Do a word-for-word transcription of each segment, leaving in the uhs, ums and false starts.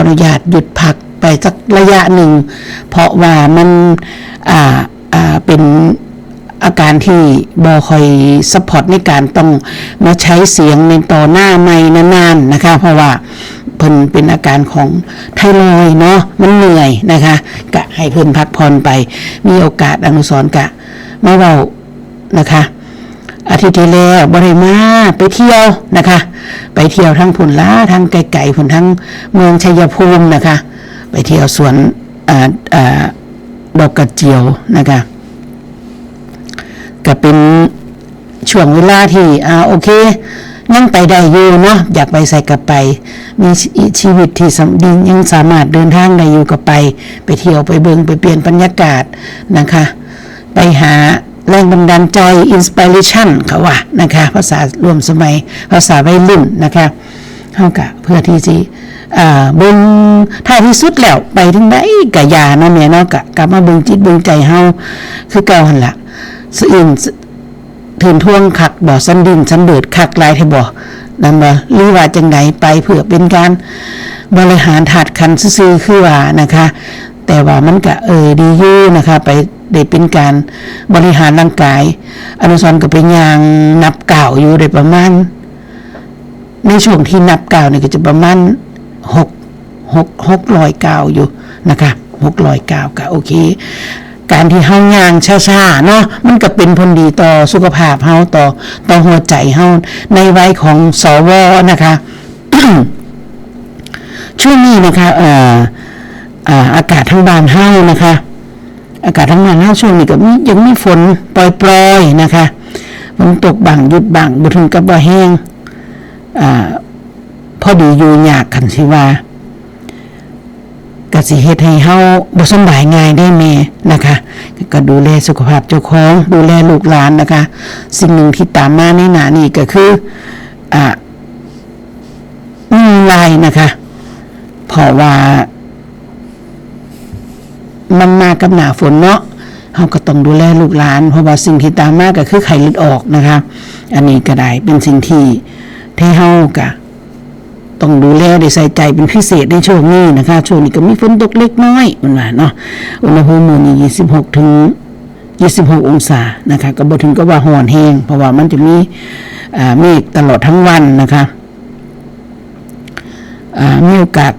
อนุญาตหยุดพักไปสักระยะหนึ่ง เพราะว่ามัน อ่า อ่า เป็นอาการที่บ่ค่อย support ในการต้องมาใช้เสียงในต่อหน้าไมค์นานๆนะคะ เพราะว่าเพิ่นเป็นอาการของไทรอยด์เนาะ มันเมื่อยนะคะ กะให้เพิ่นพักผ่อนไป มีโอกาสอนุสรณ์กะมาเว้านะคะ อาทิตย์ที่แล้วบ่ได้มา ไปเที่ยวนะคะ ไปเที่ยวทั้งพุ้นละ ทั้งไกลๆพุ้น ทั้งเมืองชัยภูมินะคะ ไปเที่ยวสวน อ่า อ่า ดอกกระเจียวนะคะ ก็เป็นช่วงเวลาที่ อ่า โอเค ยังไปได้อยู่เนาะ อยากไปไสก็ไป มีชีวิตที่สำ- ดี ยังสามารถเดินทางได้อยู่ก็ไป ไปเที่ยว ไปเบิ่ง ไปเปลี่ยนบรรยากาศนะคะ ไปหาแรงบันดาลใจ inspiration เขาว่านะคะ ภาษาร่วมสมัย ภาษาวัยรุ่นนะคะ เฮากะเพื่อที่สิ อ่า เบิ่ง ท้ายที่สุดแล้วไปถึงใดกะอย่าเนาะแม่เนาะ กะกลับมาเบิ่งจิตเบิ่งใจเฮาคือเก่าหั่นล่ะ สะอื้น เทินท่วงคักบ่ สันดินสันเบิดคักหลายแท้บ่ นั่นบ่ หรือว่าจังใด ไปเพื่อเป็นการบริหารธาตุขันธ์ซื่อๆ คือว่านะคะ แต่ว่ามันกะ เออ ดีอยู่นะคะ ไปได้เป็นการบริหารร่างกาย อนุสรณ์ก็ไปย่างนับก้าวอยู่ได้ประมาณ ในช่วงที่นับก้าวนี่ก็จะประมาณหก หก หกร้อยก้าวอยู่นะคะ หกร้อยก้าวก็โอเค การที่เฮาย่างช้าๆเนาะ มันก็เป็นผลดีต่อสุขภาพเฮา ต่อ ต่อหัวใจเฮา ในวัยของ สว นะคะ ช่วงนี้นะคะ เอ่อ อ่า อากาศทางบ้านเฮานะคะ อากาศทางบ้านเฮาช่วงนี้ก็มี ยังมีฝนปล่อยๆนะคะ ฝนตกบ้างหยุดบ้าง บ่ถึงกับว่าแฮง อ่า พอดีอยู่ยาก คันสิว่า ก็สิเฮ็ดให้เฮาบ่สำบายง่ายเด้แม่นะคะ ก็ดูแลสุขภาพเจ้าของ ดูแลลูกหลานนะคะ สิ่งหนึ่งที่ตามมาในหน้านี้ก็คือ อ่า มีลายนะคะ เพราะว่า มันมากับหน้าฝนเนาะ เฮาก็ต้องดูแลลูกหลาน เพราะว่าสิ่งที่ตามมาก็คือไข้เลือดออกนะคะ อันนี้ก็ได้เป็นสิ่งที่ ที่เฮาก็ต้องดูแล ได้ใส่ใจเป็นพิเศษในช่วงนี้นะคะ ช่วงนี้ก็มีฝนตกเล็กน้อย มันว่าเนาะ อุณหภูมิมื้อนี้ ยี่สิบหก ถึง ยี่สิบหก องศานะคะ ก็บ่ถึงกับว่าร้อนแฮง เพราะว่ามันจะมี อ่า เมฆตลอดทั้งวันนะคะ อ่า มีโอกาส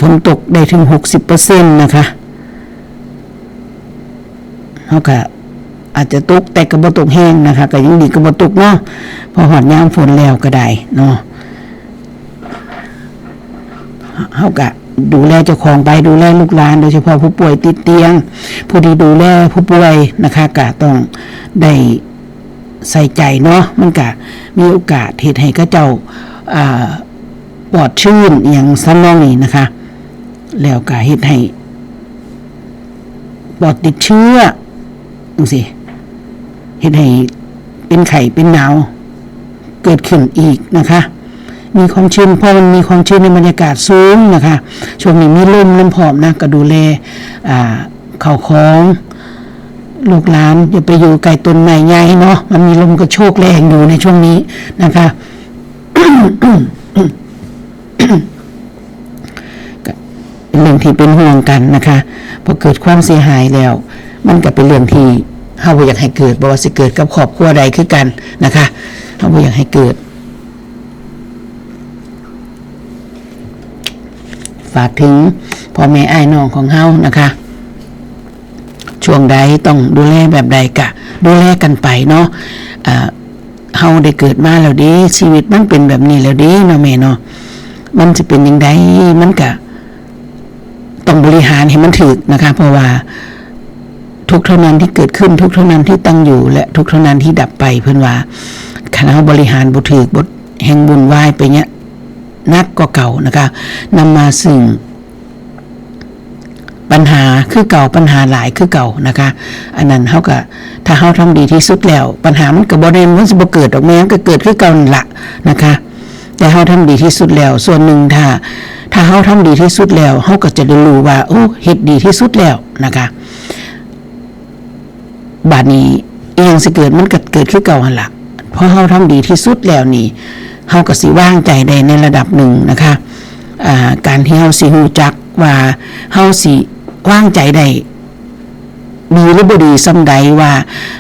ฝนตกได้ถึง หกสิบเปอร์เซ็นต์นะคะ เฮาก็อาจจะตก แต่ก็บ่ตกแฮงนะคะ ก็ยังดีก็บ่ตกเนาะ พอฮอดยามฝนแล้วก็ได้เนาะ เฮาก็ดูแลเจ้าของไป ดูแลลูกหลาน โดยเฉพาะผู้ป่วยติดเตียง ผู้ที่ดูแลผู้ป่วยนะคะ ก็ต้องได้ใส่ใจเนาะ มันก็มีโอกาสเฮ็ดให้เขาเจ้า อ่า ปลอดชื้น อหยังทำนองนี้นะคะ แล้วก็เฮ็ดให้ปอดติดเชื้อจังซี้ เฮ็ดให้เป็นไข้เป็นหนาวเกิดขึ้นอีกนะคะ มีความชื้น เพราะมันมีความชื้นในบรรยากาศสูงนะคะ ช่วงนี้มีลมนำพร้อมนะ ก็ดูแล อ่า ข้าวของ ลูกหลานอย่าไปอยู่ใกล้ต้นไม้ใหญ่เนาะ มันมีลมกระโชกแรงอยู่ในช่วงนี้นะคะ ก็เป็นเรื่องที่เป็นห่วงกันนะคะ พอเกิดความเสียหายแล้ว มันก็เป็นเรื่องที่เฮาบ่อยากให้เกิด บ่ว่าสิเกิดกับครอบครัวใดคือกันนะคะ เฮาบ่อยากให้เกิด ฝากถึงพ่อแม่อ้ายน้องของเฮานะคะ ช่วงใดต้องดูแลแบบใดก็ดูแลกันไปเนาะ อ่า เฮาได้เกิดมาแล้วเด้ ชีวิตมันเป็นแบบนี้แล้วเด้เนาะแม่เนาะ มันสิเป็นจั่งใด มันก็ต้องบริหารให้มันถูกนะคะ เพราะว่าทุกข์เท่านั้นที่เกิดขึ้น ทุกข์เท่านั้นที่ตั้งอยู่ และทุกข์เท่านั้นที่ดับไป เพิ่นว่า คันเฮาบริหารบ่ถูก บ่ แฮ่งวุ่นวายไปเนี่ย หนักกว่าเก่านะคะ นำมาซึ่ง ปัญหาคือเก่า ปัญหาหลายคือเก่านะคะ อันนั้นเฮาก็ ถ้าเฮาทำดีที่สุดแล้ว ปัญหามันก็บ่ได้ มันสิบ่เกิดดอกแม่ มันก็เกิดคือเก่านั่นล่ะนะคะ แต่เฮาทำดีที่สุดแล้ว ส่วนหนึ่งถ้า ถ้าเฮาทำดีที่สุดแล้ว เฮาก็จะได้รู้ว่า โอ้ เฮ็ดดีที่สุดแล้วนะคะ บาดนี้อีหยังสิเกิด มันก็เกิดคือเก่าหั่นล่ะ เพราะเฮาทำดีที่สุดแล้วนี่ เฮาก็สิวางใจได้ในระดับหนึ่งนะคะ อ่า การที่เฮาสิรู้จักว่าเฮาสิวางใจได้ดีหรือบ่ดีส่ำใด ว่า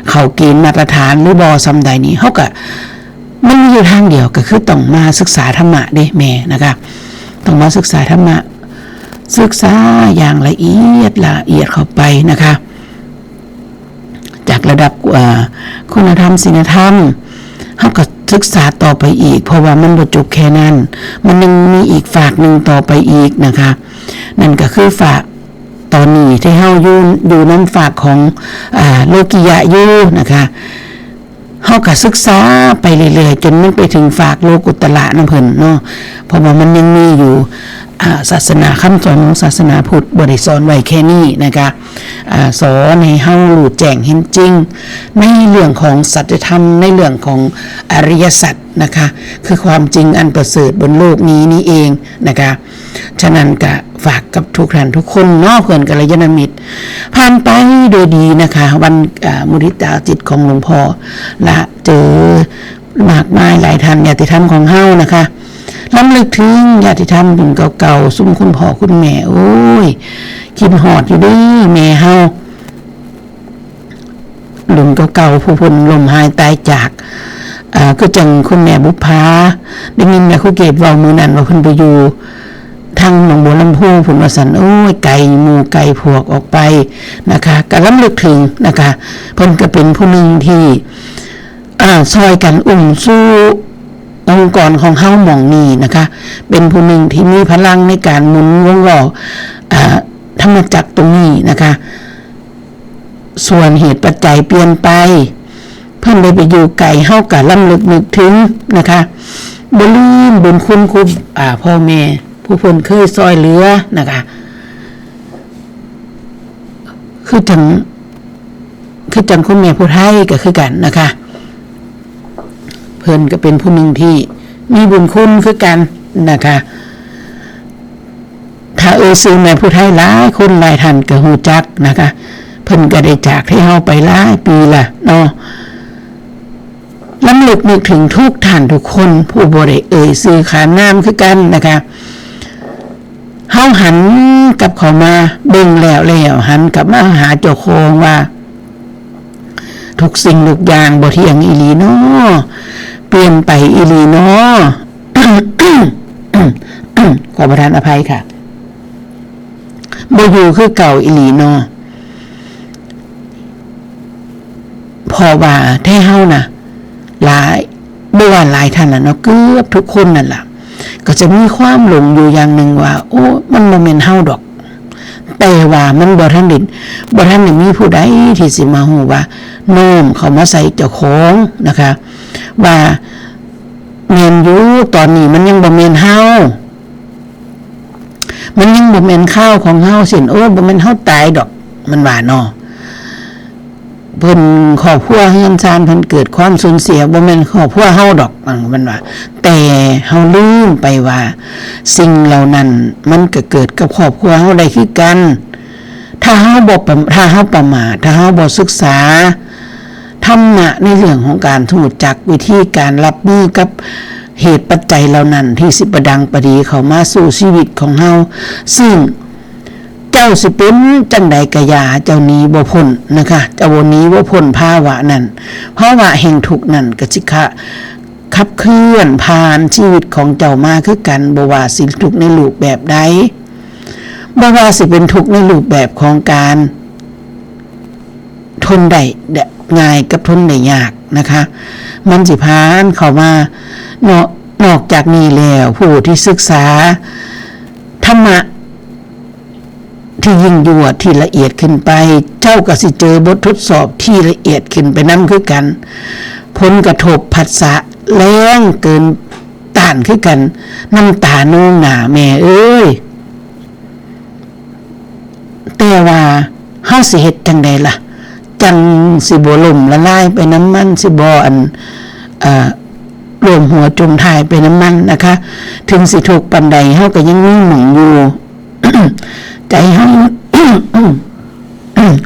เข้าเกณฑ์มาตรฐานหรือบ่ส่ำใดนี่ เฮาก็ มันมีอยู่ทางเดียว ก็คือต้องมาศึกษาธรรมะเด้แม่นะคะ ต้องมาศึกษาธรรมะ ศึกษาอย่างละเอียดละเอียดเข้าไปนะคะ จากระดับ เอ่อ คุณธรรมศีลธรรม เฮาก็ศึกษาต่อไปอีก เพราะว่ามันบ่จบแค่นั้น มันยังมีอีกฝากหนึ่งต่อไปอีกนะคะ นั่นก็คือฝากตอนนี้ที่เฮาอยู่ อยู่นำฝากของ อ่า โลกิยะอยู่นะคะ เฮาก็ศึกษาไปเรื่อยๆ จนมันไปถึงฝากโลกุตตระนำเพิ่นเนาะ เพราะว่ามันยังมีอยู่ อ่า ศาสนา คำสอนของศาสนาพุทธบ่ได้สอนไว้แค่นี้นะคะ อ่า สอนให้เฮารู้แจ้งเห็นจริง ในเรื่องของสัจธรรม ในเรื่องของอริยสัจนะคะ คือความจริงอันประเสริฐบนโลกนี้นี่เองนะคะ ฉะนั้นก็ฝากกับทุกท่านทุกคนเนาะ เพื่อนกัลยาณมิตร ผ่านไปโดยดีนะคะ วัน อ่า มุทิตาจิตของหลวงพ่อ และเจอมากมายหลายท่าน ญาติธรรมของเฮานะคะ รำลึกถึงญาติธรรมรุ่นเก่าๆ ซุมคุณพ่อคุณแม่ โอ้ย คิดฮอดอยู่เด้อแม่เฮา รุ่นเก่าๆ ผู้เพิ่นล้มหายตายจาก เอ่อ คือจั่งคุณแม่บุภา ได้ยินแม่ครูเกตเว้ามื้อนั้นว่าเพิ่นไปอยู่ทางหนองบัวลำพูพุ้นว่าซั่น โอ้ย ไกลหมู่ไกลพวกออกไปนะคะ ก็รำลึกถึงนะคะ เพิ่นก็เป็นผู้หนึ่งที่ อ่า ซ่อยกันอุ้มสู้องค์กรของเฮาหม่องนี้นะคะ เป็นผู้หนึ่งที่มีพลังในการหมุนวงล้อ อ่า ธรรมจักรตรงนี้นะคะ ส่วนเหตุปัจจัยเปลี่ยนไป เพิ่นได้ไปอยู่ไกล เฮาก็รำลึกนึกถึงนะคะ บ่ลืมบุญคุณครู อ่า พ่อแม่ผู้เพิ่นเคยซ่อยเหลือนะคะ คือจั่ง คือจั่งคุณแม่ผู้ไทยก็คือกันนะคะ เพิ่นก็เป็นผู้หนึ่งที่มีบุญคุณคือกันนะคะ ถ้าเอ่ยชื่อแม่ผู้ไทยหลายคนหลายท่านก็ฮู้จักนะคะ เพิ่นก็ได้จากให้เฮาไปหลายปีละเนาะ รำลึกนึกถึงทุกท่านทุกคน ผู้บ่ได้เอ่ยชื่อขานนามคือกันนะคะ เฮาหันกลับเข้ามาเบิ่งแล้วแล้ว หันกลับมาหาเจ้าของว่า ทุกสิ่งทุกอย่างบ่เที่ยงอีหลีน้อ เปลี่ยนไปอีหลีน้อ ขอประทานอภัยค่ะ บ่อยู่คือเก่าอีหลีน้อ เพราะว่าแท้เฮานะ หลาย บ่ว่าหลายท่านล่ะเนาะ เกือบทุกคนนั่นล่ะ ก็จะมีความหลงอยู่อย่างหนึ่งว่า โอ้ มันบ่แม่นเฮาดอก แต่ว่ามันบ่ทันได้ บ่ทันได้มีผู้ใดที่สิมาฮู้ว่า น้อมเข้ามาใส่เจ้าของนะคะ ว่าแม่นอยู่ ตอนนี้มันยังบ่แม่นเฮา มันยังบ่แม่นคราวของเฮา เช่น โอ้ บ่แม่นเฮาตายดอก มันว่าเนาะ เพิ่น ครอบครัวเฮือนซานเพิ่นเกิดความสูญเสีย บ่แม่นครอบครัวเฮาดอก มัน มันว่า แต่เฮาลืมไปว่า สิ่งเหล่านั้นมันก็เกิดกับครอบครัวเฮาได้คือกัน ถ้าเฮาบ่ประ ถ้าเฮาประมาท ถ้าเฮาบ่ศึกษาธรรมะในเรื่องของการรู้จักวิธีการรับมือกับเหตุปัจจัยเหล่านั้นที่สิประดังประดีเข้ามาสู่ชีวิตของเฮา ซึ่ง เจ้าสิเป็นจั่งใดก็อย่า เจ้าหนีบ่พ้นนะคะ เจ้าบ่หนีบ่พ้นภาวะนั้น ภาวะแห่งทุกข์นั้นก็สิขะ ขับเคลื่อนผ่านชีวิตของเจ้ามาคือกัน บ่ว่าสิทุกข์ในรูปแบบใด บ่ว่าสิเป็นทุกข์ในรูปแบบของการทนได้ง่ายกับทนได้ยากนะคะ มันสิผ่านเข้ามาเนาะ นอกจากนี้แล้ว ผู้ที่ศึกษาธรรมะ ที่ยิ่งยวดที่ละเอียดขึ้นไป เจ้าก็สิเจอบททดสอบที่ละเอียดขึ้นไปนำคือกัน ผลกระทบผัสสะแรงเกินต้านคือกัน น้ำตานองหน้าแม่เอ้ย แต่ว่าเฮาสิเฮ็ดจั่งใดล่ะ จั่งสิบ่ล่มละลายไปนำมัน สิบ่อัน เอ่อ รวมหัวจมท้ายไปนำมันนะคะ ถึงสิทุกข์ปานใด เฮาก็ยังมีหม่องอยู่ ใจเฮา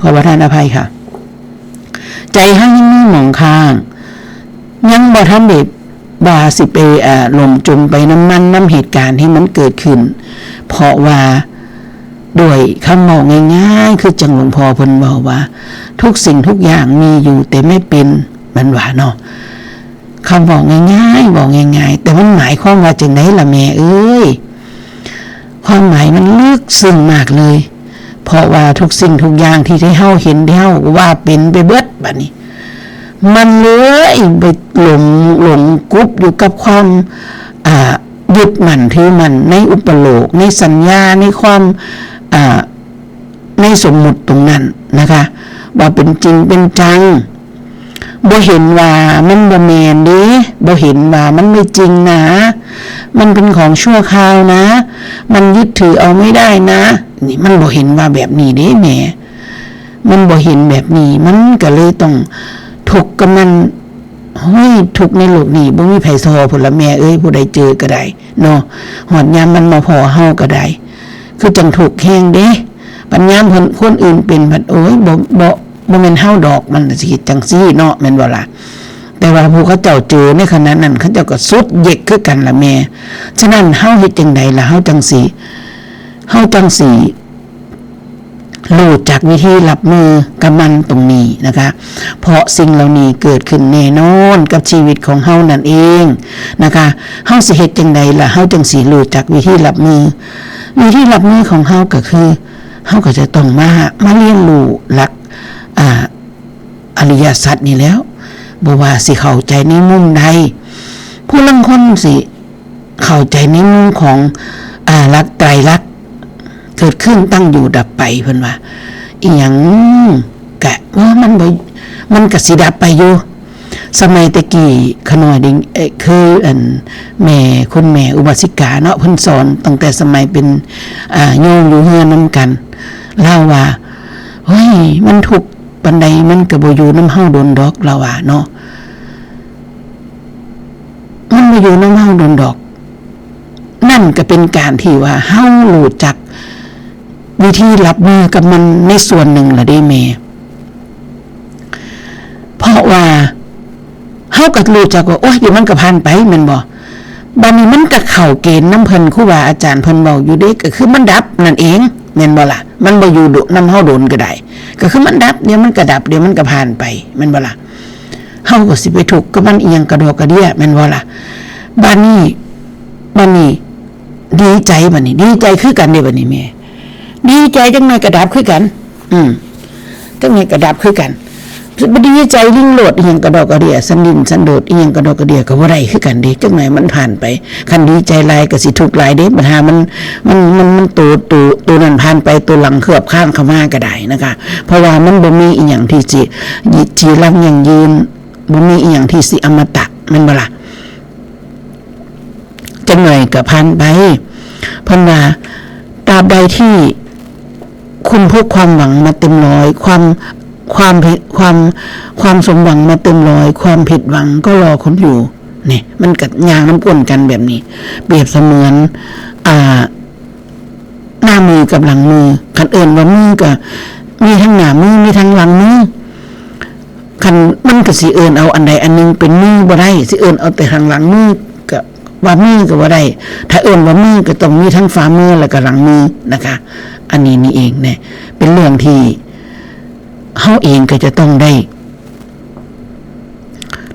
ขอประทานอภัยค่ะ ใจเฮายังมีหม่องค้าง ยังบ่ทันได้ ว่าสิไป เอ่อ หลงจมไปนำมัน นำเหตุการณ์ที่มันเกิดขึ้น เพราะว่าด้วยคำเว้าง่ายๆ คือจั่งหลวงพ่อเพิ่นเว้าว่า ทุกสิ่งทุกอย่างมีอยู่แต่ไม่เป็น มันว่าเนาะ คำเว้าง่ายๆ เว้าง่ายๆ แต่มันหมายความว่าจั่งใดล่ะแม่เอ้ย ความหมายมันลึกซึ้งมากเลย เพราะว่าทุกสิ่งทุกอย่างที่ ที่เฮาเห็น ที่เฮาว่าเป็นไปเบิดบัดนี้ มันเลยไปหลง หลงกลุบอยู่กับความ อ่า ยึดมั่นถือมั่นในอุปโลก ในสัญญา ในความ อ่า ในสมมุติตรงนั้นนะคะ ว่าเป็นจริงเป็นจัง บ่เห็นว่ามันบ่แม่นเด้ บ่เห็นว่ามันไม่จริงนะ มันเป็นของชั่วคราวนะ มันยึดถือเอาไม่ได้นะ นี่มันบ่เห็นว่าแบบนี้เด้แม่ มันบ่เห็นแบบนี้ มันก็เลยต้องทุกข์กับมัน เฮ้ย ทุกข์ในโลกนี้บ่มีไผซอพุ้นละแม่เอ้ย ผู้ใดเจอก็ได้เนาะ ฮอดยามมันมาพ้อเฮาก็ได้ คือจั่งทุกข์แฮงเด้ ปัญญามเพิ่น คนอื่นเป็นบัด โอ้ย บ่ บ่ บ่แม่นเฮาดอก มันสิเฮ็ดจั่งซี้เนาะ แม่นบ่ล่ะ แต่ว่าผู้เขาเจ้าเจอในขณะนั้น เขาเจ้าก็สุดเย็กคือกันล่ะแม่ ฉะนั้นเฮาเฮ็ดจั่งใดล่ะ เฮาจั่งสิ เฮาจั่งสิ รู้จักวิธีรับมือกับมันตรงนี้นะคะ เพราะสิ่งเหล่านี้เกิดขึ้นแน่นอนกับชีวิตของเฮานั่นเองนะคะ เฮาสิเฮ็ดจั่งใดล่ะ เฮาจั่งสิรู้จักวิธีรับมือ วิธีรับมือของเฮาก็คือ เฮาก็จะต้องมา มาเรียนรู้หลัก อ่า อริยสัจนี่แหล้ว บ่ว่าสิเข้าใจในมุมใด ผู้ลางคนสิเข้าใจในมุมของ อ่า หลักไตรลักษณ์ เกิดขึ้น ตั้งอยู่ ดับไป เพิ่นว่า อีหยังกะว่ามันบ่ มันกะสิดับไปอยู่ สมัยแต่กี้ขะน้อยได้ เอ่อ คืออันแม่ คุณแม่อุบาสิกาเนาะ เพิ่นสอนตั้งแต่สมัยเป็น อ่า โยมอยู่เฮือนนำกัน ลาวว่า เฮ้ย มันทุกข์ปานใดมันก็บ่อยู่นำเฮาโดนดอก ลาวว่าเนาะ มันบ่อยู่นำเฮาโดนดอก นั่นก็เป็นการที่ว่าเฮารู้จักวิธีรับมือกับมันในส่วนหนึ่งล่ะเด้แม่ เพราะว่าเฮาก็รู้จักว่า โอ๊ย เดี๋ยวมันก็ผ่านไป แม่นบ่ บัดนี้มันก็เข้าเกณฑ์นำเพิ่น ครูบาอาจารย์เพิ่นเว้าอยู่เด้ ก็คือมันดับนั่นเอง แม่นบ่ล่ะ มันบ่อยู่โดน นำเฮาโดนก็ได้ ก็คือมันดับ เดี๋ยวมันก็ดับ เดี๋ยวมันก็ผ่านไป แม่นบ่ล่ะ เฮาก็สิไปทุกข์กับมันอีหยังกะดอกกะเดี้ย แม่นบ่ล่ะ บัดนี้ บัดนี้ ดีใจบัดนี้ ดีใจคือกันเด้บัดนี้แม่ ดีใจจักหน่อยก็ดับคือกัน อืม จักหน่อยก็ดับคือกัน สิไปดีใจลิงโลดอีหยังกะดอกกะเดี้ย สันดินสันโดษอีหยังกะดอกกะเดี้ย ก็บ่ได้คือกันเด้ จักหน่อยมันผ่านไป คันดีใจหลายก็สิทุกข์หลายเด้ บัดหามัน มัน มัน มันโต โต โตนั้นผ่านไป โตหลังเคลือบคลานเข้ามาก็ได้นะคะ เพราะว่ามันบ่มีอีหยังที่สิ จีรังยั่งยืน บ่มีอีหยังที่สิอมตะ แม่นบ่ล่ะ จักหน่อยก็ผ่านไป เพิ่นว่า ตราบใดที่คุณพกความหวังมาเต็มร้อย ความ ความผิด ความ ความสมหวังมาเต็มร้อย ความผิดหวังก็รอคุณอยู่ นี่ มันก็ย่างนำกลกันแบบนี้ เปรียบเสมือน อ่า หน้ามือกับหลังมือ คันเอิ้นว่ามือก็มีทั้งหน้ามือ มีทั้งหลังมือ คันมันก็สิเอิ้นเอาอันใดอันหนึ่งเป็นมือบ่ได้ สิเอิ้นเอาแต่ข้างหลังมือก็ว่ามือก็บ่ได้ ถ้าเอิ้นว่ามือก็ต้องมีทั้งฝ่ามือแล้วก็หลังมือนะคะ อันนี้นี่เองเนี่ย เป็นเรื่องที่เฮาเองก็จะต้องได้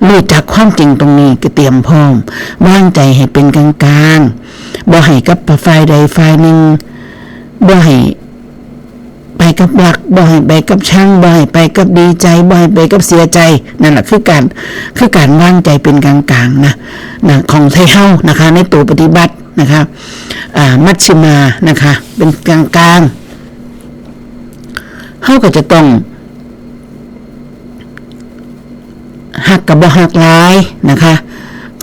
รู้จักความจริงตรงนี้ก็เตรียมพร้อม วางใจให้เป็นกลางๆ บ่ให้กับฝ่ายใดฝ่ายหนึ่ง บ่ให้ไปกับรัก บ่ให้ไปกับชัง บ่ให้ไปกับดีใจ บ่ให้ไปกับเสียใจ นั่นแหละคือการ คือการวางใจเป็นกลางๆ นะ นะ ของไทยเฮานะคะ ในตัวปฏิบัตินะคะ อ่า มัชฌิมานะคะ เป็นกลางๆ เฮาก็จะต้อง ฮักก็บ่ฮักหลายนะคะ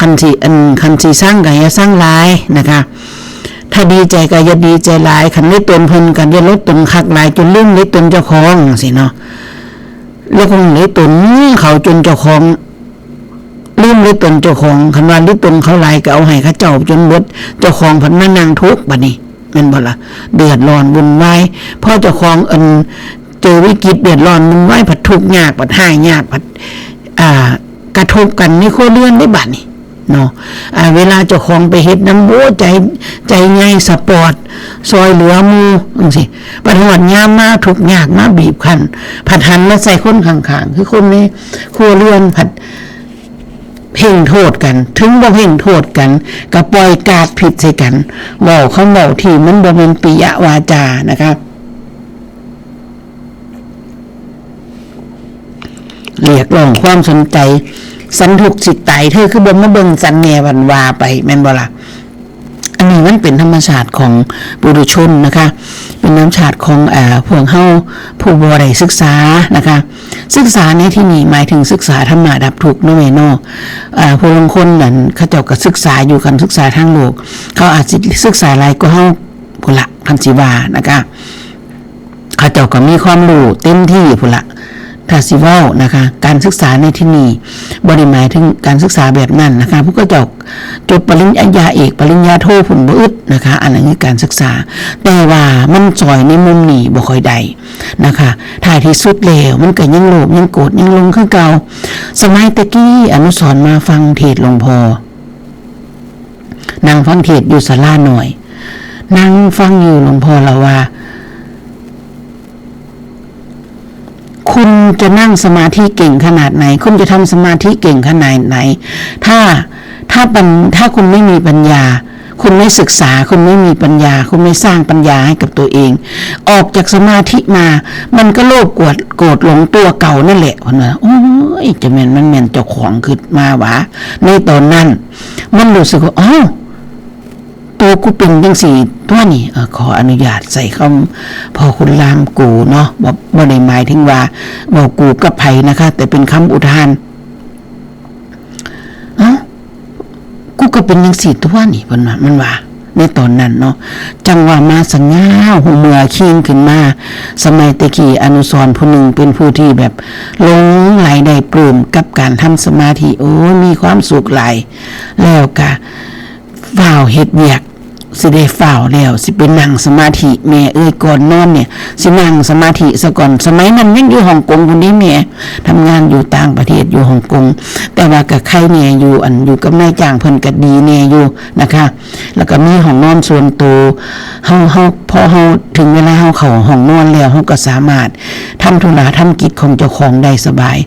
คันสิ อัน คันสิซังก็อย่าซังหลายนะคะ ถ้าดีใจก็อย่าดีใจหลาย คันได้ตนเพิ่นก็อย่าลดตนคักหลายจนลืมได้ตนเจ้าของจังซี้เนาะ แล้วคงได้ตนเขาจนเจ้าของ ลืมได้ตนเจ้าของ คันว่าได้ตนเขาหลายก็เอาให้เขาเจ้าจนเบิด เจ้าของเพิ่นมานั่งทุกข์บัดนี้ แม่นบ่ล่ะ เดือดร้อนวุ่นวาย พอเจ้าของอันเจอวิกฤตเดือดร้อนวุ่นวาย ผัดทุกข์ยาก ผัดหายยาก ผัด อ่า กระทบกันในครัวเรือนได้บัดนี้ เนาะ อ่า เวลาเจ้าของไปเฮ็ดนำ โอ้ ใจ ใจใหญ่สปอร์ต ซอยเหลือหมู่จั่งซี้ บัดฮอดยามมาทุกข์ยากมาบีบคั้น ผัดหันมาใส่คนข้างๆ คือคนในครัวเรือน ผัดเพ่งโทษกัน ถึงบ่เพ่งโทษกัน ก็ปล่อยก๊าซพิษใส่กัน เว้าคำเว้าที่มันบ่แม่นปิยวาจานะคะ เรียกร้องความสนใจ "สันทุกข์สิตาย เธอคือบ่มาเบิ่งสันแหน่" บัดว่าไป แม่นบ่ล่ะ? อันนี้มันเป็นธรรมชาติของปุถุชนนะคะ เป็นธรรมชาติของ เอ่อ พวกเฮาผู้บ่ได้ศึกษานะคะ ศึกษาในที่นี้หมายถึงศึกษาธรรมะดับทุกข์เนาะแม่เนาะ เอ่อ ผู้ลางคนนั่นเขาเจ้าก็ศึกษาอยู่ คันศึกษาทางโลก เขาอาจสิศึกษาหลายกว่าเฮาพุ้นละ คันสิว่านะคะ เขาเจ้าก็มีความรู้เต็มที่พุ้นละ ถ้าสิเว้านะคะ การศึกษาในที่นี้บ่ได้หมายถึงการศึกษาแบบนั้นนะคะ พวกเขาเจ้าจบปริญญาเอก ปริญญาโทพุ้นบ่อึดนะคะ อันนั้นคือการศึกษา แต่ว่ามันซอยในมุมนี้บ่ค่อยได้นะคะ ท้ายที่สุดแล้วมันก็ยังโลภ ยังโกรธ ยังหลงคือเก่า สมัยแต่กี้อนุสรณ์มาฟังเทศน์หลวงพ่อ นั่งฟังเทศน์อยู่ศาลาน้อย นั่งฟังอยู่ หลวงพ่อเล่าว่า "คุณจะนั่งสมาธิเก่งขนาดไหน คุณจะทำสมาธิเก่งขนาดไหน ถ้า ถ้าปัญ- ถ้าคุณไม่มีปัญญา คุณไม่ศึกษา คุณไม่มีปัญญา คุณไม่สร้างปัญญาให้กับตัวเอง ออกจากสมาธิมา มันก็โลภ โกรธ โกรธ หลงตัวเก่านั่นแหละ" เพิ่นว่า โอ้ย จะแม่นมันแม่นเจ้าของ คิดมาว่า ในตอนนั้น มันรู้สึกว่า "อ้าว ตัวกูเป็นจั่งซี้ตั๊วนี่" เอ่อ ขออนุญาตใส่คำพ่อคุณลามกูเนาะ บ่- บ่ได้หมายถึงว่าเว้ากูกับไผนะคะ แต่เป็นคำอุทาน "เอ้า กูก็เป็นจั่งซี้ตั๊วนี่" เพิ่นว่า มันว่า ในตอนนั้นเนาะ จั่งว่ามาสง่าหูเมือคิงขึ้นมา สมัยแต่กี้อนุสรณ์ผู้หนึ่งเป็นผู้ที่แบบหลงใหลได้ปลื้มกับการทำสมาธิ โอ้ย มีความสุขหลาย แล้วก็ฟ้าวเฮ็ดเวียก สิได้ฟ้าวแล้ว สิไปนั่งสมาธิ แม่เอ้ย ก่อนนอนเนี่ย สินั่งสมาธิซะก่อน สมัยนั้นยังอยู่ฮ่องกงพุ้นเด้แม่ ทำงานอยู่ต่างประเทศ อยู่ฮ่องกง แต่ว่าก็ไคแหน่อยู่ อัน อยู่กับนายจ้างเพิ่นก็ดีแหน่อยู่นะคะ แล้วก็มีห้องนอนส่วนตัว เฮา- เฮา- พอเฮาถึงเวลาเฮาเข้าห้องนอนแล้ว เฮาก็สามารถทำธุระทำกิจของเจ้าของได้สบาย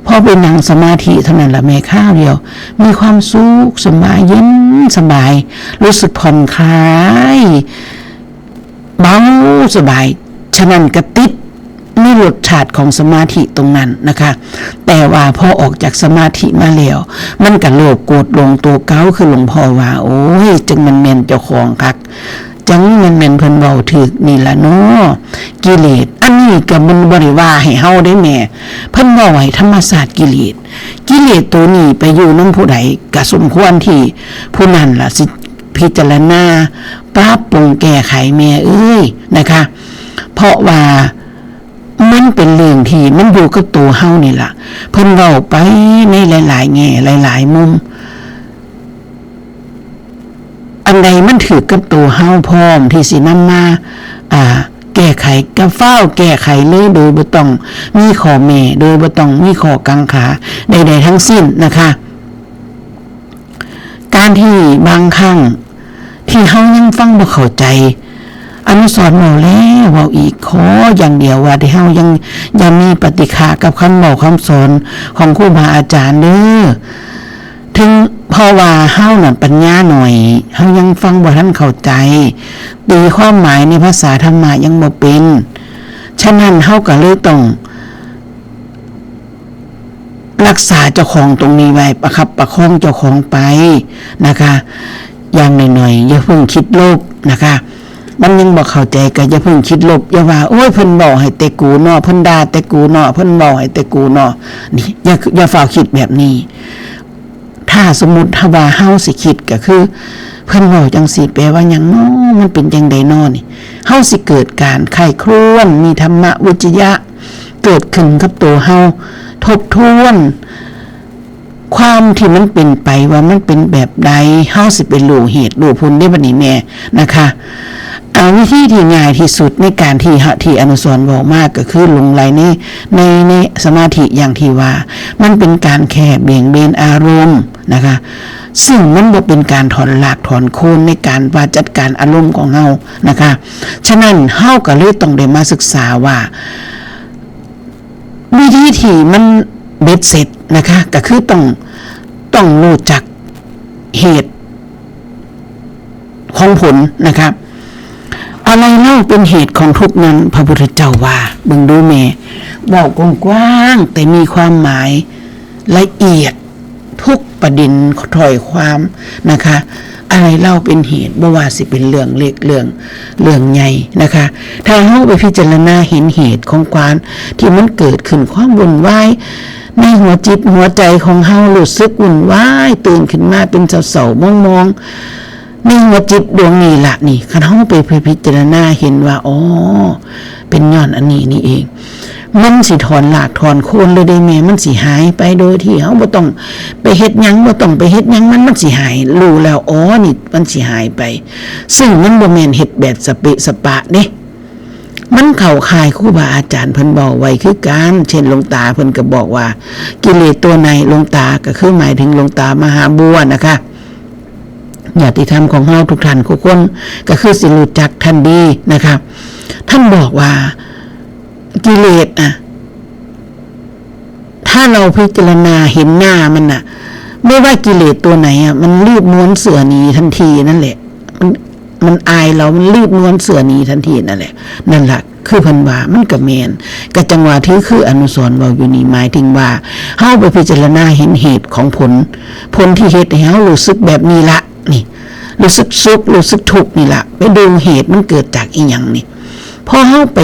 พอไปนั่งสมาธิเท่านั้นล่ะแม่ คราวเดียว มีความสุขสบาย เย็นสบาย รู้สึกผ่อนคลาย เบาสบาย ฉะนั้นก็ติดในรสชาติของสมาธิตรงนั้นนะคะ แต่ว่าพอออกจากสมาธิมาแล้ว มันก็โลภโกรธหลงตัวเก่า คือหลวงพ่อว่า โอ้ย จั่งมันแม่นเจ้าของคัก จั่งมันแม่นเพิ่นเว้าถืกนี่ล่ะเนาะ กิเลส อันนี้ก็มันบ่ได้ว่าให้เฮาเด้แม่ เพิ่นเว้าให้ธรรมชาติกิเลส กิเลสตัวนี้ไปอยู่นำผู้ใด ก็สมควรที่ผู้นั้นล่ะสิพิจารณา ปรับปรุงแก้ไขแม่เอ้ยนะคะ เพราะว่ามันเป็นเรื่องที่มันอยู่กับตัวเฮานี่ล่ะ เพิ่นเว้าไปในหลายๆแง่หลายๆมุม อันใดมันถืกกับตัวเฮาพร้อมที่สินำมา อ่า แก้ไข ก็ฟ้าวแก้ไขเลย โดยบ่ต้องมีข้อแม้ โดยบ่ต้องมีข้อกังขาใดๆทั้งสิ้นนะคะ การที่บางครั้งที่เฮายังฟังบ่เข้าใจ อนุสรณ์เว้าแล้วเว้าอีก ขออย่างเดียวว่าที่เฮายังอย่ามีปฏิฆะกับคำเว้าคำสอนของครูบาอาจารย์เด้อ ถึง เพราะว่าเฮานั่นปัญญาน้อย เฮายังฟังบ่ทันเข้าใจ ตีความหมายในภาษาธรรมะยังบ่เป็น ฉะนั้นเฮาก็เลยต้อง รักษาเจ้าของตรงนี้ไว้ ประคับประคองเจ้าของไปนะคะ อย่างน้อยๆ อย่าเพิ่งคิดลบนะคะ มันยังบ่เข้าใจก็อย่าเพิ่งคิดลบ อย่าว่า "โอ้ย เพิ่นเว้าให้แต่กูเนาะ เพิ่นด่าแต่กูเนาะ เพิ่นเว้าให้แต่กูเนาะ" นี่ อย่า- อย่าฟ้าวคิดแบบนี้ ถ้าสมมุติถ้าว่าเฮาสิคิดก็คือ "เพิ่นเว้าจั่งซี้แปลว่าหยังน้อ มันเป็นจั่งใดน้อ" นี่ เฮาสิเกิดการใคร่ครวญ มีธรรมวิจยะเกิดขึ้นกับตัวเฮา ทบทวนความที่มันเป็นไปว่ามันเป็นแบบใด เฮาสิไปรู้เหตุรู้ผลได้บัดนี้แม่นะคะ อ่าวิธีที่ง่ายที่สุดในการที่เฮาที่อนุสรณ์เว้ามาก็คือหลงไหลในในในสมาธิอย่างที่ว่า มันเป็นการแค่เบี่ยงเบนอารมณ์นะคะ ซึ่งมันบ่เป็นการถอนรากถอนโคนในการว่าจัดการอารมณ์ของเฮานะคะ ฉะนั้นเฮาก็เลยต้องได้มาศึกษาว่า วิธีที่มันเบ็ดเสร็จนะคะ ก็คือต้องต้องรู้จักเหตุของผลนะคะ อะไรเล่าเป็นเหตุของทุกข์นั้น พระพุทธเจ้าว่า เบิ่งดูแม่ เว้ากว้างๆ แต่มีความหมายละเอียดทุกประเด็นถ้อยความนะคะ อะไรเล่าเป็นเหตุ บ่ว่าสิเป็นเรื่องเล็กเรื่องเรื่องใหญ่นะคะ ถ้าเฮาไปพิจารณาเห็นเหตุของความที่มันเกิดขึ้น ความวุ่นวายในหัวจิตหัวใจของเฮา รู้สึกวุ่นวาย ตื่นขึ้นมาเป็นเศร้าๆหมองๆ ในหัวจิตดวงนี้ละนี่ คันเฮาไปพิจารณาเห็นว่า อ๋อ เป็นย้อนอันนี้นี่เอง มันสิถอนรากถอนโคนเลยเด้แม่ มันสิหายไปโดยที่เฮาบ่ต้องไปเฮ็ดหยัง บ่ต้องไปเฮ็ดหยังมัน มันสิหาย รู้แล้ว อ๋อ นี่มันสิหายไป ซึ่งมันบ่แม่นเฮ็ดแบบสเปะสปะเด้ มันเข้าข่ายครูบาอาจารย์เพิ่นเว้าไว้คือกัน เช่นหลวงตาเพิ่นก็บอกว่า กิเลสตัวไหน หลวงตาก็คือหมายถึงหลวงตามหาบัวนะคะ ญาติธรรมของเฮาทุกท่านทุกคนก็คือสิรู้จักท่านดีนะคะ ท่านบอกว่ากิเลสอะ ถ้าเราพิจารณาเห็นหน้ามันน่ะ ไม่ว่ากิเลสตัวไหนอ่ะ มันรีบม้วนเสื่อหนีทันทีนั่นแหละ มันมันอายเรา มันรีบม้วนเสื่อหนีทันทีนั่นแหละ นั่นแหละคือเพิ่นว่ามันก็แม่น ก็จังว่าถือคืออนุสรณ์เว้าอยู่นี่ หมายถึงว่าเฮาไปพิจารณาเห็นเหตุของผล ผลที่เฮ็ดให้เฮารู้สึกแบบนี้ละ นี่ รู้สึกสุข รู้สึกทุกข์นี่ละ ไปดูเหตุมันเกิดจากอีหยังนี่ พอเฮาไป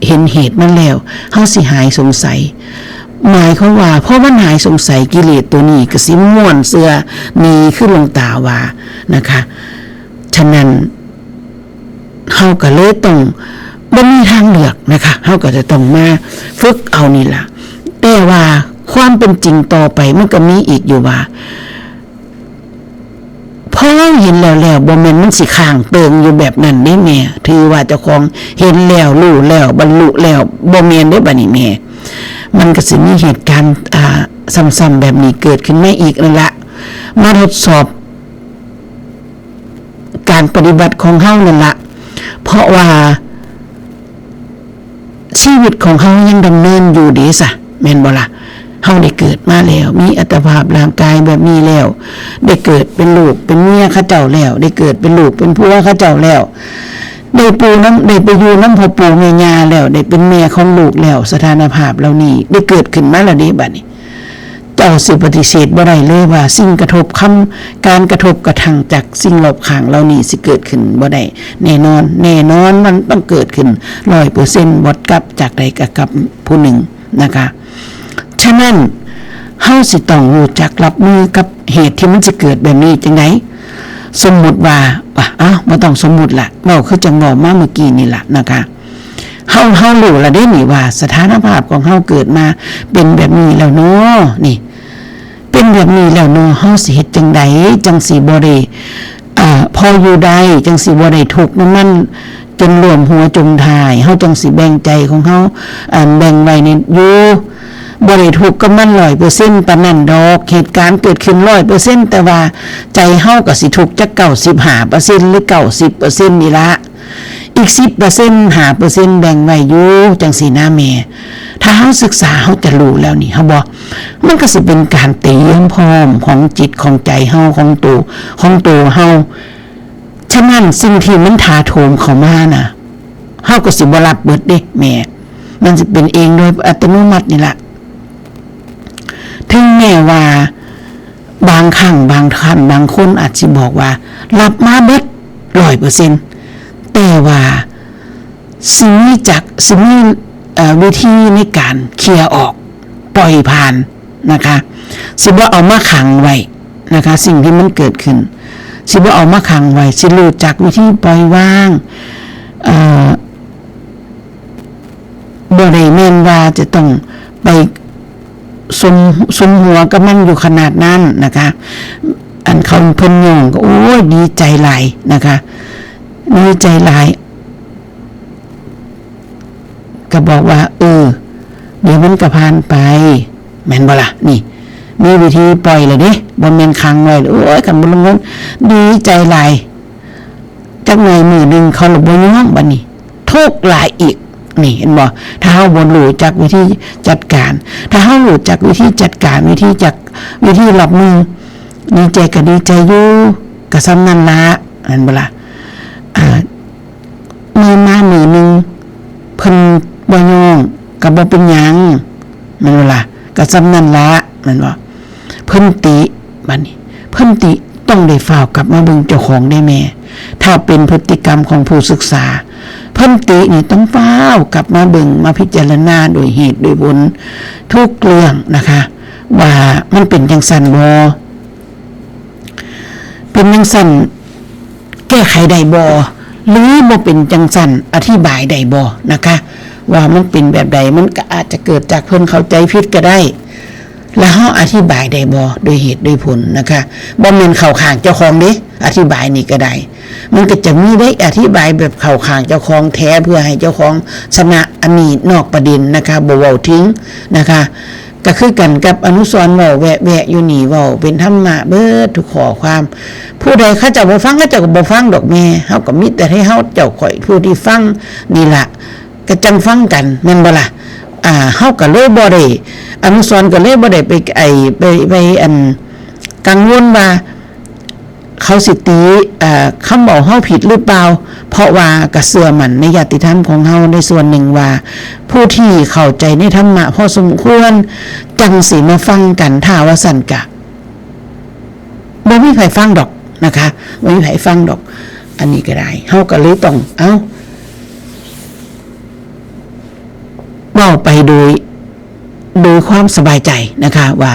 เห็นเหตุมันแล้ว เฮาสิหายสงสัย หมายความว่าพอมันหายสงสัย กิเลสตัวนี้ก็สิม้วนเสื่อหนีคือหลวงตาว่านะคะ ฉะนั้นเฮาก็เลยต้องบ่มีทางเลือกนะคะ เฮาก็จะต้องมาฝึกเอานี่ล่ะ แต่ว่าความเป็นจริงต่อไปมันก็มีอีกอยู่ว่า พอเฮาเห็นแล้วแล้ว บ่แม่นมันสิค้างเติ่งอยู่แบบนั้นเด้แม่ ถือว่าเจ้าของเห็นแล้ว รู้แล้ว บรรลุแล้ว บ่แม่นเด้บัดนี้แม่ มันก็สิมีเหตุการณ์ อ่า ซ้ำๆแบบนี้เกิดขึ้นมาอีกนั่นละ มาทดสอบการปฏิบัติของเฮานั่นละ เพราะว่า ชีวิตของเฮายังดำเนินอยู่เด้ซะ แม่นบ่ล่ะ เฮาได้เกิดมาแล้ว มีอัตภาพร่างกายแบบนี้แล้ว ได้เกิดเป็นลูกเป็นเมียเขาเจ้าแล้ว ได้เกิดเป็นลูกเป็นผัวเขาเจ้าแล้ว ได้ปู่นำ ได้ไปอยู่นำพ่อปู่แม่ย่าแล้ว ได้เป็นแม่ของลูกแล้ว สถานภาพเหล่านี้ได้เกิดขึ้นมาแล้วเด้บัดนี้ เจ้าสิปฏิเสธบ่ได้เลยว่าสิ่งกระทบคำ การกระทบกระทั่งจากสิ่งรอบข้างเหล่านี้สิเกิดขึ้นบ่ได้แน่นอน แน่นอนมันต้องเกิดขึ้นร้อยเปอร์เซ็นต์ บ่กลับจากใดก็กลับผู้หนึ่งนะคะ ฉะนั้นเฮาสิต้องรู้จักรับมือกับเหตุที่มันสิเกิดแบบนี้จังได สมมุติว่า ว่า อ้าว บ่ต้องสมมุติละ เว้าคือจังเว้ามาเมื่อกี้นี่ล่ะนะคะ เฮา เฮารู้ละเด้นี่ว่าสถานภาพของเฮาเกิดมาเป็นแบบนี้แล้วเนาะ นี่ เป็นแบบนี้แล้วเนาะ เฮาสิเฮ็ดจังใดจังสิบ่ได้ อ่า พออยู่ได้ จังสิบ่ได้ทุกข์นำมันจนร่วมหัวจมท้าย เฮาจังสิแบ่งใจของเฮา อ่า แบ่งไว้ในอยู่ บ่ได้ทุกข์กับมันร้อยเปอร์เซ็นต์ปานนั้นดอก เหตุการณ์เกิดขึ้นร้อยเปอร์เซ็นต์ แต่ว่าใจเฮาก็สิทุกข์จักเก้าสิบห้าเปอร์เซ็นต์ หรือเก้าสิบเปอร์เซ็นต์นี่ละ อีกสิบเปอร์เซ็นต์ ห้าเปอร์เซ็นต์ แบ่งไว้อยู่ จังซี่นะแม่ ถ้าเฮาศึกษาเฮาจะรู้แล้วนี่ เฮาบ่ มันก็สิเป็นการเตรียมพร้อมของจิตของใจเฮา ของตัว ของตัวเฮา ฉะนั้นสิ่งที่มันถาโถมเข้ามาน่ะ เฮาก็สิบ่รับเบิดเด้แม่ มันสิเป็นเองโดยอัตโนมัตินี่ล่ะ ถึงแม้ว่าบางครั้งบางท่านบางคนอาจสิบอกว่า รับมาเบิดร้อยเปอร์เซ็นต์ แต่ว่าสิมีจัก สิมี เอ่อ วิธีในการเคลียร์ออก ปล่อยผ่านนะคะ สิบ่เอามาขังไว้นะคะ สิ่งที่มันเกิดขึ้น สิบ่เอามาขังไว้ สิรู้จักวิธีปล่อยวาง เอ่อ บ่ได้แม่นว่าจะต้องไปสุม สุมหัวกับมันอยู่ขนาดนั้นนะคะ อันเขาเพิ่นย่องก็ โอ้ย ดีใจหลายนะคะ ดีใจหลาย ก็บอกว่า เออ เดี๋ยวมันก็ผ่านไป แม่นบ่ล่ะ นี่ มีวิธีปล่อยแล้วเด้ บ่แม่นขังไว้ โอ้ย คันบ่ลงเงิน ดีใจหลาย จักหน่อยมื้อหนึ่งเขาละบ่ยอม บัดนี้ ทุกข์หลายอีก นี่ เห็นบ่ ถ้าเฮาบ่รู้จักวิธีจัดการ ถ้าเฮารู้จักวิธีจัดการ วิธีจัก วิธีรับมือ ดีใจก็ดีใจอยู่ ก็ส่ำนั้นละ แม่นบ่ล่ะ อ่า มื้อมามื้อหนึ่ง เพิ่นบ่ยอม ก็บ่เป็นหยัง แม่นบ่ล่ะ ก็ส่ำนั้นละ แม่นบ่ เพิ่นติ บัดนี้ เพิ่นติ ต้องได้ฟ้าวกลับมาเบิ่งเจ้าของเด้แม่ ถ้าเป็นพฤติกรรมของผู้ศึกษา เพิ่นตินี่ต้องฟ้าวกลับมาเบิ่ง มาพิจารณาโดยเหตุโดยผลทุกเรื่องนะคะ ว่ามันเป็นจั่งซั้นบ่ เป็นจั่งซั้นแก้ไขได้บ่ หรือบ่เป็นจั่งซั้นอธิบายได้บ่นะคะ ว่ามันเป็นแบบใด มันก็อาจจะเกิดจากเพิ่นเข้าใจผิดก็ได้ แล้วเฮาอธิบายได้บ่ โดยเหตุโดยผลนะคะ บ่แม่นเข้าข้างเจ้าของเด้ อธิบายนี่ก็ได้ มันก็จะมีได้อธิบายแบบเข้าข้างเจ้าของแท้ เพื่อให้เจ้าของชนะ อันนี้นอกประเด็นนะคะ บ่เว้าถึงนะคะ ก็คือกันกับอนุสรณ์เว้าแวะๆอยู่นี่ เว้าเป็นธรรมะเบิดทุกข้อความ ผู้ใดเขาเจ้าบ่ฟัง เขาเจ้าก็บ่ฟังดอกแม่ เฮาก็มีแต่ให้เฮาเจ้าข้อยผู้ที่ฟังนี่ล่ะ ก็จั่งฟังกัน แม่นบ่ล่ะ อ่า เฮาก็เลยบ่ได้ อนุสรณ์ก็เลยบ่ได้ไป ไอ้ ไป ไป อัน กังวลว่า เขาสิติ อ่า คำเว้าเฮาผิดหรือเปล่า เพราะว่าก็เชื่อมั่นในญาติธรรมของเฮาในส่วนหนึ่งว่า ผู้ที่เข้าใจในธรรมะพอสมควร จั่งสิมาฟังกัน ถ้าว่าซั้นกะ บ่มีไผฟังดอกนะคะ บ่มีไผฟังดอก อันนี้ก็ได้ เฮาก็เลยต้อง เอ้า เว้าไปโดย โดยความสบายใจนะคะ ว่า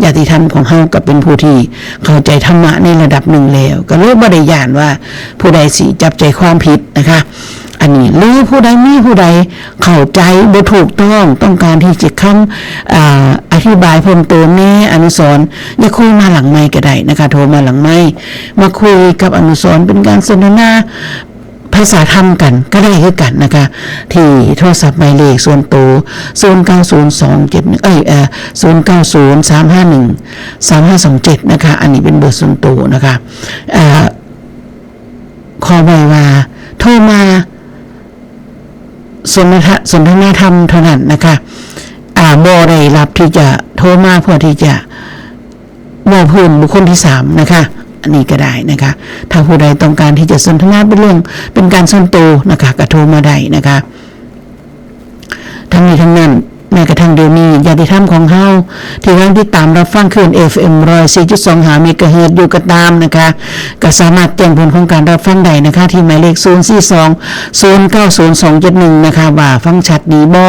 ญาติธรรมของเฮาก็เป็นผู้ที่เข้าใจธรรมะในระดับหนึ่งแล้ว ก็เลยบ่ได้ย้านว่าผู้ใดสิจับใจความผิดนะคะ อันนี้ หรือผู้ใดมีผู้ใดเข้าใจบ่ถูกต้อง ต้องการที่จะคำ อ่า อธิบายเพิ่มเติมแน่ อนุสรณ์ อย่าคุยมาหลังไมค์ก็ได้นะคะ โทรมาหลังไมค์ มาคุยกับอนุสรณ์ เป็นการสนทนาภาษาธรรมกันก็ได้คือกันนะคะ ที่โทรศัพท์หมายเลขส่วนตัว ศูนย์เก้าศูนย์สองเจ็ดหนึ่ง เอ้ย เอ่อ ศูนย์เก้าศูนย์สามห้าหนึ่งสามห้าสองเจ็ด นะคะ อันนี้เป็นเบอร์ส่วนตัวนะคะ เอ่อ ขอไว้ว่าโทรมาสนทนา สนทนาธรรมเท่านั้นนะคะ อ่า บ่ได้รับที่จะโทรมาเพื่อที่จะเว้าเพิ่มบุคคลที่สามนะคะ อันนี้ก็ได้นะคะ ถ้าผู้ใดต้องการที่จะสนทนาเป็นเรื่อง เป็นการส่วนตัวนะคะ ก็โทรมาได้นะคะ ทั้งนี้ทั้งนั้น แม้กระทั่งเดี๋ยวนี้ญาติธรรมของเฮาที่กำลังติดตามรับฟังคลื่น เอฟเอ็ม ร้อยสี่จุดสองห้า เมกะเฮิรตซ์อยู่ก็ตามนะคะ ก็สามารถแจ้งผลของการรับฟังได้นะคะ ที่หมายเลข ศูนย์สี่สอง ศูนย์เก้าศูนย์สองเจ็ดหนึ่ง นะคะ ว่าฟังชัดดีบ่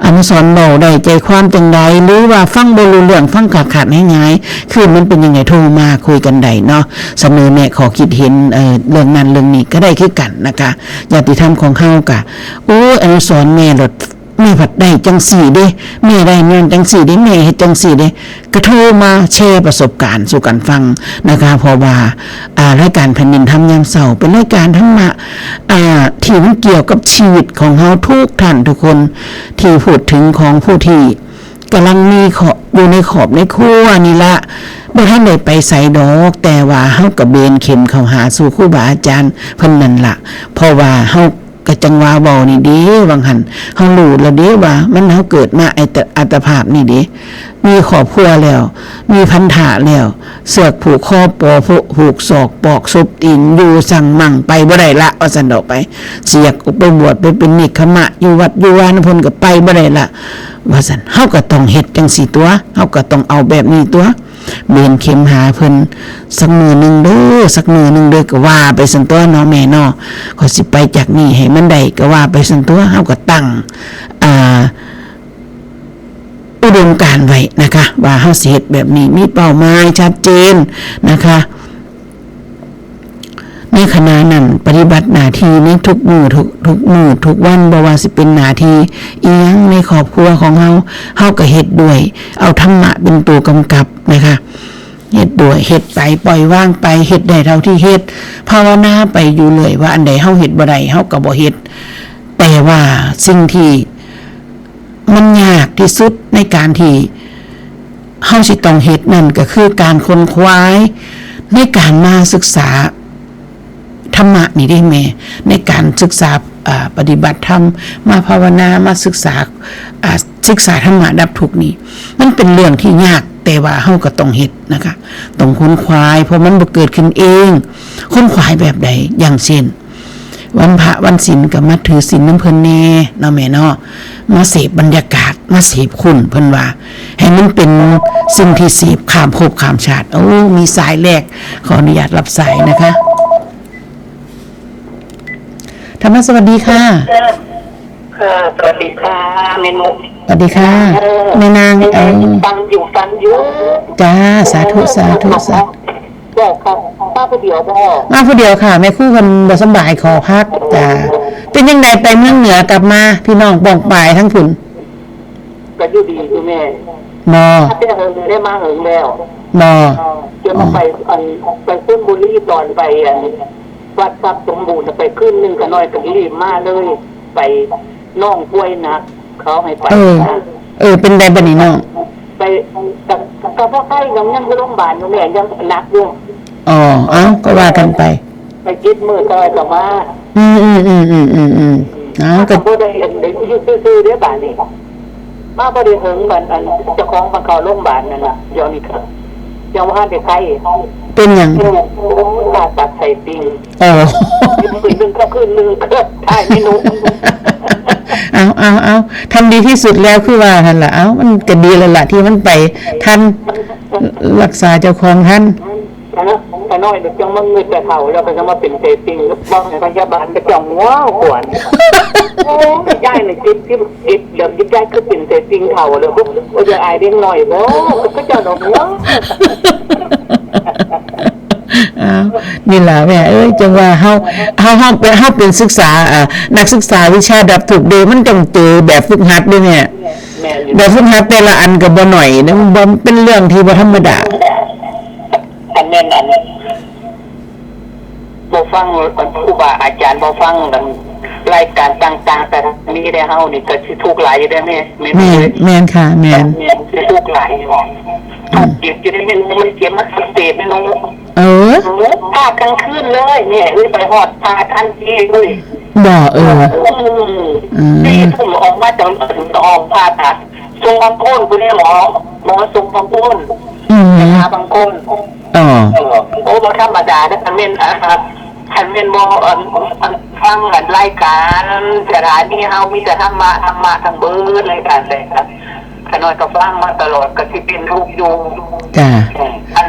อนุสรณ์เว้าได้ใจความจั่งใด หรือว่าฟังบ่รู้เรื่อง ฟังขาดๆหายๆ คือมันเป็นจั่งใด โทรมาคุยกันได้เนาะ เสนอแนะข้อคิดเห็น เอ่อ เรื่องนั้นเรื่องนี้ก็ได้คือกันนะคะ ญาติธรรมของเฮากะ โอ้ย อนุสรณ์ แม่หลด แม่ผัดได้จั่งซี้เด้ แม่ได้ย้อนจั่งซี้เด้ แม่เฮ็ดจั่งซี้เด้ ก็โทรมาแชร์ประสบการณ์สู่กันฟังนะคะ เพราะว่า อ่า รายการแผ่นดินธรรมยามเช้า เป็นรายการธรรมะ อ่า ที่มันเกี่ยวกับชีวิตของเฮาทุกท่านทุกคน ที่พูดถึงของผู้ที่กำลังมีขอบ อยู่ในครอบในครัวนี่ละ บ่ทันได้ไปไสดอก แต่ว่าเฮาก็เบนเข็มเข้าหาสู่ครูบาอาจารย์เพิ่นนั่นละ เพราะว่าเฮา ก็จั่งว่าเว้านี่เด้ ว่าหั่น เฮารู้แล้วเด้ว่ามัน เฮาเกิดมาไอ้ตะ อัตภาพนี่เด้ มีครอบครัวแล้ว มีพันธะแล้ว เชือกผูกคอ ปอผูก ผูกศอก ปอกสบตีน อยู่สั่งมั่ง ไปบ่ได้ละ ว่าซั่นดอกไป สิอยากไปบวช ไปเป็นเณกขมะ อยู่วัดอยู่วานำเพิ่นก็ไปบ่ได้ละ ว่าซั่น เฮาก็ต้องเฮ็ดจั่งซี้ตั่ว เฮาก็ต้องเอาแบบนี้ตั่ว เบนเข็มหาเพิ่น สักมื้อหนึ่งเด้อ สักมื้อหนึ่งเด้อ ก็ว่าไปซั่นตั่วเนาะแม่เนาะ ข้อยสิไปจากนี่ให้มันได้ ก็ว่าไปซั่นตั่ว เฮาก็ตั้ง อ่า อุดมการณ์ไว้นะคะ ว่าเฮาสิเฮ็ดแบบนี้ มีเป้าหมายชัดเจนนะคะ ในขณะนั้นปฏิบัติหน้าที่ในทุกมื้อ ทุก ทุกมื้อ ทุกวัน บ่ว่าสิเป็นหน้าที่อิหยังในครอบครัวของเฮา เฮาก็เฮ็ดด้วย เอาธรรมะเป็นตัวกำกับนะคะ เฮ็ดด้วย เฮ็ดไป ปล่อยวางไป เฮ็ดได้เท่าที่เฮ็ด ภาวนาไปอยู่เรื่อย ว่าอันใดเฮาเฮ็ดบ่ได้ เฮาก็บ่เฮ็ด แต่ว่าสิ่งที่มันยากที่สุดในการที่เฮาสิต้องเฮ็ดนั่นก็คือการขนขวายในการมาศึกษาธรรมะนี่เด้แม่ ในการศึกษา อ่า ปฏิบัติธรรม มาภาวนา มาศึกษา อ่า ศึกษาธรรมะดับทุกข์นี่ มันเป็นเรื่องที่ยาก แต่ว่าเฮาก็ต้องเฮ็ดนะคะ ต้องขนขวาย เพราะมันบ่เกิดขึ้นเอง ขนขวายแบบใด อย่างเช่น วันพระวันศีลก็มาถือศีลนำเพิ่นแน่เนาะแม่เนาะ มาเสพบรรยากาศ มาเสพคุณ เพิ่นว่า ให้มันเป็นสิ่งที่เสพข้ามภพข้ามชาติ โอ้ มีสายแรก ขออนุญาตรับสายนะคะ ธรรมะ สวัสดีค่ะ ค่ะ สวัสดีค่ะ แม่นุ สวัสดีค่ะ เออ แม่นาง แม่นาง เออ ฟังอยู่ ฟังอยู่ จ้า สาธุ สาธุ สาธุ เจ้าค่ะ มาผู้เดียวบ่ มาผู้เดียวค่ะ แม่ครูเพิ่นบ่สำบายขอพัก จ้า เป็นจั่งใดไปเมืองเหนือกลับมา พี่น้องป้องปายทั้งพุ้น ก็อยู่ดีอยู่แม่ บ่ มาแต่เหิงได้มาเหิงแล้ว บ่ เออ เดี๋ยวมาไป อัน ไปชลบุรีตอนไป อัน วัดทรัพย์สมบูรณ์ไปคืนหนึ่ง ก็น้อยก็รีบมาเลย ไปน้องป่วยหนัก เขาให้ไป เออ นะ เออ เป็นไดบัดนี้น้อง ไป ก็ ก็บ่ไข้ ยัง ยังอยู่โรงพยาบาลอยู่แม่ ยังหนักอยู่ อ๋อ เอ้า ก็ว่ากันไป ไปเจ็ดมื้อต่อก็มา อืม อืม อืม อืม อืม อืม เอ้า ก็ ก็บ่ได้ อัน ได้อยู่ซื่อๆเด้บาดนี้ มาบ่ได้เหิงบัด อัน เจ้าของมันเข้าโรงพยาบาลนั่นน่ะ เดี๋ยวนี้ก็ยังบ่ทันได้ไข้ เป็นหยัง เออ โอ้ย ผ่าตัดไส้ติ่ง โอ้ คืนหนึ่งก็คืนหนึ่ง ก็ถ่ายเมนู เอา เอา เอา ทำดีที่สุดแล้วคือว่าหั่นล่ะ เอา มันก็ดีแล้วล่ะที่มันไปทัน รักษาเจ้าของทัน แต่น้อยเด็กยังมาเงยแต่เฒ่าแล้วก็จะมาเป็นไส้ติ่ง บอกให้พยาบาลไปจ้องหัวขวน โอ้ย ยายนี่เจ็ดสิบเอ็ด เดี๋ยวนี้ยายคือเป็นไส้ติ่งเฒ่าแล้ว โอ้ย ยายอายเด็กน้อยบ่ ก็เจ้าดอกหัว อ้าว นี่ล่ะแม่เอ้ย จังว่าเฮา เฮา เฮาเป็น เฮาเป็นศึกษา อ่า นักศึกษาวิชาดับทุกข์เด้ มันต้องเจอแบบฝึกหัดเด้แม่ แม่นอยู่ แบบฝึกหัดแต่ละอันก็บ่น้อยนะ มันบ่ เป็นเรื่องที่บ่ธรรมดา อันแม่นอัน บ่ฟังครูบาอาจารย์ บ่ฟังกันรายการต่างๆ แต่มีแต่เฮานี่ก็สิทุกข์หลายอยู่เด้แม่ แม่น แม่น แม่นค่ะ แม่น แม่นสิทุกข์หลายอยู่ อืม เก็บอยู่ในเมนู มันเก็บมาสังเกตเมนู เออ พาดกลางคืนเลยเนี่ย เอ้ย ไปฮอดพาทันทีเลย บ่ เออ อืม อืม สี่ทุ่มออกมาจาก ออกผ่าตัด ส่งบางคนผู้นี้หมอ หมอส่งบางคน อืม ไปหาบางคน อ๋อ เออ โอ้ บ่ธรรมดาเด้อ คันแม่น อ่า คันแม่นบ่ อัน อัน ฟังอันรายการสถานีเฮามีแต่ธรรมะ ธรรมะทั้งเบิดรายการเลยครับ ขน้อยก็ฟังมาตลอด ก็สิเป็นทุกข์อยู่ จ้า อืม อัน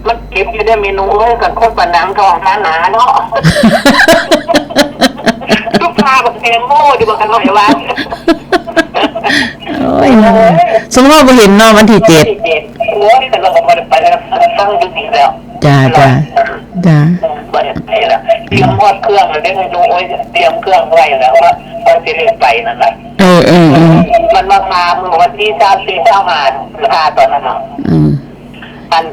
มันเก็บอยู่ในเมนูเอ้ย กันคนปานหนังทองหนาๆเนาะ ทุกพาบักแตงโมอยู่บักขน้อยว่า โอ้ย สมมติว่าบ่เห็นเนาะ วันที่เจ็ด โอ้ย แต่เราก็บ่ได้ไปแล้ว ตั้งอยู่นี่แล้ว จ้า จ้า จ้า บ่ได้ไปแล้ว เตรียมฮอดเครื่องแล้วเด้อ โอ้ย เตรียมเครื่องไว้แล้วว่า ว่าสิได้ไปนั่นน่ะ เออ เออ เออ มันมาพามื้อวันที่ซาวสี่ ซาวห้า พาตอนนั้นน่ะ อืม อัน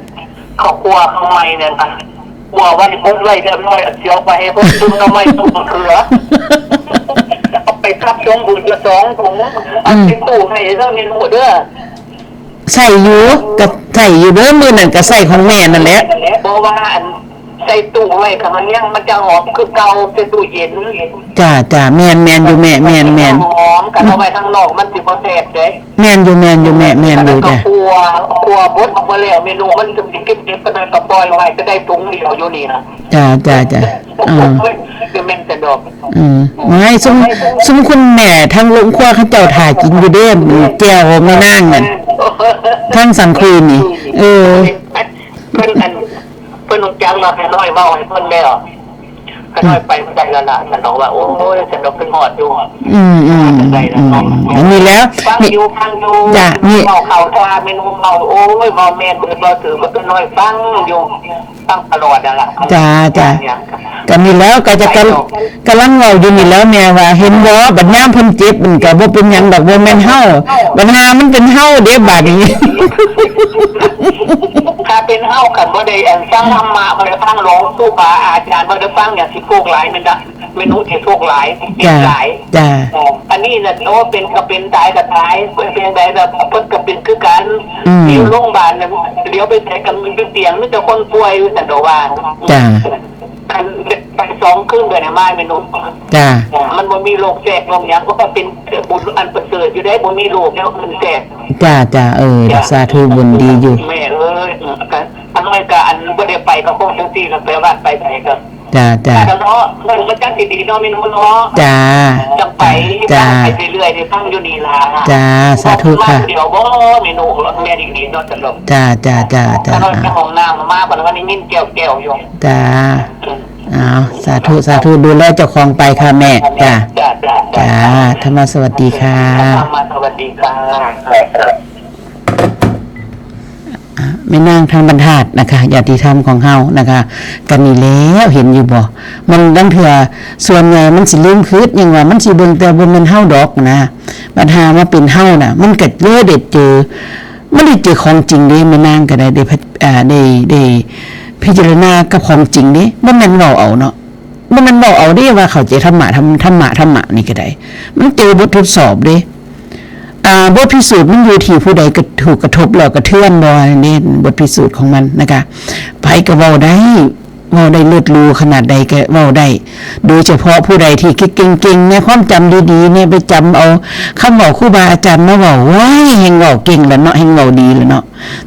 เขาครัวเขาใหม่เนี่ยค่ะ ครัวไว้เบิดไว้เรียบร้อย เสียวไปให้เพิ่นซุ่มหน่อไม้ซุ่มมะเขือ เอาไปทับช่วงบุญละสองถุง เอา อืม ไปตู้ให้เด้อเมนูเด้อ ใส่อยู่ ก็ใส่อยู่เด้อ มื้อนั้นก็ใส่ของแม่นั่นแหละ เพราะว่าอัน ใส่ตู้ไว้ค่ะ มันยัง มันจะหอมคือเก่า ใส่ตู้เย็น จ้า จ้า แม่น แม่นอยู่แม่ แม่น แม่น หอม กันเอาไว้ข้างนอก มันสิบ่แซ่บเด้ แม่นอยู่ แม่นอยู่แม่ แม่นอยู่ แล้วก็ จ้ะ ครัว ครัวบดออกมาแล้ว เมนูมันจะมีเก็บๆ ก็ได้ ก็ปล่อยไว้ก็ได้ถุงเดียวอยู่นี่นะ จ้า จ้า จ้า อ่า คือแม่นแต่ดอก อืม ไม่ ซุม ซุมคุณแม่ทางโรงครัวเขาเจ้าถ่ากินอยู่เด้ แจ่วแม่นางนั่น ทางสังคูนี่ เออ เพิ่นอัน เพิ่นรู้จักว่าข้าน้อยเว้าให้เพิ่นแล้ว ข้าน้อยไปบ่ได้แล้วล่ะ ข้าน้อยว่า โอ้ย ข้าน้อยเป็นฮอดอยู่ อืม อืม จั่งใดล่ะ อืม เนาะ อืม อันนี้แล้ว ฟัง นี่ อยู่ ฟังอยู่ จ้ะ นี่ เว้าเข้าท่า แม่นเว้า โอ้ย เว้าแม่นเบิด เว้าถือ ข้าน้อยฟังอยู่ ฟังตลอดนั่นล่ะ จ้า จ้า เนี่ย ก็นี่แล้ว ก็จะกำ ไปต่อ กำลังเว้าอยู่นี่แล้วแม่ว่า เห็นบ่ บัดยามเพิ่นเจ็บมันก็บ่เป็นหยังดอก บ่แม่นเฮา บัดหามันเป็นเฮาเด้บาดนี้ ถ้าเป็นเฮาคันบ่ได้อันฟังธรรมะ บ่ได้ฟังหลวงปู่บาอาจารย์ บ่ได้ฟังหยังสิโชคหลายแม่นดะ แม่หนูสิโชคหลาย จ้า หลาย จ้า เออ อันนี้น่ะ โอ้ เป็นก็เป็น ตายก็ตาย เป็น เป็นใดก็ เพิ่นก็เป็นคือกัน อืม อยู่โรงพยาบาลน่ะ เดี๋ยวไปใส่กัน อยู่เตียง มีแต่คนป่วยอยู่ ซั่นดอกว่า จ้า อันไปสองคืนก็ได้มา แม่หนู จ้า มันบ่มีโรคแทรกโรคหยัง ก็เป็นบุญอันประเสริฐอยู่ได้ บ่มีโรคแนวอื่นแทรก จ้า จ้า เออ จ้า สาธุ บุญดีอยู่ แม่เอ้ย อืม ก็อันน้อยก็อันบ่ได้ไปก็คงจังซี่ล่ะ ไปวัดไปไสก็ จ้า จ้า แต่ก็เนาะ มัน มันจังสิดีเนาะ แม่หนูเนาะ จ้า จังไป จ้า ไปเรื่อยๆ ได้ฟังอยู่นี่ล่ะ จ้า สาธุค่ะ เดี๋ยวบ่ แม่หนู แม่ดีๆ เนาะ สำหรับ จ้า จ้า จ้า จ้า ข้าน้อยไปห้องน้ำมา บัดนี้ได้ยินแก้วๆ อยู่ จ้า อืม อ้าว สาธุ สาธุ ดูแลเจ้าของไปค่ะแม่ จ้า จ้า จ้า จ้า จ้า ธรรมะสวัสดีค่ะ ธรรมะสวัสดีค่ะ อ่ะ แม่นางทางบรรทัดนะคะ ญาติธรรมของเฮานะคะ กันนี่แล้ว เห็นอยู่บ่ มันลางเทื่อ ส่วนใหญ่มันสิลืมคิด หยังว่ามันสิเบิ่งแต่บ่แม่นเฮาดอกนะ บัดหามาเป็นเฮาน่ะ มันก็เลยได้เจอ มันได้เจอของจริงเด้ แม่นางก็ได้ ได้พะ อ่า ได้ ได้พิจารณากับของจริงเด้ บ่แม่นเว้าเอาเนาะ บ่แม่นเว้าเอาเด้ว่าเข้าใจธรรมะ ธรรม ธรรมะ ธรรมะนี่ก็ได้ มันเจอบททดสอบเด้ อ่า บทพิสูจน์มันอยู่ที่ผู้ใดกระ ถูกกระทบแล้วกระเทือนบ่ นี่บทพิสูจน์ของมันนะคะ ไผก็เว้าได้ เว้าได้เลิศหรูขนาดใดก็เว้าได้ โดยเฉพาะผู้ใดที่เก่งๆ ในความจำดีๆ เนี่ย ไปจำเอาคำเว้าครูบาอาจารย์มาเว้า โอ้ย แฮ่งเว้าเก่งแล้วเนาะ แฮ่งเว้าดีแล้วเนาะ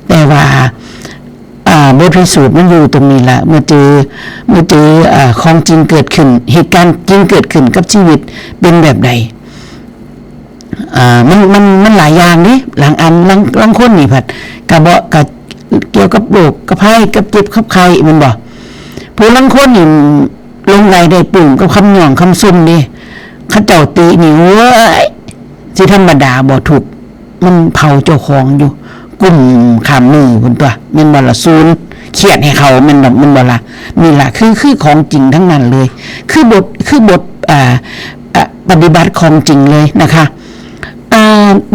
แต่ว่า อ่า บทพิสูจน์มันอยู่ตรงนี้ละ เมื่อเจอ เมื่อเจอ อ่า ของจริงเกิดขึ้น เหตุการณ์จริงเกิดขึ้นกับชีวิตเป็นแบบใด อ่า มัน มัน มันหลายอย่างเด้ หลางอัน หลาง หลางคนนี่ผัด กะบ่ กะเกี่ยวกับโรค กับภัย กับเจ็บ กับไข้ แม่นบ่ ผู้ลางคนนี่หลงใหลได้ปลื้มกับคำย่องคำชมเด้ เขาเจ้าตินี่ โอ้ย สิธรรมดาบ่ ทุกข์ มันเผาเจ้าของอยู่ กุมข้ามมือพุ้นตั๊ว แม่นบ่ล่ะ สูญเครียดให้เขา แม่นบ่ แม่นบ่ล่ะ นี่ล่ะ คือ คือของจริงทั้งนั้นเลย คือบท คือบท อ่า อ่า ปฏิบัติของจริงเลยนะคะ อ่า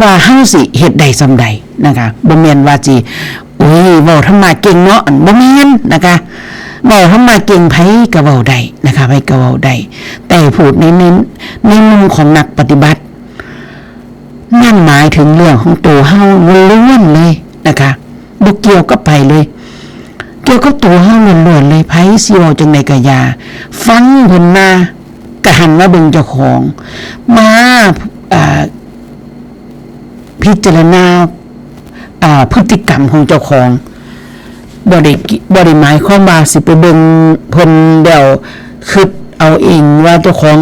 ว่าเฮาสิเฮ็ดได้ส่ำใดนะคะ บ่แม่นว่าสิ โอ้ย เว้าธรรมะเก่งเนาะ บ่แม่นนะคะ เว้าธรรมะเก่ง ไผก็เว้าได้นะคะ ไผก็เว้าได้ แต่พูดใน ใน ในมุมของนักปฏิบัติ นั่นหมายถึงเรื่องของตัวเฮาล้วนๆเลยนะคะ บ่เกี่ยวกับไผเลย เกี่ยวกับตัวเฮาล้วนๆเลย ไผสิเว้าจั่งใดก็อย่า ฟังเพิ่นมา ก็หันมาเบิ่งเจ้าของ มา อ่า พิจารณา อ่า พฤติกรรมของเจ้าของ บ่ได้กิ บ่ได้หมายความว่าสิไปเบิ่งเพิ่นแล้วคิดเอาเองว่าเจ้าของ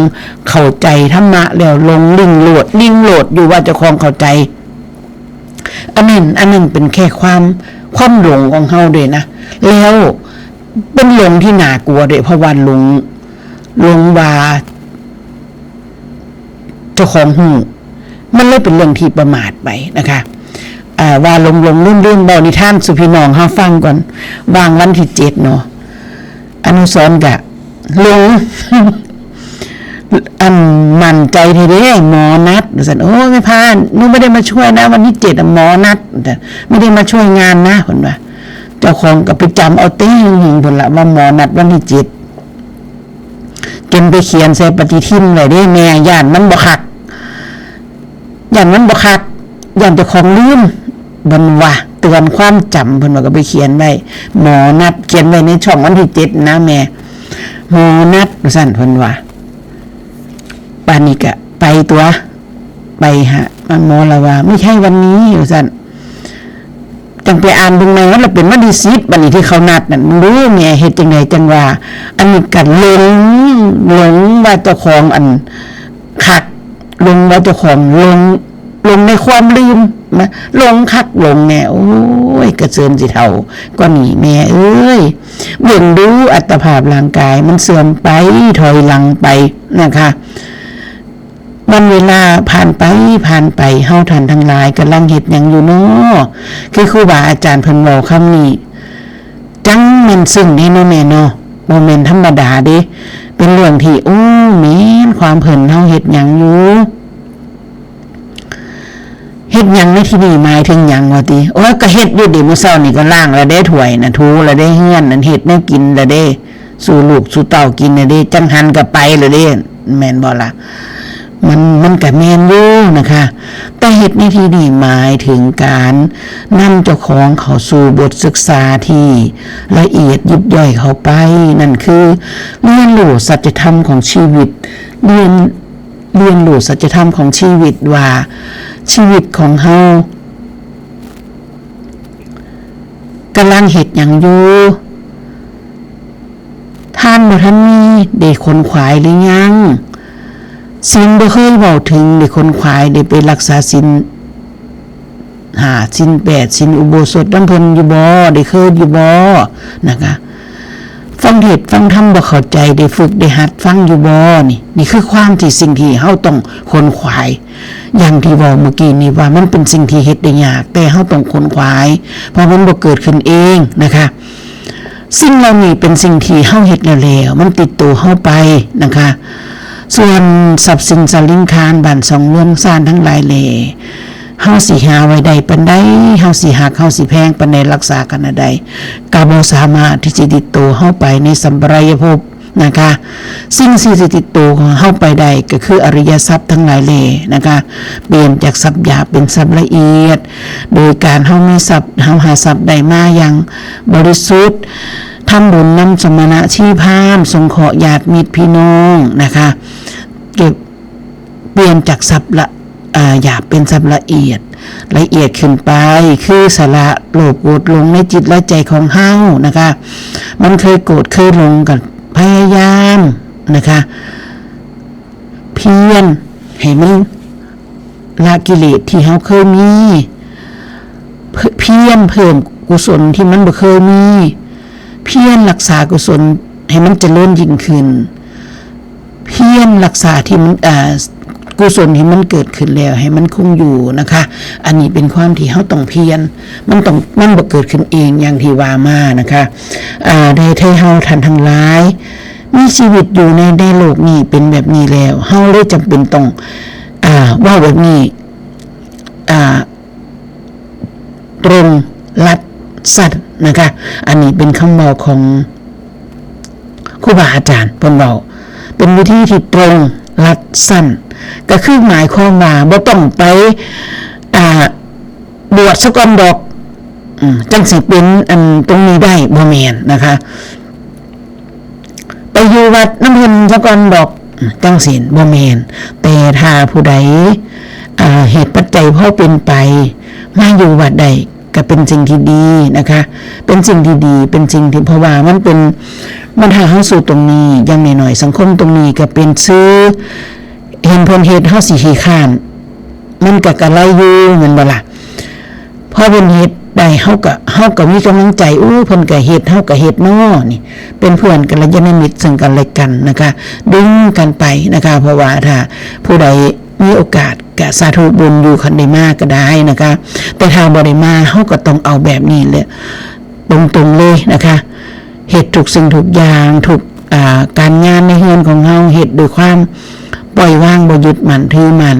เข้าใจธรรมะแล้วหลงลิ่งโลด ลิ่งโลดอยู่ว่าเจ้าของเข้าใจ อันนั้น อันนั้นเป็นแค่ความ ความหลงของเฮาเด้นะ แล้วเป็นหลงที่น่ากลัวเด้ เพราะว่าหลง หลงว่า เจ้าของฮู้ มันเลยเป็นเรื่องที่ประมาทไปนะคะ อ่า ว่าหลงๆ ลืมๆ เว้านิทานสู่พี่น้องเฮาฟังก่อน ว่างวันที่เจ็ดเนาะ อนุสรณ์กะหลง อันมั่นใจแท้เด้ หมอนัด ว่าซั่น โอ้ย แม่พา หนูไม่ได้มาช่วยนะ วันที่เจ็ดอะ หมอนัด แต่ไม่ได้มาช่วยงานนะ เพิ่นว่า เจ้าของก็ไปจำเอาเต็งพุ้นละ ว่าหมอนัดวันที่เจ็ด จนไปเขียนใส่ปฏิทินไว้เด้แม่ ย้านมันบ่คัก ย้านมันบ่คัก ย้านเจ้าของลืม เพิ่นว่า เตือนความจำ เพิ่นว่า ก็ไปเขียนไว้ หมอนัด เขียนไว้ในช่องวันที่เจ็ดนะแม่ หมอนัด ว่าซั่น เพิ่นว่า บาดนี้ก็ไปตั๊ว ไปหาหมอละว่า ไม่ใช่วันนี้ ว่าซั่น จั่งไปอ่านเบิ่งใหม่ มันละเป็นวันที่สิบ บัดนี้ที่เขานัดนั่น มึงดูแม่เฮ็ดจั่งใดจั่งว่า อันนี้ก็หลง หลงว่าเจ้าของอันคัก หลงว่าเจ้าของ หลง หลงในความลืมนะ หลงคักหลงแน่ โอ้ย กระเซินสิเฒ่าก็นี่แม่เอ้ย เบิ่งดูอัตภาพร่างกายมันเสื่อมไป ถอยหลังไปนะคะ วันเวลาผ่านไป ผ่านไป เฮาท่านทั้งหลายกำลังเฮ็ดหยังอยู่น้อ คือครูบาอาจารย์เพิ่นเว้าคำนี้ จั่งแม่นซึ่งเด้เนาะแม่เนาะ บ่แม่นธรรมดาเด้ เป็นเรื่องที่ โอ้ แม่นความเพิ่น เฮาเฮ็ดหยังอยู่ เฮ็ดหยังในที่นี้หมายถึงหยังวะติ โอ้ย ก็เฮ็ดอยู่เด้ มื้อเช้านี่ก็ล้างแล้วเด้ ถ้วยน่ะ ถูแล้วเด้ เฮือนนั่น เฮ็ดแนวกินแล้วเด้ สู่ลูกสู่เต้ากินน่ะเด้ จั่งหันกลับไปเลยเด้ แม่นบ่ล่ะ มัน มันก็แม่นอยู่นะคะ แต่เฮ็ดในที่นี้หมายถึงการนำเจ้าของเข้าสู่บทศึกษาที่ละเอียดยิบย่อยเข้าไป นั่นคือเรียนรู้สัจธรรมของชีวิต เรียน เรียนรู้สัจธรรมของชีวิตว่าชีวิตของเฮากำลังเฮ็ดหยังอยู่ ทานบ่ทันมี ได้ขนขวายหรือยัง ศีลบ่เคยเว้าถึง ได้ขนขวาย ได้ไปรักษาศีลห้า ศีลแปด ศีลอุโบสถนำเพิ่นอยู่บ่ ได้เคยอยู่บ่ นะคะ ฟังเทศน์ฟังธรรมบ่เข้าใจ ได้ฝึกได้หัดฟังอยู่บ่ นี่ นี่คือความที่สิ่งที่เฮาต้องขนขวาย อย่างที่เว้าเมื่อกี้นี้ว่ามันเป็นสิ่งที่เฮ็ดได้ยาก แต่เฮาต้องขนขวาย เพราะมันบ่เกิดขึ้นเองนะคะ สิ่งเหล่านี้เป็นสิ่งที่เฮาเฮ็ดแล้วแล้ว มันติดตัวเฮาไปนะคะ ส่วนทรัพย์สินสาลิงคารบ้านช่องเรือนซานทั้งหลายแหล่ เฮาสิหาไว้ได้ปานใด เฮาสิฮัก เฮาสิแพงปานใด รักษาขนาดใด ก็บ่สามารถที่สิติดตัวเฮาไปในสัมปรายภพนะคะ สิ่งที่สิติดตัวเฮาไปได้ก็คืออริยทรัพย์ทั้งหลายแหล่นะคะ เปลี่ยนจากทรัพย์หยาบเป็นทรัพย์ละเอียด โดยการเฮามีทรัพย์ เฮาหาทรัพย์ได้มาอย่างบริสุทธิ์ ทำบุญนำสมณะชีพราหมณ์ สงเคราะห์ญาติมิตรพี่น้องนะคะ เก็บ เปลี่ยนจากทรัพย์ละ อ่า หยาบเป็นทรัพย์ละเอียด ละเอียดขึ้นไป คือสละโลภโกรธหลงในจิตและใจของเฮานะคะ มันเคยโกรธเคยหลง ก็พยายามนะคะ เพียรให้มันละกิเลสที่เฮาเคยมี เพียรเพิ่มกุศลที่มันบ่เคยมี เพียรรักษากุศลให้มันเจริญยิ่งขึ้น เพียรรักษาที่มัน อ่า กุศลที่มันเกิดขึ้นแล้วให้มันคงอยู่นะคะ อันนี้เป็นความที่เฮาต้องเพียร มันต้อง มันบ่เกิดขึ้นเองอย่างที่ว่ามานะคะ อ่า ได้ไทเฮาท่านทั้งหลาย มีชีวิตอยู่ใน ในโลกนี้เป็นแบบนี้แล้ว เฮาเลยจำเป็นต้อง อ่า เว้าแบบนี้ อ่า ตรงรัดสั้นนะคะ อันนี้เป็นคำเว้าของครูบาอาจารย์เพิ่นเว้า เป็นวิธีที่ตรงรัดสั้น ก็คือหมายความว่าบ่ต้องไป อ่า บวชซะก่อนดอก อืม จั่งสิเป็นอันตรงนี้ได้ บ่แม่นนะคะ ไปอยู่วัดนำเพิ่นซะก่อนดอก อืม จั่งซี้ บ่แม่น แต่ถ้าผู้ใด อ่า เหตุปัจจัยพอเป็นไป มาอยู่วัดได้ ก็เป็นสิ่งที่ดีนะคะ เป็นสิ่งที่ดี เป็นสิ่งที่ เพราะว่ามันเป็น มันหาเฮาสู่ตรงนี้ อย่างน้อยๆ สังคมตรงนี้ก็เป็นสื่อ เห็นเพิ่นเฮ็ด เฮาสิขี้คร้าน มันก็กะไรอยู่ แม่นบ่ล่ะ พอเพิ่นเฮ็ดได้ เฮาก็ เฮาก็มีกำลังใจ อู้ เพิ่นก็เฮ็ด เฮาก็เฮ็ดเนาะ นี่ เป็นเพื่อนกัลยาณมิตรซึ่งกันและกันนะคะ ดึงกันไปนะคะ เพราะว่าถ้าผู้ใดมีโอกาสก็สาธุบุญอยู่ คันได้มาก็ได้นะคะ แต่ถ้าบ่ได้มา เฮาก็ต้องเอาแบบนี้แหละ ตรงๆเลยนะคะ เฮ็ดทุกสิ่งทุกอย่าง ทุก อ่า การงานในเฮือนของเฮา เฮ็ดด้วยความปล่อยวาง บ่ยึดมั่นถือมั่น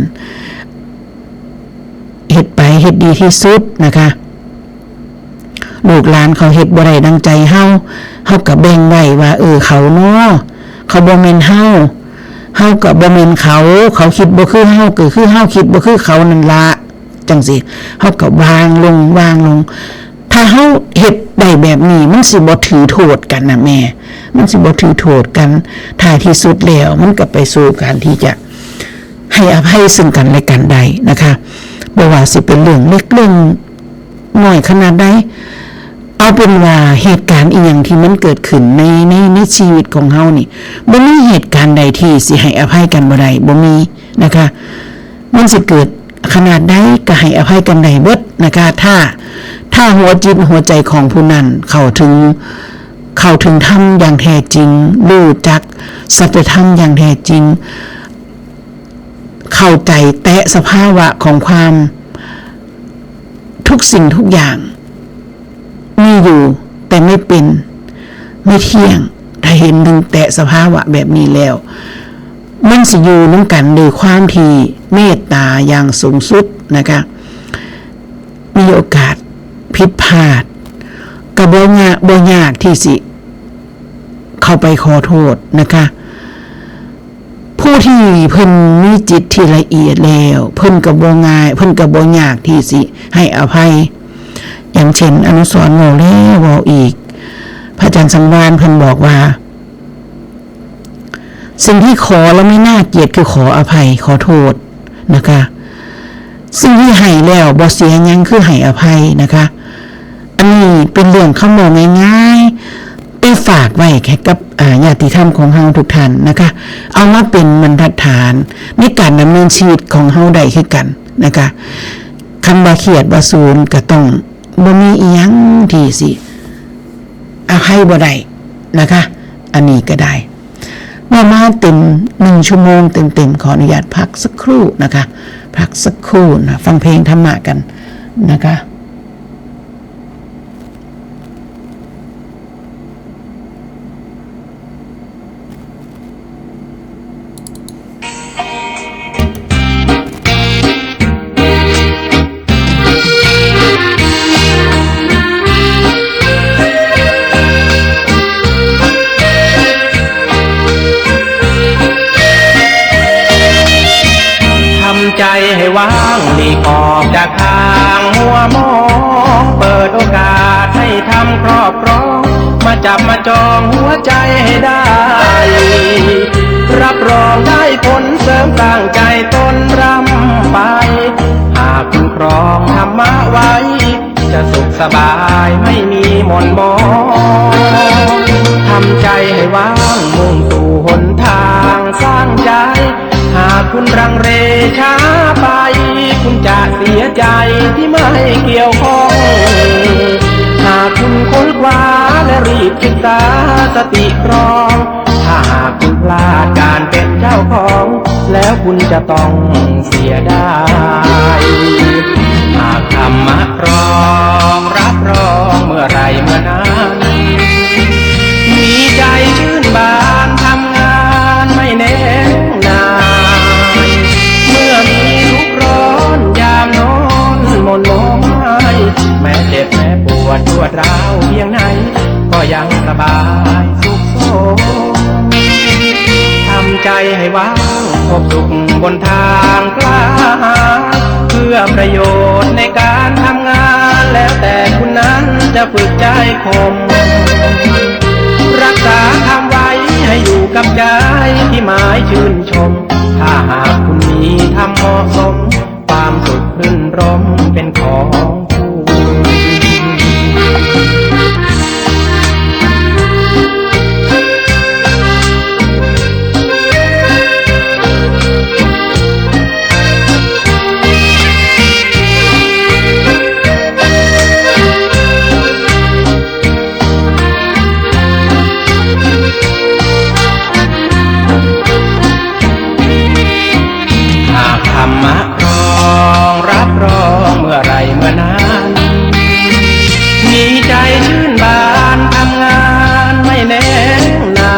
เฮ็ดไป เฮ็ดดีที่สุดนะคะ ลูกหลานเขาเฮ็ดบ่ได้ดังใจเฮา เฮาก็แบ่งไว้ว่า เออ เขาเนาะ เขาบ่แม่นเฮา เฮาก็บ่แม่นเขา เขาคิดบ่คือเฮา ก็คือเฮาคิดบ่คือเขานั่นละ จั่งซี้ เฮาก็วางลง วางลง ถ้าเฮาเฮ็ดได้แบบนี้ มันสิบ่ถือโทษกันนะแม่ มันสิบ่ถือโทษกัน ท้ายที่สุดแล้ว มันก็ไปสู่การที่จะให้อภัยซึ่งกันและกันได้นะคะ บ่ว่าสิเป็นเรื่องเล็กเรื่องน้อยขนาดใด เอาเป็นว่าเหตุการณ์อีหยังที่มันเกิดขึ้นใน ใน ในชีวิตของเฮานี่ บ่มีเหตุการณ์ใดที่สิให้อภัยกันบ่ได้ บ่มีนะคะ มันสิเกิดขนาดใดก็ให้อภัยกันได้เบิดนะคะ ถ้า ถ้าหัวจิตหัวใจของผู้นั้นเข้าถึง เข้าถึงธรรมอย่างแท้จริง รู้จักสัจธรรมอย่างแท้จริง เข้าใจแตะสภาวะของความ ทุกสิ่งทุกอย่างมีอยู่ แต่ไม่เป็น ไม่เที่ยง ถ้าเห็นถึงแตะสภาวะแบบนี้แล้ว มันสิอยู่นำกันด้วยความที่เมตตาอย่างสูงสุดนะคะ มีโอกาสผิดพลาด ก็บ่ยาก บ่ยากที่สิ เข้าไปขอโทษนะคะ ผู้ที่เพิ่นมีจิตที่ละเอียดแล้ว เพิ่นก็บ่ง่าย เพิ่นก็บ่ยากที่สิให้อภัย อย่างเช่น อนุสรณ์เว้าแล้วเว้าอีก พระอาจารย์สังวาลเพิ่นบอกว่า สิ่งที่ขอแล้วไม่น่าเกลียดคือขออภัย ขอโทษนะคะ สิ่งที่ให้แล้วบ่เสียหยังคือให้อภัยนะคะ อันนี้เป็นเรื่องคำเว้าง่ายๆ แต่ฝากไว้แค่กับ อ่า ญาติธรรมของเฮาทุกท่านนะคะ เอามาเป็นบรรทัดฐานในการดำเนินชีวิตของเฮาได้คือกันนะคะ คำว่าเครียดว่าศูนย์ก็ต้องบ่มีอีหยังที่สิอภัยบ่ได้นะคะ อันนี้ก็ได้ เว้ามาเต็มหนึ่งชั่วโมงเต็มๆ ขออนุญาตพักสักครู่นะคะ พักสักครู่นะ ฟังเพลงธรรมะกันนะคะ ทำใจให้ว่างหลีกออกจากทางหัวมอง เปิดโอกาสให้ธรรมครอบครอง มาจับมาจองหัวใจให้ได้ รับรองได้ผลเสริมสร้างใจตนร่ำไป หากคุณครองธรรมะไว้ จะสุขสบายไม่มีหม่นหมอง ทำใจให้ว่างมุ่งสู่หนทางสร้างใจ หากคุณรังเลช้าไป คุณจะเสียใจที่ไม่เกี่ยวข้อง หากคุณค้นคว้าและรีบศึกษาสติตรอง ถ้าหากคุณพลาดการเป็นเจ้าของ แล้วคุณจะต้องเสียดาย หากธรรมะครองรับรองเมื่อไหร่เมื่อนั้น มีใจชื่นบานทำงานไม่แน่นาย เมื่อมีทุกข์ร้อนยามนอนหม่นหมองไห้ แม้เจ็บแม้ปวดรวดร้าวเพียงไหน ก็ยังสบายสุขสม ทำใจให้ว่างพบสุขบนทางกล้า เพื่อประโยชน์ในการทำงาน แล้วแต่คุณนั้นจะฝึกใจคม รักษาธรรมไว้ให้อยู่กับใจที่หมายชื่นชม ถ้าหากคุณมีธรรมเหมาะสม ความสุขรื่นรมเป็นของคู่ หากธรรมะครองรับรองเมื่อไหร่เมื่อนั้น มีใจชื่นบานทำงานไม่แน่นา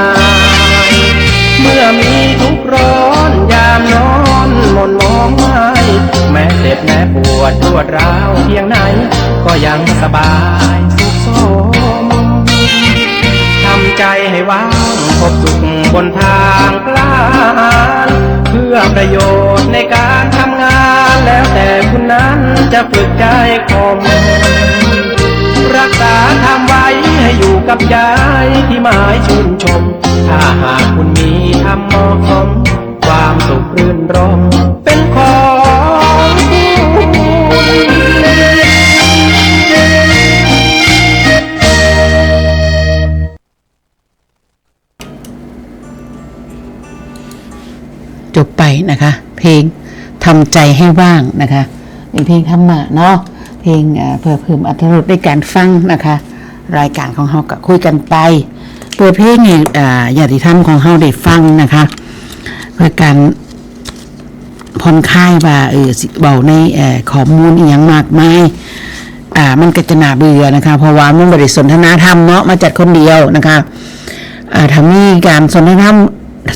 ย เมื่อมีทุกข์ร้อนยามนอนหม่นหมองไห้ แม้เจ็บแม้ปวดรวดร้าวเพียงไหน ก็ยังสบายสุขสม ทำใจให้ว่างพบสุขบนทางกล้า เพื่อประโยชน์ในการทำงาน แล้วแต่คุณนั้นจะฝึกใจคม รักษาธรรมไว้ให้อยู่กับใจที่หมายชื่นชม ถ้าหากคุณมีธรรมเหมาะสม ความสุขรื่นรมเป็นของคุณ จบไปนะคะ เพลงทำใจให้ว่างนะคะ เป็นเพลงธรรมะเนาะ เพลง อ่า เพื่อเพิ่มอรรถรสในการฟังนะคะ รายการของเฮาก็คุยกันไป เปิดเพลงให้ อ่า ญาติธรรมของเฮาได้ฟังนะคะ เพื่อการผ่อนคลายว่า เออ สิเว้าใน เอ่อ ข้อมูลอีหยังมากมาย อ่า มันก็จะน่าเบื่อนะคะ เพราะว่ามันบ่ได้สนทนาธรรมเนาะ มาจัดคนเดียวนะคะ อ่า ถ้ามีการสนทนาธรรม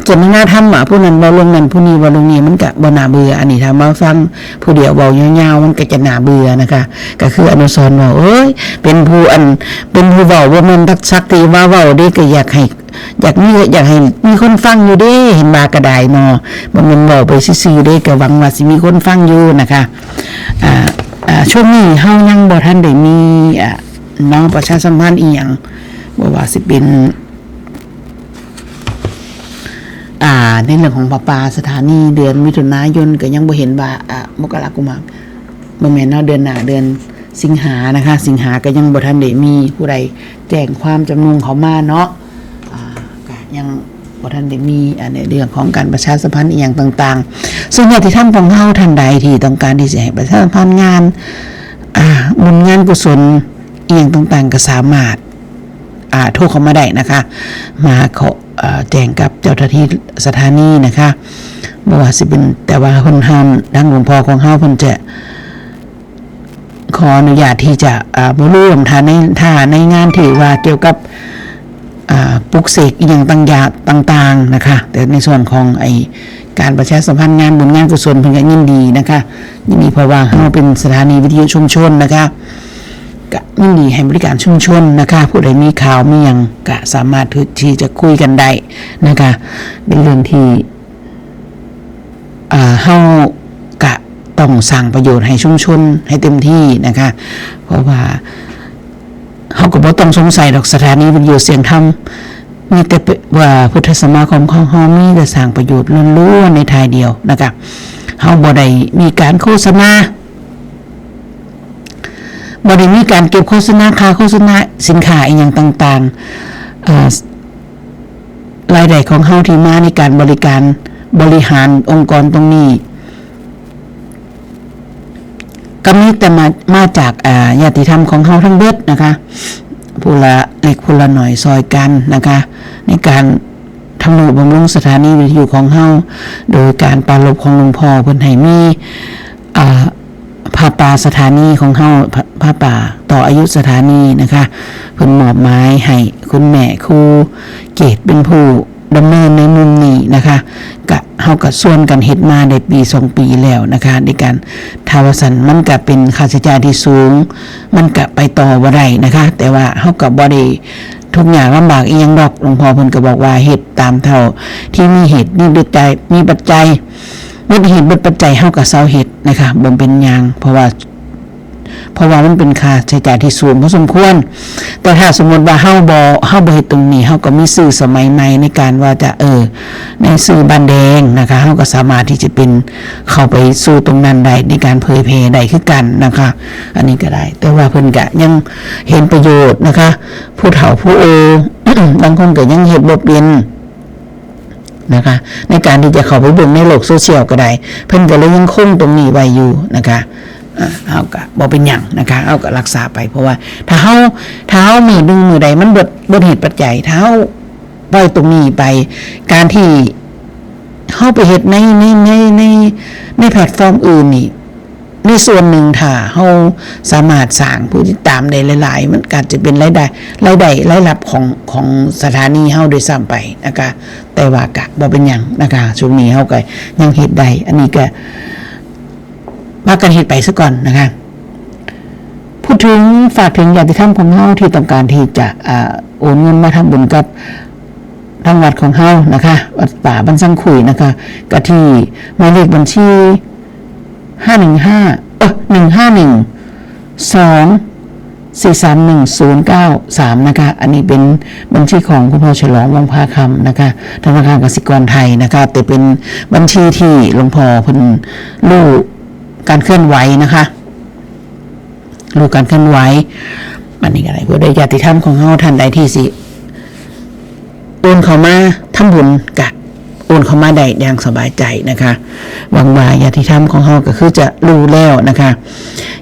สนทนาธรรมอะ ผู้นั้นเว้าเรื่องนั้น ผู้นี้เว้าเรื่องนี้ มันก็บ่น่าเบื่อ อันนี้ถ้ามาฟังผู้เดียวเว้ายาวๆ มันก็จะน่าเบื่อนะคะ ก็คืออนุสรณ์เว้า เอ้ย เป็นผู้อัน เป็นผู้เว้า บ่แม่นสักที่ว่าเว้าเด้ ก็อยากให้ อยากมี อยากให้มีคนฟังอยู่เด้ เห็นว่าก็ได้เนาะ บ่แม่นเว้าไปซื่อๆเด้ ก็หวังว่าสิมีคนฟังอยู่นะคะ อ่า อ่า ช่วงนี้เฮายังบ่ทันได้มี อ่า เนาะ ประชาสัมพันธ์อีหยัง บ่ว่าสิเป็น อ่า ในเรื่องของประปาสถานี เดือนมิถุนายนก็ยังบ่เห็นว่า อ่า มกรากุมภา บ่แม่นเนาะ เดือนหน้า เดือนสิงหานะคะ สิงหาก็ยังบ่ทันได้มีผู้ใดแจ้งความจำนงเข้ามาเนาะ อ่า ก็ยังบ่ทันได้มี อ่า ในเรื่องของการประชาสัมพันธ์อีหยังต่างๆ ซึ่งญาติธรรมของเฮาท่านใดที่ต้องการที่สิให้ประชาสัมพันธ์งาน อ่า บุญงานกุศลอีหยังต่างๆ ก็สามารถ อ่า โทรเข้ามาได้นะคะ มาขอ เอ่อ แจ้งกับเจ้าหน้าที่สถานีนะคะ บ่ว่าสิเป็น แต่ว่าเพิ่นห้าม ทางหลวงพ่อของเฮาเพิ่นจะขออนุญาตที่จะ อ่า บ่ร่วม ถ้าใน ถ้าในงานที่ว่าเกี่ยวกับ อ่า ปลุกเสกอีหยังต่างอย่างต่างๆนะคะ แต่ในส่วนของไอ้การประชาสัมพันธ์งานบุญงานกุศลเพิ่นก็ยินดีนะคะ ยินดี เพราะว่าเฮาเป็นสถานีวิทยุชุมชนนะคะ ก็ยินดีให้บริการชุมชนนะคะ ผู้ใดมีข่าวมีหยังก็สามารถที่จะคุยกันได้นะคะ เป็นเรื่องที่ อ่า เฮากะต้องสร้างประโยชน์ให้ชุมชนให้เต็มที่นะคะ เพราะว่าเฮาก็บ่ต้องสงสัยดอก สถานีวิทยุเสียงธรรม มีแต่ว่าพุทธสมาคมของเฮามีแต่สร้างประโยชน์ล้วนๆในทางเดียวนะคะ เฮาบ่ได้มีการโฆษณา บ่ได้มีการเก็บโฆษณา ค่าโฆษณาสินค้าอีหยังต่างๆ เอ่อ รายได้ของเฮาที่มาในการบริการบริหารองค์กรตรงนี้ ก็มีแต่มา มาจาก อ่า ญาติธรรมของเฮาทั้งเบิดนะคะ ผู้ละเล็กผู้ละน้อยซอยกันนะคะ ในการทำนุบำรุงสถานีวิทยุของเฮา โดยการปรารภของหลวงพ่อเพิ่นให้มี อ่า ผ้าป่าสถานีของเฮา ผ้า ผ้าป่าต่ออายุสถานีนะคะ เพิ่นมอบหมายให้คุณแม่ครูเกตเป็นผู้ดำเนินในมุมนี้นะคะ กะ เฮากะส่วนกันเฮ็ดมาได้ปีสองปีแล้วนะคะ ในการ ถ้าว่าซั่นมันกะเป็นค่าใช้จ่ายที่สูง มันกะไปต่อบ่ได้นะคะ แต่ว่าเฮากะบ่ได้ทุกข์ยากลำบากอีหยังดอก หลวงพ่อเพิ่นก็บอกว่าเฮ็ดตามเท่าที่มีเหตุ มีปัจจัย มีปัจจัย เบิดเหตุเบิดปัจจัยเฮากะเซาเฮ็ดนะคะ บ่เป็นหยัง เพราะว่า เพราะว่ามันเป็นค่าใช้จ่ายที่สูงพอสมควร แต่ถ้าสมมติว่าเฮาบ่ เฮาบ่เฮ็ดตรงนี้ เฮาก็มีสื่อสมัยใหม่ในการว่าจะ เออ ในสื่อบ้านแดงนะคะ เฮาก็สามารถที่จะเป็น เข้าไปสู่ตรงนั้นได้ ในการเผยแพร่ได้คือกันนะคะ อันนี้ก็ได้ แต่ว่าเพิ่นก็ยังเห็นประโยชน์นะคะ ผู้เฒ่าผู้โอ บางคนก็ยังเฮ็ดบ่เป็นนะคะ ในการที่จะเข้าไปเบิ่งในโลกโซเชียลก็ได้ เพิ่นก็เลยยังคงตรงนี้ไว้อยู่นะคะ อ่า เฮาก็บ่เป็นหยังนะคะ เฮาก็รักษาไป เพราะว่าถ้าเฮา ถ้าเฮามื้อหนึ่งมื้อใดมันเบิด เบิดเหตุปัจจัย ถ้าเฮาปล่อยตรงนี้ไป การที่เฮาไปเฮ็ดใน ใน ใน ใน ในแพลตฟอร์มอื่นนี่ ในส่วนหนึ่งถ้าเฮาสามารถสร้างผู้ติดตามได้หลายๆ มันก็อาจจะเป็นรายได้ รายได้ รายรับของ ของสถานีเฮาด้วยซ้ำไปนะคะ แต่ว่าก็บ่เป็นหยังนะคะ ช่วงนี้เฮาก็ยังเฮ็ดได้ อันนี้ก็พากันเฮ็ดไปซะก่อนนะคะ พูดถึง ฝากถึงญาติธรรมของเฮาที่ต้องการที่จะ อ่า โอนเงินมาทำบุญกับทางวัดของเฮานะคะ วัดป่าบ้านสังขุยนะคะ ก็ที่หมายเลขบัญชี ห้าหนึ่งห้า เออ หนึ่งห้าหนึ่ง สอง สี่สามหนึ่ง ศูนย์เก้าสาม นะคะ อันนี้เป็นบัญชีของคุณพ่อฉลอง วงศ์พาคำนะคะ ธนาคารกสิกรไทยนะคะ แต่เป็นบัญชีที่หลวงพ่อเพิ่นรู้การเคลื่อนไหวนะคะ รู้การเคลื่อนไหว อันนี้ก็ได้ ผู้ใดญาติธรรมของเฮาท่านใดที่สิ โอนเข้ามาทำบุญกะโอนเข้ามาได้อย่างสบายใจนะคะ หวังว่าญาติธรรมของเฮาก็คือจะรู้แล้วนะคะ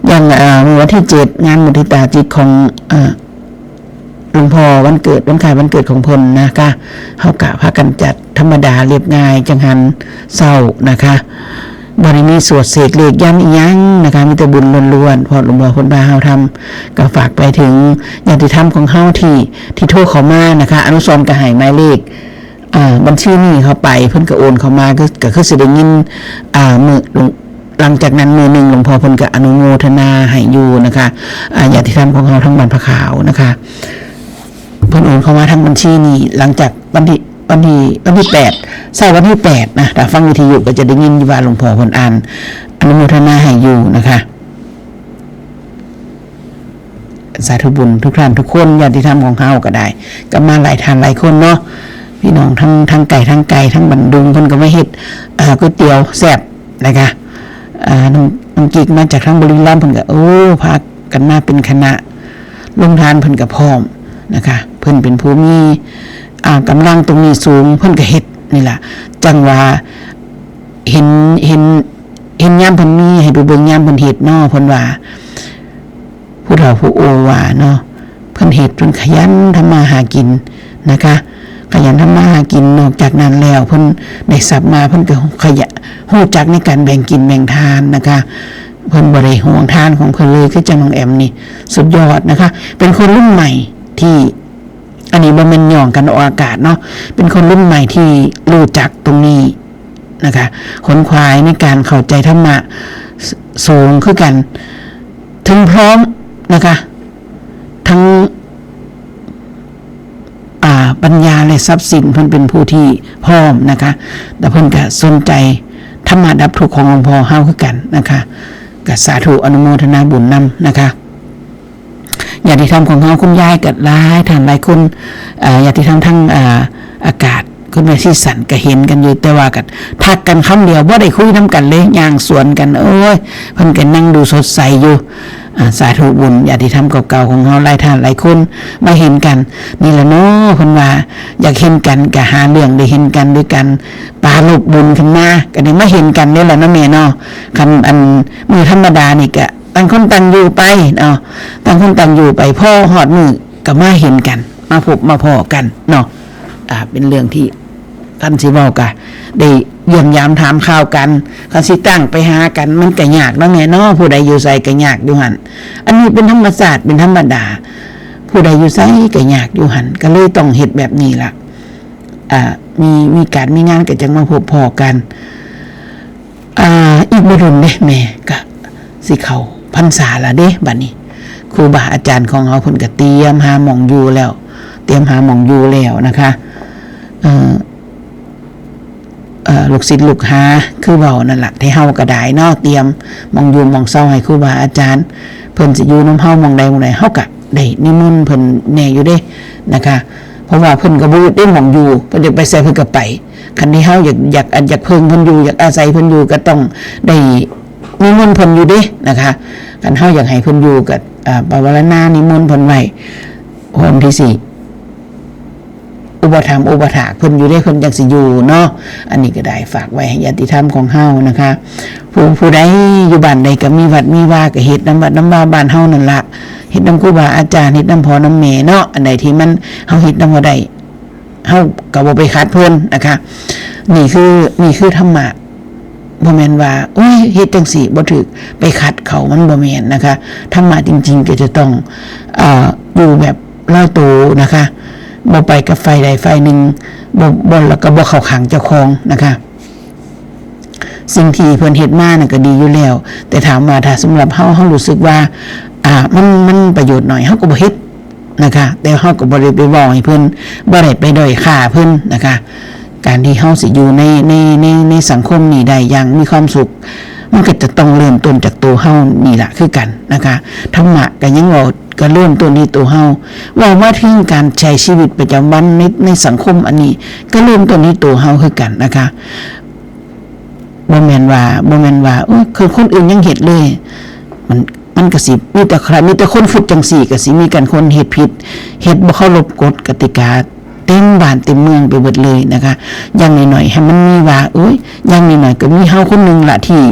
อย่าง เอ่อ เมื่อวันที่เจ็ด งานมุทิตาจิตของ เอ่อ หลวงพ่อวันเกิด วันคล้ายวันเกิดของเพิ่นนะคะ เฮากะพากันจัดธรรมดาเรียบง่าย จังหันเศร้านะคะ บ่ได้มีสวดเสกเลขยันต์อีหยังนะคะ มีแต่บุญล้วนๆ เพราะหลวงพ่อเพิ่นพาเฮาทำ ก็ฝากไปถึงญาติธรรมของเฮาที่ ที่โทรเข้ามานะคะ อนุสรณ์ก็ให้หมายเลข อ่าบัญชีนี้เข้าไป เพิ่นก็โอนเข้ามา ก็ก็คือสิได้ยิน อ่ามื้อหลวงหลังจากนั้นมื้อหนึ่งหลวงพ่อเพิ่นก็อนุโมทนาให้อยู่นะคะ อ่าญาติธรรมของเราทั้งบ้านพระขาวนะคะ เพิ่นโอนเข้ามาทางบัญชีนี้ หลังจากวันที่วันที่วันที่แปด เช้าวันที่แปดนะ ถ้าฟังวิทยุก็จะได้ยินอยู่ว่าหลวงพ่อเพิ่นอ่านอนุโมทนาให้อยู่นะคะ สาธุบุญทุกท่านทุกคน ญาติธรรมของเฮาก็ได้ ก็มาหลายท่านหลายคนเนาะ พี่น้องทั้งทั้งไกลทั้งไกลทั้งบันดุง เพิ่นก็มาเฮ็ด เอ่อ ก๋วยเตี๋ยวแซ่บนะคะ อ่า น้องน้องกิกมาจากทางบุรีรัมย์ เพิ่นก็ โอ้ พากันมาเป็นคณะ โรงทานเพิ่นก็พร้อมนะคะ เพิ่นเป็นผู้มี อ่า กำลังตรงนี้สูง เพิ่นก็เฮ็ดนี่ล่ะ จั่งว่า เห็น เห็น เห็นยามเพิ่นมี ให้ไปเบิ่งยามเพิ่นเฮ็ดเนาะ เพิ่นว่า ผู้เฒ่าผู้โอว่าเนาะ เพิ่นเฮ็ด เพิ่นขยันทำมาหากินนะคะ ขยันทำมาหากิน นอกจากนั้นแล้ว เพิ่นได้ทรัพย์มา เพิ่นก็ขยัน รู้จักในการแบ่งกินแบ่งทานนะคะ เพิ่นบ่ได้หวงทานของเพิ่นเลย คือจั่งน้องแอมนี่ สุดยอดนะคะ เป็นคนรุ่นใหม่ที่ อันนี้บ่แม่นหย่องกันออกอากาศเนาะ เป็นคนรุ่นใหม่ที่รู้จักตรงนี้นะคะ ขนขวายในการเข้าใจธรรมะ ส- สูงคือกัน ถึงพร้อมนะคะ ทั้ง อ่า ปัญญาและทรัพย์สิน เพิ่นเป็นผู้ที่พร้อมนะคะ แต่เพิ่นก็สนใจธรรมะดับทุกข์ของหลวงพ่อเฮาคือกันนะคะ ก็สาธุอนุโมทนาบุญนำนะคะ ญาติธรรมของเฮา คุณยายก็หลายท่านหลายคน เอ่อ ญาติธรรมทั้ง เอ่อ อากาศ คุณแม่สีสันก็เห็นกันอยู่ แต่ว่าก็ทักกันคำเดียว บ่ได้คุยนำกันเลย ย่างสวนกัน โอ้ย เพิ่นก็นั่งดูสดใสอยู่ อ่า สาธุบุญ ญาติธรรมเก่าๆของเฮา หลายท่านหลายคน มาเห็นกัน นี่แหละเนาะ เพิ่นว่า อยากเห็นกันก็หาเรื่องได้เห็นกันด้วยกัน ปรารภบุญขึ้นมา ก็ได้มาเห็นกันนี่แหละเนาะแม่เนาะ คันอันมื้อธรรมดานี่ก็ต่างคนต่างอยู่ไปเนาะ ต่างคนต่างอยู่ไป พอฮอดมื้อก็มาเห็นกัน มาพบมาพ้อกันเนาะ อ่า เป็นเรื่องที่ คันสิเว้าก็ได้เยี่ยมยามถามข่าวกัน คันสิตั้งไปหากัน มันก็ยากเนาะแม่เนาะ ผู้ใดอยู่ไสก็ยากอยู่หั่น อันนี้เป็นธรรมชาติ เป็นธรรมดา ผู้ใดอยู่ไสก็ยากอยู่หั่น ก็เลยต้องเฮ็ดแบบนี้ล่ะ อ่า มี มีการมีงานก็จั่งมาพบพ้อกัน อ่า อีกบ่ดนเด้แม่ ก็สิเข้าพรรษาละเด้ บัดนี้ ครูบาอาจารย์ของเฮาเพิ่นก็เตรียมหาหม่องอยู่แล้ว เตรียมหาหม่องอยู่แล้วนะคะ เอ่อ เอ่อ ลูกศิษย์ลูกหา คือเว้านั่นล่ะ ที่เฮาก็ได้เนาะ เตรียมหม่องอยู่หม่องเซาให้ครูบาอาจารย์ เพิ่นสิอยู่นำเฮาหม่องใดหม่องใด เฮาก็ได้นิมนต์เพิ่นแหน่อยู่เด้นะคะ เพราะว่าเพิ่นก็บ่ได้หม่องอยู่ เพิ่นอยากไปไสเพิ่นก็ไป คันที่เฮาอยาก อยาก อยากเพิ่งเพิ่นอยู่ อยากอาศัยเพิ่นอยู่ ก็ต้องได้นิมนต์เพิ่นอยู่เด้นะคะ คันเฮาอยากให้เพิ่นอยู่ก็ อ่า ปวารณานิมนต์เพิ่นไว้ พร้อมที่สิ อุปถัมภ์อุปถากเพิ่นอยู่เด้ เพิ่นจั่งสิอยู่เนาะ อันนี้ก็ได้ฝากไว้ให้ญาติธรรมของเฮานะคะ ผู้ผู้ใดอยู่บ้านใดก็มีวัดมีวาก็เฮ็ดนำวัดนำวาบ้านเฮานั่นละ เฮ็ดนำครูบาอาจารย์ เฮ็ดนำพ่อนำแม่เนาะ อันใดที่มันเฮาเฮ็ดนำบ่ได้ เฮาก็บ่ไปขัดเพิ่นนะคะ นี่คือ นี่คือธรรมะ บ่แม่นว่า โอ้ย เฮ็ดจั่งซี้บ่ถูก ไปขัดเขา มันบ่แม่นนะคะ ธรรมะจริงๆ ก็จะต้อง เอ่อ อยู่แบบลอยตัวนะคะ บ่ไปกับฝ่ายใดฝ่ายหนึ่ง บ่ บ่ แล้วก็บ่เข้าข้างเจ้าของนะคะ สิ่งที่เพิ่นเฮ็ดมานั่นก็ดีอยู่แล้ว แต่ถามว่าถ้าสำหรับเฮา เฮารู้สึกว่า อ่า มัน มันประโยชน์น้อย เฮาก็บ่เฮ็ดนะคะ แต่เฮาก็บ่ได้ไปเว้าให้เพิ่น บ่ได้ไปด้อยค่าเพิ่นนะคะ การที่เฮาสิอยู่ใน ใน ใน ในสังคมนี้ได้อย่างมีความสุข มันก็จะต้องเริ่มต้นจากตัวเฮานี่ล่ะคือกันนะคะ ธรรมะก็ยังเว้า ก็เริ่มต้นที่ตัวเฮา เว้ามาถึงการใช้ชีวิตประจำวันใน ในสังคมอันนี้ ก็เริ่มต้นที่ตัวเฮาคือกันนะคะ บ่แม่นว่า บ่แม่นว่า โอ้ย คือคนอื่นยังเฮ็ดเลย มัน มันก็สิมีแต่ใคร มีแต่คนคิดจั่งซี้ ก็สิมีกันคนเฮ็ดผิด เฮ็ดบ่เคารพกฎกติกา เต็มบ้านเต็มเมืองไปเบิดเลยนะคะ อย่างน้อยๆ ให้มันมีว่า โอ้ย อย่างน้อยๆ ก็มีเฮาคนหนึ่งละที่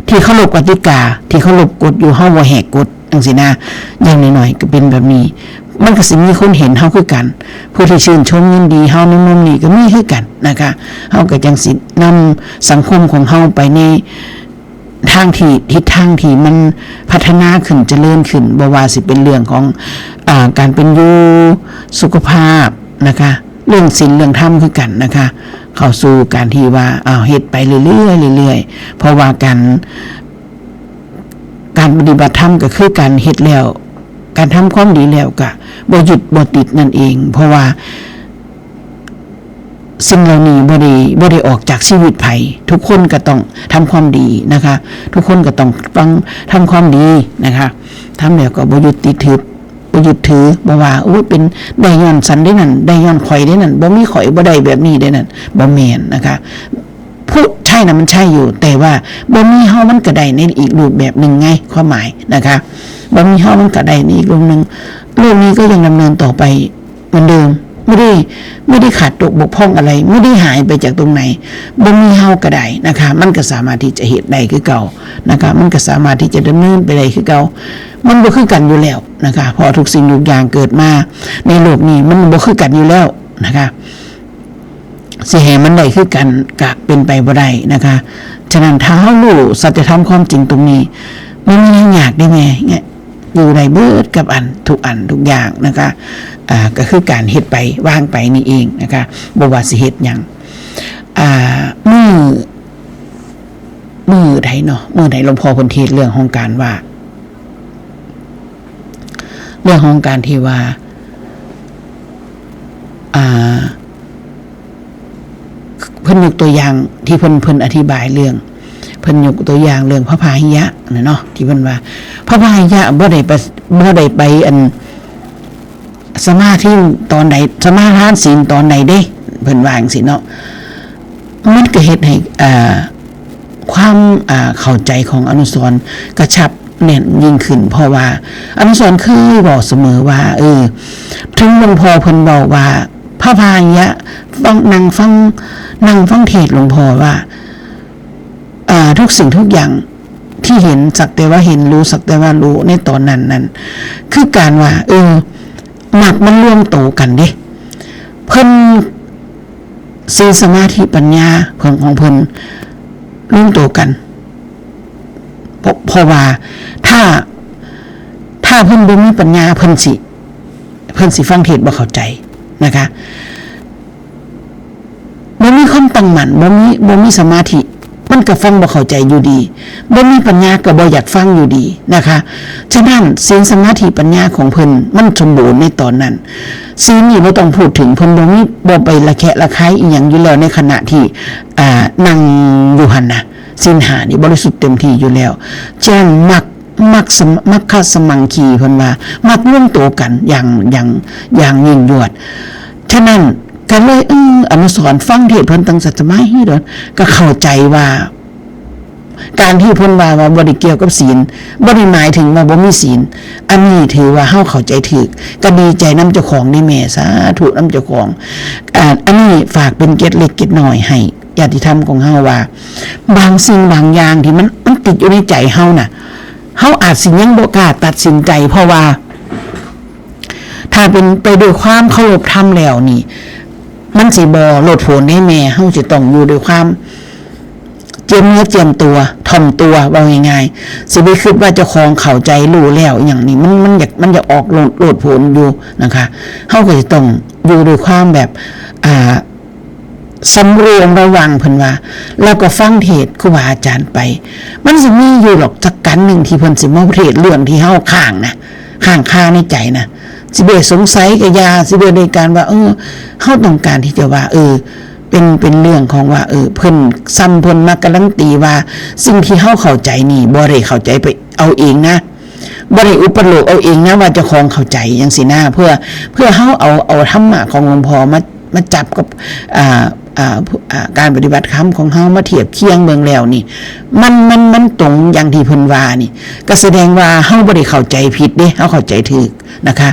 ที่เคารพกติกา ที่เคารพกฎอยู่ เฮาบ่แหกกฎจั่งซี้นะ อย่างน้อยๆ ก็เป็นแบบนี้ มันก็สิมีคนเห็นเฮาคือกัน ผู้ที่ชื่นชมยินดีเฮาในมุมนี้ก็มีคือกันนะคะ เฮาก็จั่งสินำสังคมของเฮาไปในทางที่ ทิศทางที่มันพัฒนาขึ้น เจริญขึ้น บ่ว่าสิเป็นเรื่องของ อ่า การเป็นอยู่ สุขภาพนะคะ เรื่องศีลเรื่องธรรมคือกันนะคะ เข้าสู่การที่ว่าอ้าวเฮ็ดไปเรื่อยๆเรื่อยๆ เพราะว่าการการปฏิบัติธรรมก็คือการเฮ็ดแล้ว การทำความดีแล้วก็บ่ยึดบ่ติดนั่นเอง เพราะว่าสิ่งเหล่านี้บ่ได้บ่ได้ออกจากชีวิตไผ ทุกคนก็ต้องทำความดีนะคะ ทุกคนก็ต้องฟังทำความดีนะคะ ทำแล้วก็บ่ยึดติดถือ บ่ยึดถือ บ่ว่า โอ้ย เป็นได้ย้อนฉันได้นั่น ได้ย้อนข่อยได้นั่น บ่มีข่อยบ่ได้แบบนี้ได้นั่น บ่แม่นนะคะ ผู้ใช่นะมันใช่อยู่ แต่ว่าบ่มีเฮามันก็ได้ในอีกรูปแบบหนึ่งไง ความหมายนะคะ บ่มีเฮามันก็ได้ในอีกรูปหนึ่ง โลกนี้ก็ยังดำเนินต่อไปเหมือนเดิม ไม่ได้ ไม่ได้ขาดตกบกพร่องอะไร ไม่ได้หายไปจากตรงไหน บ่มีเฮาก็ได้นะคะ มันก็สามารถที่จะเฮ็ดได้คือเก่านะคะ มันก็สามารถที่จะดำเนินไปได้คือเก่า มันบ่คือกันอยู่แล้วนะคะ เพราะทุกสิ่งทุกอย่างเกิดมาในโลกนี้มันบ่คือกันอยู่แล้วนะคะ สิให้มันได้คือกันก็เป็นไปบ่ได้นะคะ ฉะนั้นถ้าเฮารู้สัจธรรมความจริงตรงนี้ มันบ่มีหยังยากเด้แม่ เนี่ย อยู่ได้เบิดกับอันทุกอันทุกอย่างนะคะ อ่า ก็คือการเฮ็ดไปวางไปนี่เองนะคะ บ่ว่าสิเฮ็ดหยัง อ่า มื้อ มื้อใดเนาะ มื้อใดหลวงพ่อเพิ่นเทศน์เรื่องของการว่า เรื่องของการที่ว่า อ่า เพิ่นยกตัวอย่างที่เพิ่น เพิ่นอธิบายเรื่อง เพิ่นยกตัวอย่างเรื่องพระพาหิยะนะเนาะ ที่เพิ่นว่า พระพาหิยะบ่ได้ไป บ่ได้ไปอัน สมาธิตอนใด สมาทานศีลตอนใดเด้ เพิ่นว่าจังซี่เนาะ มันก็เฮ็ดให้ อ่า ความ อ่า เข้าใจของอนุสรณ์กระชับแน่นยิ่งขึ้น เพราะว่าอนุสรณ์เคยบอกเสมอว่า เออ ถึงหลวงพ่อเพิ่นบอกว่า พระพาหิยะ ฟัง นั่งฟัง นั่งฟังเทศน์หลวงพ่อว่า อ่า ทุกสิ่งทุกอย่างที่เห็น สักแต่ว่าเห็น รู้สักแต่ว่ารู้ในตอนนั้นนั้น คือการว่า เออ มรรคมันรวมโตกันเด้ เพิ่น ศีลสมาธิปัญญาเพิ่นของเพิ่นรวมโตกัน เพราะ เพราะว่าถ้า ถ้าเพิ่นบ่มีปัญญา เพิ่นสิ เพิ่นสิฟังเทศน์บ่เข้าใจนะคะ บ่มีความตั้งมั่น บ่มี บ่มีสมาธิ มันก็ฟังบ่เข้าใจอยู่ดี บ่มีปัญญาก็บ่อยากฟังอยู่ดีนะคะ ฉะนั้นศีลสมาธิปัญญาของเพิ่นมันสมบูรณ์ในตอนนั้น ศีลนี่บ่ต้องพูดถึง เพิ่นบ่มี บ่ไประแคะระคายอีหยังอยู่แล้วในขณะที่ อ่า นั่งอยู่หั่นน่ะ ศีลห้านี่บริสุทธิ์เต็มที่อยู่แล้ว ฉะนั้นมรรค มรรคสม- มรรคสมังคีเพิ่นว่า มรรครวมโตกันอย่าง อย่าง อย่างยิ่งยวด ฉะนั้นก็เลย เออ อนุสรณ์ฟังเทศน์เพิ่นตั้งแต่สมัยโดน ก็เข้าใจว่า การที่เพิ่นว่า ว่าบ่ได้เกี่ยวกับศีล บ่ได้หมายถึงว่าบ่มีศีล อันนี้ถือว่าเฮาเข้าใจถูก ก็ดีใจนำเจ้าของเด้แม่ สาธุนำเจ้าของ อ่า อันนี้ฝากเป็นเกร็ดเล็กเกร็ดน้อยให้ญาติธรรมของเฮาว่า บางสิ่งบางอย่างที่มัน มันติดอยู่ในใจเฮาน่ะ เฮาอาจสิยังบ่กล้าตัดสินใจ เพราะว่า ถ้าเป็นไปด้วยความเคารพธรรมแล้วนี่ มันสิบ่โลดโผนเด้แม่ เฮาสิต้องอยู่ด้วยความเจียมเนื้อเจียมตัว ถ่อมตัว เว้าง่ายๆ สิไปคิดว่าเจ้าของเข้าใจรู้แล้วอหย่างนี้ มัน มันอยาก มันอยากออกโลด โลดโผนอยู่นะคะ เฮาก็สิต้องอยู่ด้วยความแบบ อ่า สำรวมระวังเพิ่นว่า แล้วก็ฟังเทศน์ครูบาอาจารย์ไป มันสิมีอยู่หรอกจักกันหนึ่งที่เพิ่นสิมาเทศน์เรื่องที่เฮาค้างนะ ค้างคาในใจนะ สิไปสงสัยก็อย่า สิไปในการว่า เออ เฮาต้องการที่จะว่า เออ เป็น เป็นเรื่องของว่า เออ เพิ่น ซ้ำเพิ่นมาการันตีว่า สิ่งที่เฮาเข้าใจนี่บ่ได้เข้าใจไปเอาเองนะ บ่ได้อุปโลกเอาเองนะว่าเจ้าของเข้าใจจังซี้นะ เพื่อ เพื่อเฮาเอา เอาธรรมะของหลวงพ่อมา มาจับกับ อ่า อ่า อ่า การปฏิบัติธรรมของเฮามาเทียบเคียงเบิ่งแล้วนี่ มัน มัน มันตรงอย่างที่เพิ่นว่านี่ ก็แสดงว่าเฮาบ่ได้เข้าใจผิดเด้ เฮาเข้าใจถูกนะคะ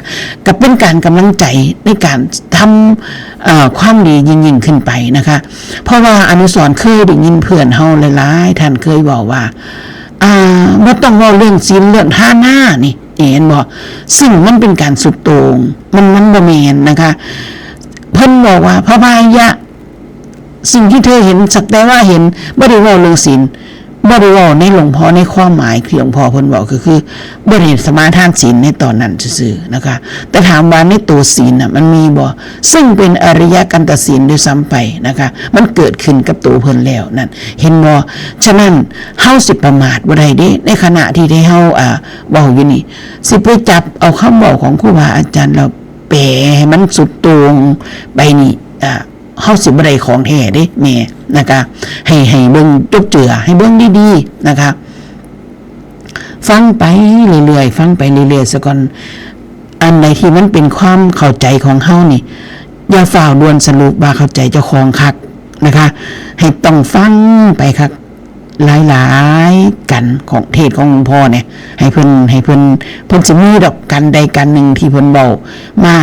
ก็เป็นการกำลังใจในการทำ เอ่อ ความดียิ่งๆขึ้นไปนะคะ เพราะว่าอนุสรณ์เคยได้ยินเพื่อนเฮาหลายๆท่านเคยเว้าว่า อ่า บ่ต้องเว้าเรื่องศีลเรื่องทานานี่ เห็นบ่ ซึ่งมันเป็นการสุดโต่ง มัน มันบ่แม่นนะคะ เพิ่นบอกว่า พระพาหิยะ สิ่งที่เธอเห็นสักแต่ว่าเห็น บ่ได้เว้าเรื่องศีล บ่ได้เว้าในหลวงพ่อในความหมายที่หลวงพ่อเพิ่นเว้าก็คือบ่ได้สมาทานศีลในตอนนั้นซื่อๆนะคะ แต่ถามว่าในตัวศีลน่ะมันมีบ่ ซึ่งเป็นอริยกันตศีลด้วยซ้ำไปนะคะ มันเกิดขึ้นกับตัวเพิ่นแล้วนั่น เห็นบ่ ฉะนั้นเฮาสิประมาทบ่ได้เด้ ในขณะที่ที่เฮาอ่าเว้าอยู่นี่ สิไปจับเอาคำเว้าของครูบาอาจารย์แล้วแปลให้มันสุดโต่งไปนี่อ่า เฮาสิบ่ได้ของแท้เด้แม่นะคะ ให้ให้เบิ่งจบเจือให้เบิ่งดีๆนะคะ ฟังไปเรื่อยๆฟังไปเรื่อยๆซะก่อน อันใดที่มันเป็นความเข้าใจของเฮานี่ อย่าฟ้าวด่วนสรุปว่าเข้าใจเจ้าของคักนะคะ ให้ต้องฟังไปคัก หลายๆกันของเทศน์ของหลวงพ่อเนี่ย ให้เพิ่นให้เพิ่นเพิ่นสิมีดอกกันใดกันหนึ่งที่เพิ่นเว้ามา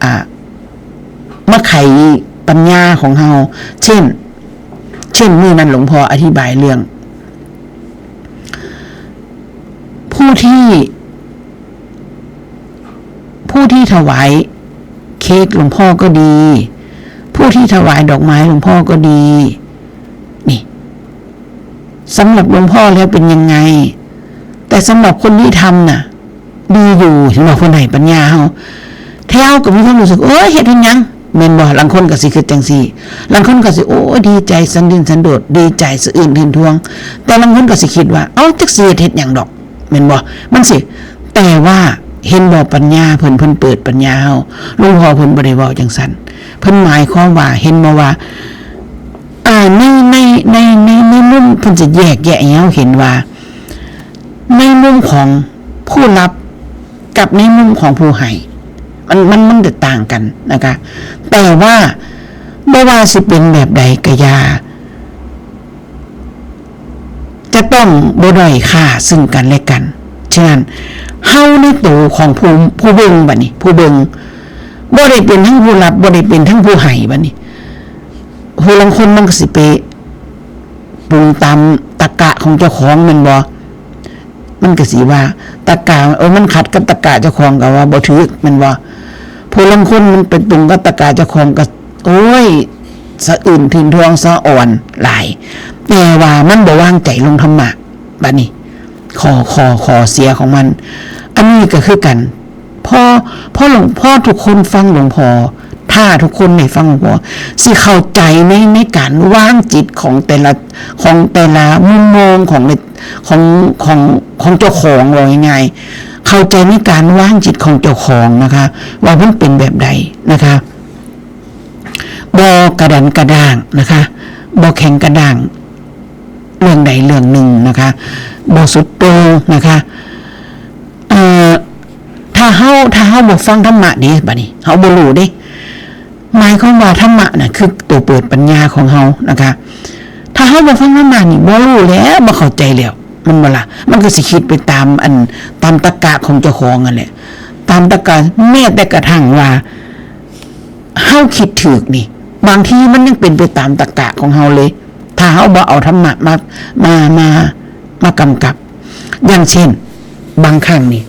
อ่ามาไขปัญญาของเฮา เช่น เช่นมื้อนั้นหลวงพ่ออธิบายเรื่อง ผู้ที่ ผู้ที่ถวายเค้กหลวงพ่อก็ดี ผู้ที่ถวายดอกไม้หลวงพ่อก็ดี นี่ สำหรับหลวงพ่อแล้วเป็นยังไง แต่สำหรับคนที่ทำน่ะ ดีอยู่ เห็นบ่ เพิ่นให้ปัญญาเฮา แท้เฮาก็มีความรู้สึก โอ้ย เฮ็ดเฮ็ดหยัง แม่นบ่ ลางคนก็สิคิดจังซี่ ลางคนก็สิ โอ้ย ดีใจสันดินสันโดษ ดีใจสะอื้นทื่นทวง แต่ลางคนก็สิคิดว่า เอ้า จักสิเฮ็ดเฮ็ดหยังดอก แม่นบ่ มันสิ แต่ว่าเห็นบ่ ปัญญาเพิ่น เพิ่นเปิดปัญญาเฮา หลวงพ่อเพิ่นบ่ได้เว้าจังซั่น เพิ่นหมายความว่า เห็นบ่ว่า อ่า ใน ใน ใน ใน ในมุมเพิ่นจะแยกแยะให้เฮาเห็นว่า ในมุมของผู้รับกับในมุมของผู้ให้ มัน มัน มันจะต่างกันนะคะ แต่ว่าบ่ว่าสิเป็นแบบใดก็อย่า จะต้องบ่ด้อยค่าซึ่งกันและกัน ฉะนั้น เฮาในโตของผู้ ผู้เบิ่งบัดนี้ ผู้เบิ่ง บ่ได้เป็นทั้งผู้รับ บ่ได้เป็นทั้งผู้ให้บัดนี้ ผู้ลางคนมันก็สิไปปรุงตามตรรกะของเจ้าของแม่นบ่ มันก็สิว่าตรรกะ เออ มันขัดกับตรรกะเจ้าของก็ว่าบ่ถูกแม่นบ่ ผู้ลางคนมันไปตรงกับตรรกะเจ้าของก็ โอ้ย สะอื้นทื่นทวงสะอ่อนหลาย แต่ว่ามันบ่วางใจลงธรรมะ บัดนี้ ข้อ ข้อ ข้อเสียของมัน อันนี้ก็คือกัน พอ พอหลวง พอทุกคนฟังหลวงพ่อ ถ้าทุกคนได้ฟังหลวงพ่อ สิเข้าใจใน ในการวางจิตของแต่ละ ของแต่ละมุมมองของ ของ ของ ของเจ้าของ ว่าง่ายๆ เข้าใจในการวางจิตของเจ้าของนะคะ ว่ามันเป็นแบบใดนะคะ บ่กระดันกระด้างนะคะ บ่แข็งกระด้าง เรื่องใดเรื่องหนึ่งนะคะ บ่สุดโต่งนะคะ เอ่อ ถ้าเฮา ถ้าเฮาบ่ฟังธรรมะเด้ บัดนี้ เฮาบ่รู้เด้ หมายความว่าธรรมะน่ะคือตัวเปิดปัญญาของเฮานะคะ ถ้าเฮาบ่ฟังธรรมะนี่บ่รู้แล้ว บ่เข้าใจแล้ว แม่นบ่ล่ะ มันก็สิคิดไปตามอัน ตามตรรกะของเจ้าของนั่นแหละ ตามตรรกะ แม้แต่กระทั่งว่า เฮาคิดถูกนี่ บางทีมันยังเป็นไปตามตรรกะของเฮาเลย ถ้าเฮาบ่เอาธรรมะมา มา มา มากำกับ อย่างเช่น บางครั้งนี่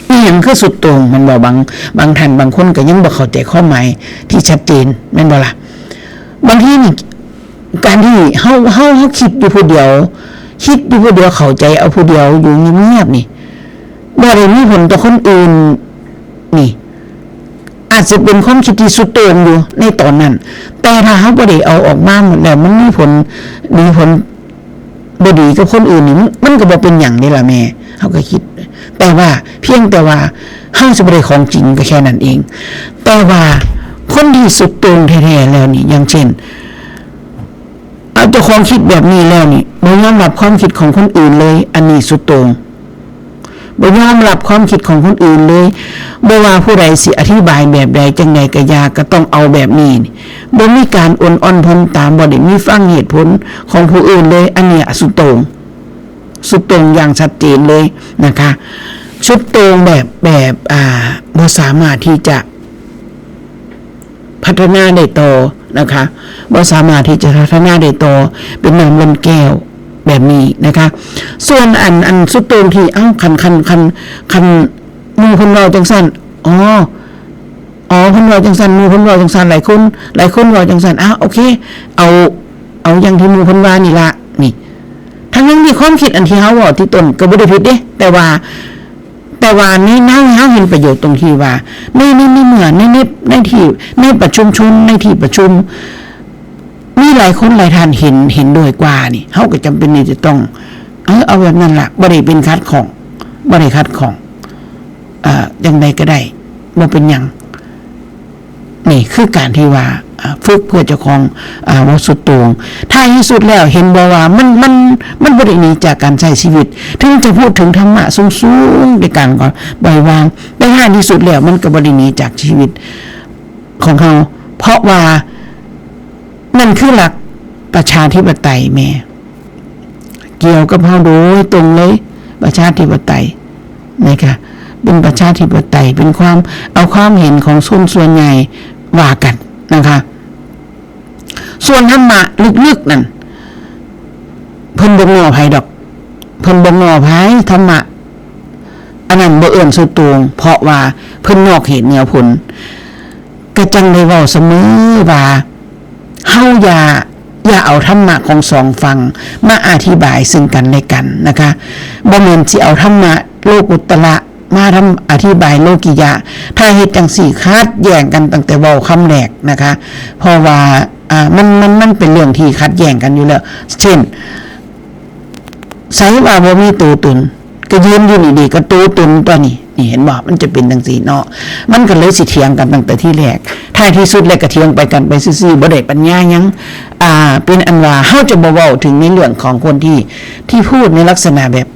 อีหยังคือสุดโต่ง แม่นบ่ บาง บางท่านบางคนก็ยังบ่เข้าใจความหมายที่ชัดเจน แม่นบ่ล่ะ บางทีนี่ การที่เฮา เฮา เฮาคิดอยู่ผู้เดียว คิดอยู่ผู้เดียว เข้าใจเอาผู้เดียว อยู่เงียบๆนี่ บ่ได้มีผลต่อคนอื่น นี่ อาจสิเป็นความคิดที่สุดโต่งอยู่ในตอนนั้น แต่ถ้าเฮาบ่ได้เอาออกมาหมดแล้ว มันมีผลดีผลบ่ดีกับคนอื่นนี่ มัน มันก็บ่เป็นหยังเด้ล่ะแม่ เฮาก็คิด แต่ว่าเพียงแต่ว่าเฮาสิบ่ได้ของจริงก็แค่นั้นเอง แต่ว่าคนที่สุดโต่งแท้ๆแล้วนี่ อย่างเช่น เอาเจ้าของคิดแบบนี้แล้วนี่ บ่ยอมรับความคิดของคนอื่นเลย อันนี้สุดโต่ง บ่ยอมรับความคิดของคนอื่นเลย บ่ว่าผู้ใดสิอธิบายแบบใดจั่งใดก็อย่า ก็ต้องเอาแบบนี้นี่ บ่มีการอ่อนอ่อนผ่อนตาม บ่ได้มีฟังเหตุผลของผู้อื่นเลย อันเนี้ยสุดโต่ง สุดโต่งอย่างชัดเจนเลยนะคะ สุดโต่งแบบ แบบ อ่า บ่สามารถที่จะ พัฒนาได้ต่อนะคะ บ่สามารถที่จะพัฒนาได้ต่อ เป็นน้ำล้นแก้วแบบนี้นะคะ ส่วนอัน อันสุดโต่งที่ เอ้า คัน คัน คัน คันหมู่เพิ่นเว้าจั่งซั่น อ๋อ อ๋อ เพิ่นเว้าจั่งซั่น หมู่เพิ่นเว้าจั่งซั่น หลายคน หลายคนเว้าจั่งซั่น อ้าว โอเค เอา เอาอย่างที่หมู่เพิ่นว่านี่ละ นี่ ความคิดอันที่เฮาเว้าที่ต้นก็บ่ได้ผิดเด้ แต่ว่า แต่ว่าในในเฮาเห็นประโยชน์ตรงที่ว่า ในในในเมื่อในในในที่ในประชุมชนในที่ประชุม มีหลายคนหลายท่านเห็นเห็นด้วยกว่านี่ เฮาก็จำเป็นที่จะต้อง เออ เอาแบบนั้นล่ะ บ่ได้เป็นขัดข้อง บ่ได้ขัดข้อง อ่า จั่งใดก็ได้ บ่เป็นหยัง นี่คือการที่ว่า อ่า ฝึกเพื่อเจ้าของ อ่า บ่สุดโต่ง ท้ายที่สุดแล้วเห็นบ่ว่ามัน มัน มันบ่ได้หนีจากการใช้ชีวิต ถึงจะพูดถึงธรรมะสูงๆ ในการก็ปล่อยวาง แต่ท้ายที่สุดแล้วมันก็บ่ได้หนีจากชีวิตของเฮา เพราะว่านั่นคือหลักประชาธิปไตยแม่ เกี่ยวกับเฮาโดยตรงเลย ประชาธิปไตยนะคะ เป็นประชาธิปไตย เป็นความ เอาความเห็นของชนส่วนใหญ่ว่ากันนะคะ ส่วนธรรมะลึกๆนั่น เพิ่นบ่ง้อไผดอก เพิ่นบ่ง้อไผ ธรรมะ อันนั้นบ่เอิ้นสุดโต่ง เพราะว่าเพิ่นนอกเหตุเหนือผล ก็จั่งได้เว้าเสมอว่า เฮาอย่า อย่าเอาธรรมะของสองฝั่งมาอธิบายซึ่งกันและกันนะคะ บ่แม่นสิเอาธรรมะโลกุตตระมาทำ อธิบายโลกิยะ ถ้าเฮ็ดจั่งซี้ขัดแย้งกันตั้งแต่เว้าคำแรกนะคะ เพราะว่า อ่า มัน มัน มันเป็นเรื่องที่ขัดแย้งกันอยู่แล้ว เช่น ไสว่าบ่มีตัวตน ก็ยืนอยู่นี่ดี ก็ตัวตนตัวนี้ นี่เห็นบ่ มันจะเป็นจั่งซี้เนาะ มันก็เลยสิเถียงกันตั้งแต่ทีแรก ท้ายที่สุดแล้วก็เถียงไปกันไปซื่อๆ บ่ได้ปัญญาหยัง อ่า เป็นอันว่าเฮาจะบ่เว้าถึงในเรื่องของคนที่ ที่พูดในลักษณะแบบ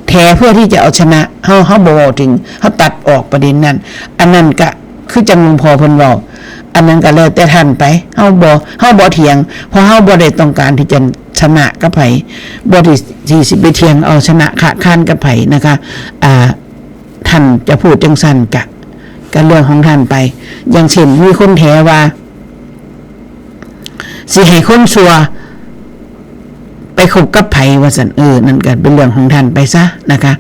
แถเพื่อที่จะเอาชนะ เฮา เฮาบ่เว้าถึง เฮาตัดออกประเด็นนั้น อันนั้นก็คือจั่งหลวงพ่อเพิ่นเว้า อันนั้นก็แล้วแต่ท่านไป เฮาบ่ เฮาบ่เถียง เพราะเฮาบ่ได้ต้องการที่จะชนะกับไผ บ่ได้ที่สิไปเถียงเอาชนะค้าคานกับไผนะคะ อ่า ท่านจะพูดจั่งซั้นกะ กะเรื่องของท่านไป อย่างเช่นมีคนแถว่า สิให้คนชั่วไปคบกับไผว่าซั่น เออ นั่นก็เป็นเรื่องของท่านไปซะนะคะ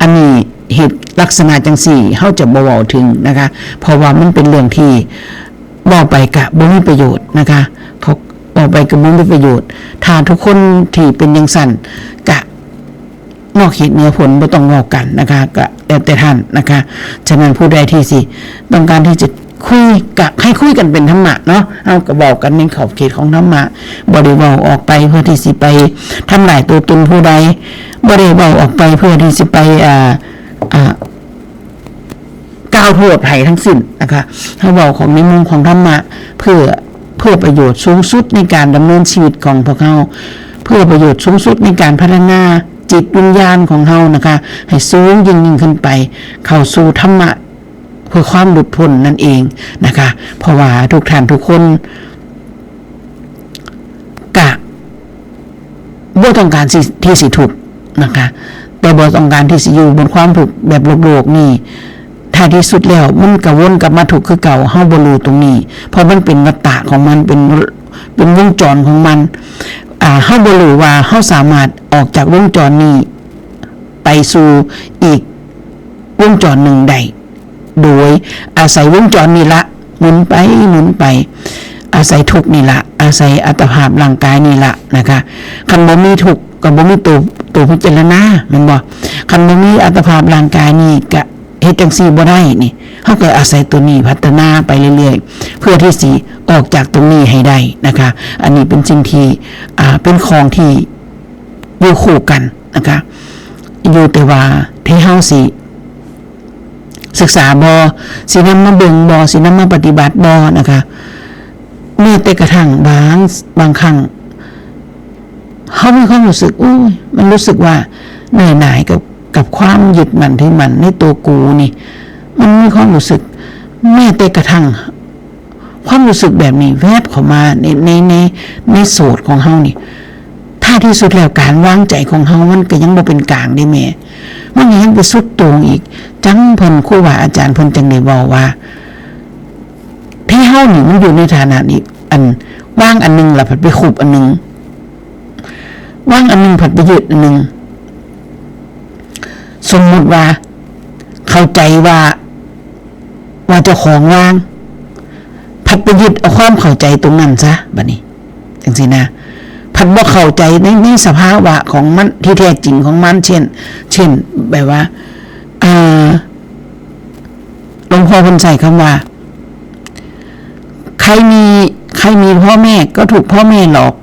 อันนี้เหตุลักษณะจั่งซี้ เฮาจะบ่เว้าถึงนะคะ เพราะว่ามันเป็นเรื่องที่เว้าไปกะบ่มีประโยชน์นะคะ เขาเว้าไปกะบ่มีประโยชน์ ถ้าทุกคนที่เป็นจั่งซั้นกะ นอกเหตุเหนือผลบ่ต้องเว้ากันนะคะ ก็แล้วแต่ท่านนะคะ ฉะนั้นผู้ใดที่สิต้องการที่จะคุยกะให้คุยกันเป็นธรรมะเนาะ เฮาก็เว้ากันในขอบเขตของธรรมะ บ่ได้เว้าออกไปเพื่อที่สิไปทำลายตัวตนผู้ใด บ่ได้เว้าออกไปเพื่อที่สิไป อ่า อ่า กล่าวโทษไผทั้งสิ้นนะคะ เฮาเว้าของในมุมของธรรมะ เพื่อ เพื่อประโยชน์สูงสุดในการดำเนินชีวิตของพวกเฮา เพื่อประโยชน์สูงสุดในการพัฒนาจิตวิญญาณของเฮานะคะ ให้สูงยิ่งยิ่งขึ้นไป เข้าสู่ธรรมะ เพื่อความหลุดพ้นนั่นเองนะคะ เพราะว่าทุกท่านทุกคนกะบ่ต้องการสิ ที่สิทุกข์นะคะ แต่บ่ต้องการที่สิอยู่บนความทุกข์แบบโลกๆนี่ ท้ายที่สุดแล้วมันก็วนกลับมาทุกข์คือเก่า เฮาบ่รู้ตรงนี้ เพราะมันเป็นวัฏฏะของมัน เป็น เป็นวงจรของมัน อ่า เฮาบ่รู้ว่าเฮาสามารถออกจากวงจรนี้ไปสู่อีกวงจรหนึ่งได้ โดยอาศัยวงจรนี่ละหมุนไปหมุนไป อาศัยทุกข์นี่ละ อาศัยอัตภาพร่างกายนี่ละนะคะ คันบ่มีทุกข์ก็บ่มีตัว ตัวพิจารณา แม่นบ่ คันบ่มีอัตภาพร่างกายนี่ก็เฮ็ดจั่งซี้บ่ได้นี่ เฮาก็อาศัยตัวนี้พัฒนาไปเรื่อยๆ เพื่อที่สิออกจากตรงนี้ให้ได้นะคะ อันนี้เป็นสิ่งที่ อ่า เป็นของที่อยู่คู่กันนะคะ อยู่แต่ว่าที่เฮาสิศึกษาบ่ สินำมาเบิ่งบ่ สินำมาปฏิบัติบ่นะคะ แม้แต่กระทั่งบาง บางครั้ง เฮามีความรู้สึก โอ้ย มันรู้สึกว่าเบื่อหน่ายกับ กับความยึดมั่นถือมั่นในตัวกูนี่ มันมีความรู้สึก แม้แต่กระทั่ง ความรู้สึกแบบนี้แวบเข้ามาใน ใน ใน ในโสตของเฮานี่ ท้ายที่สุดแล้วการวางใจของเฮามันก็ยังบ่เป็นกลางเด้แม่ มันก็ยังไปสุดโต่งอีก จั่งเพิ่นครูบาอาจารย์เพิ่นจั่งได้เว้าว่า ที่เฮานี่มันอยู่ในฐานะนี้ อัน วางอันหนึ่งแล้วผัดไปคุบอันหนึ่ง วางอันหนึ่งผัดไปยึดอันหนึ่ง สมมุติว่า เข้าใจว่า ว่าเจ้าของวาง ผัดไปยึดเอาความเข้าใจตรงนั้นซะ บัดนี้ จั่งซี้นะ ผ คันบ่เข้าใจในในสภาวะของมันที่แท้จริงของมัน เช่น เช่น แบบว่า อ่า หลวงพ่อเพิ่นใช้คำว่า ใครมี ใครมีพ่อแม่ก็ถูกพ่อแม่หลอก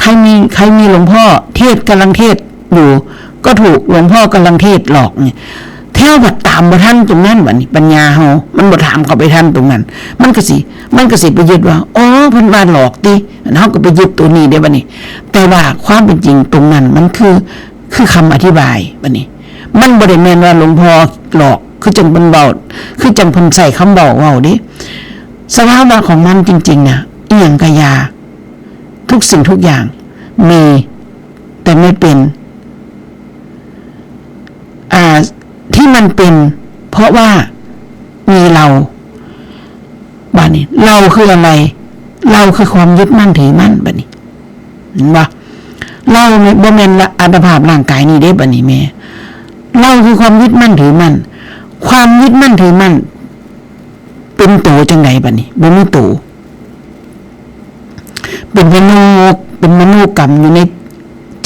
ใครมี ใครมีหลวงพ่อเทศน์กำลังเทศน์อยู่ ก็ถูกหลวงพ่อกำลังเทศน์หลอกเนี่ย แท้ว่าตามบ่ทันตรงนั้น บัดนี้ปัญญาเฮามันบ่ตามเข้าไปทันตรงนั้น มันก็สิ มันก็สิไปยึดว่า อ๋อ เพิ่นว่าหลอกติ เฮาก็ไปยึดตัวนี้เด้บัดนี้ แต่ว่าความเป็นจริงตรงนั้นมันคือ คือคำอธิบายบัดนี้ มันบ่ได้แม่นว่าหลวงพ่อหลอก คือจั่งเพิ่นเว้า คือจั่งเพิ่นใช้คำเว้าเว้าเด้ สภาวะของมันจริงๆ น่ะ อีหยังกะยา ทุกสิ่งทุกอย่างมี แต่ไม่เป็น อ่า ที่มันเป็น เพราะว่ามีเรา บัดนี้ เราคืออะไร เราคือความยึดมั่นถือมั่น บัดนี้ เห็นบ่ เราเนี่ยบ่แม่นละอัตภาพร่างกายนี่เด้ บัดนี้แม่ เราคือความยึดมั่นถือมั่น ความยึดมั่นถือมั่น เป็นโตจั่งใดบัดนี้ บ่มีโต เป็นมโน เป็นมโนกรรมอยู่ใน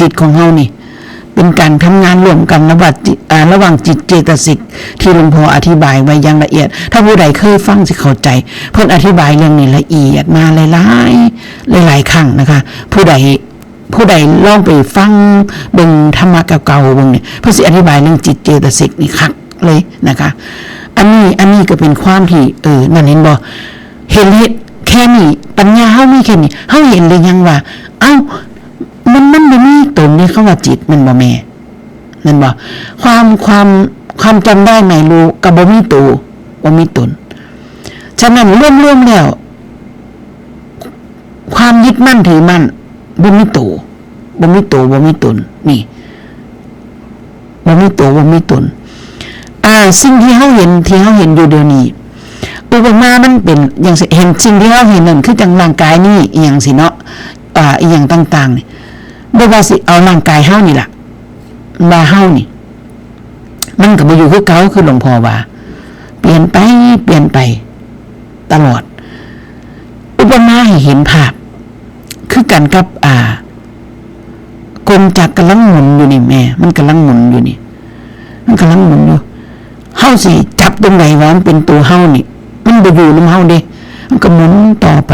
จิตของเฮานี่ เป็นการทำงานร่วมกันระหว่างจิต อ่า ระหว่างจิตเจตสิก ที่หลวงพ่ออธิบายไว้อย่างละเอียด ถ้าผู้ใดเคยฟังสิเข้าใจ เพิ่นอธิบายเรื่องนี้ละเอียดมาหลายๆ หลายๆ ครั้งนะคะ ผู้ใด ผู้ใดลองไปฟังเบิ่งธรรมะเก่าๆ เบิ่งเนี่ย เพิ่นสิอธิบายเรื่องจิตเจตสิกนี่คักเลยนะคะ อันนี้ อันนี้ก็เป็นความที่ เออ นั่นเห็นบ่ เห็น เห็นแค่นี้ ปัญญาเฮามีแค่นี้ เฮาเห็นหรือยังว่า เอ้า มัน มันบ่มีตนในคำว่าจิต แม่นบ่แม่ แม่นบ่ ความ ความ ความจำได้หมายรู้ก็บ่มีโต บ่มีตน ฉะนั้นรวมๆ แล้ว ความยึดมั่นถือมั่น บ่มีโต บ่มีโต บ่มีตน นี่ บ่มีโต บ่มีตน อ่า สิ่งที่เฮาเห็น ที่เฮาเห็นอยู่เดี๋ยวนี้ อุปมามันเป็นอย่างเช่น เห็นสิ่งที่เฮาเห็นนั่นคือจั่งร่างกายนี่ อีหยังสิเนาะ อ่า อีหยังต่างๆ นี่ บ่ว่าสิเอาร่างกายเฮานี่ล่ะ ว่าเฮานี่ มันก็บ่อยู่คือเก่า คือหลวงพ่อว่า เปลี่ยนไป เปลี่ยนไป ตลอด อุปมาให้เห็นภาพ คือกันกับ อ่า กงจักรกำลังหมุนอยู่นี่แม่ มันกำลังหมุนอยู่นี่ มันกำลังหมุนอยู่ เฮาสิจับตรงไหนว่ามันเป็นตัวเฮานี่ มันบ่อยู่นำเฮาเด้ มันก็หมุนต่อไป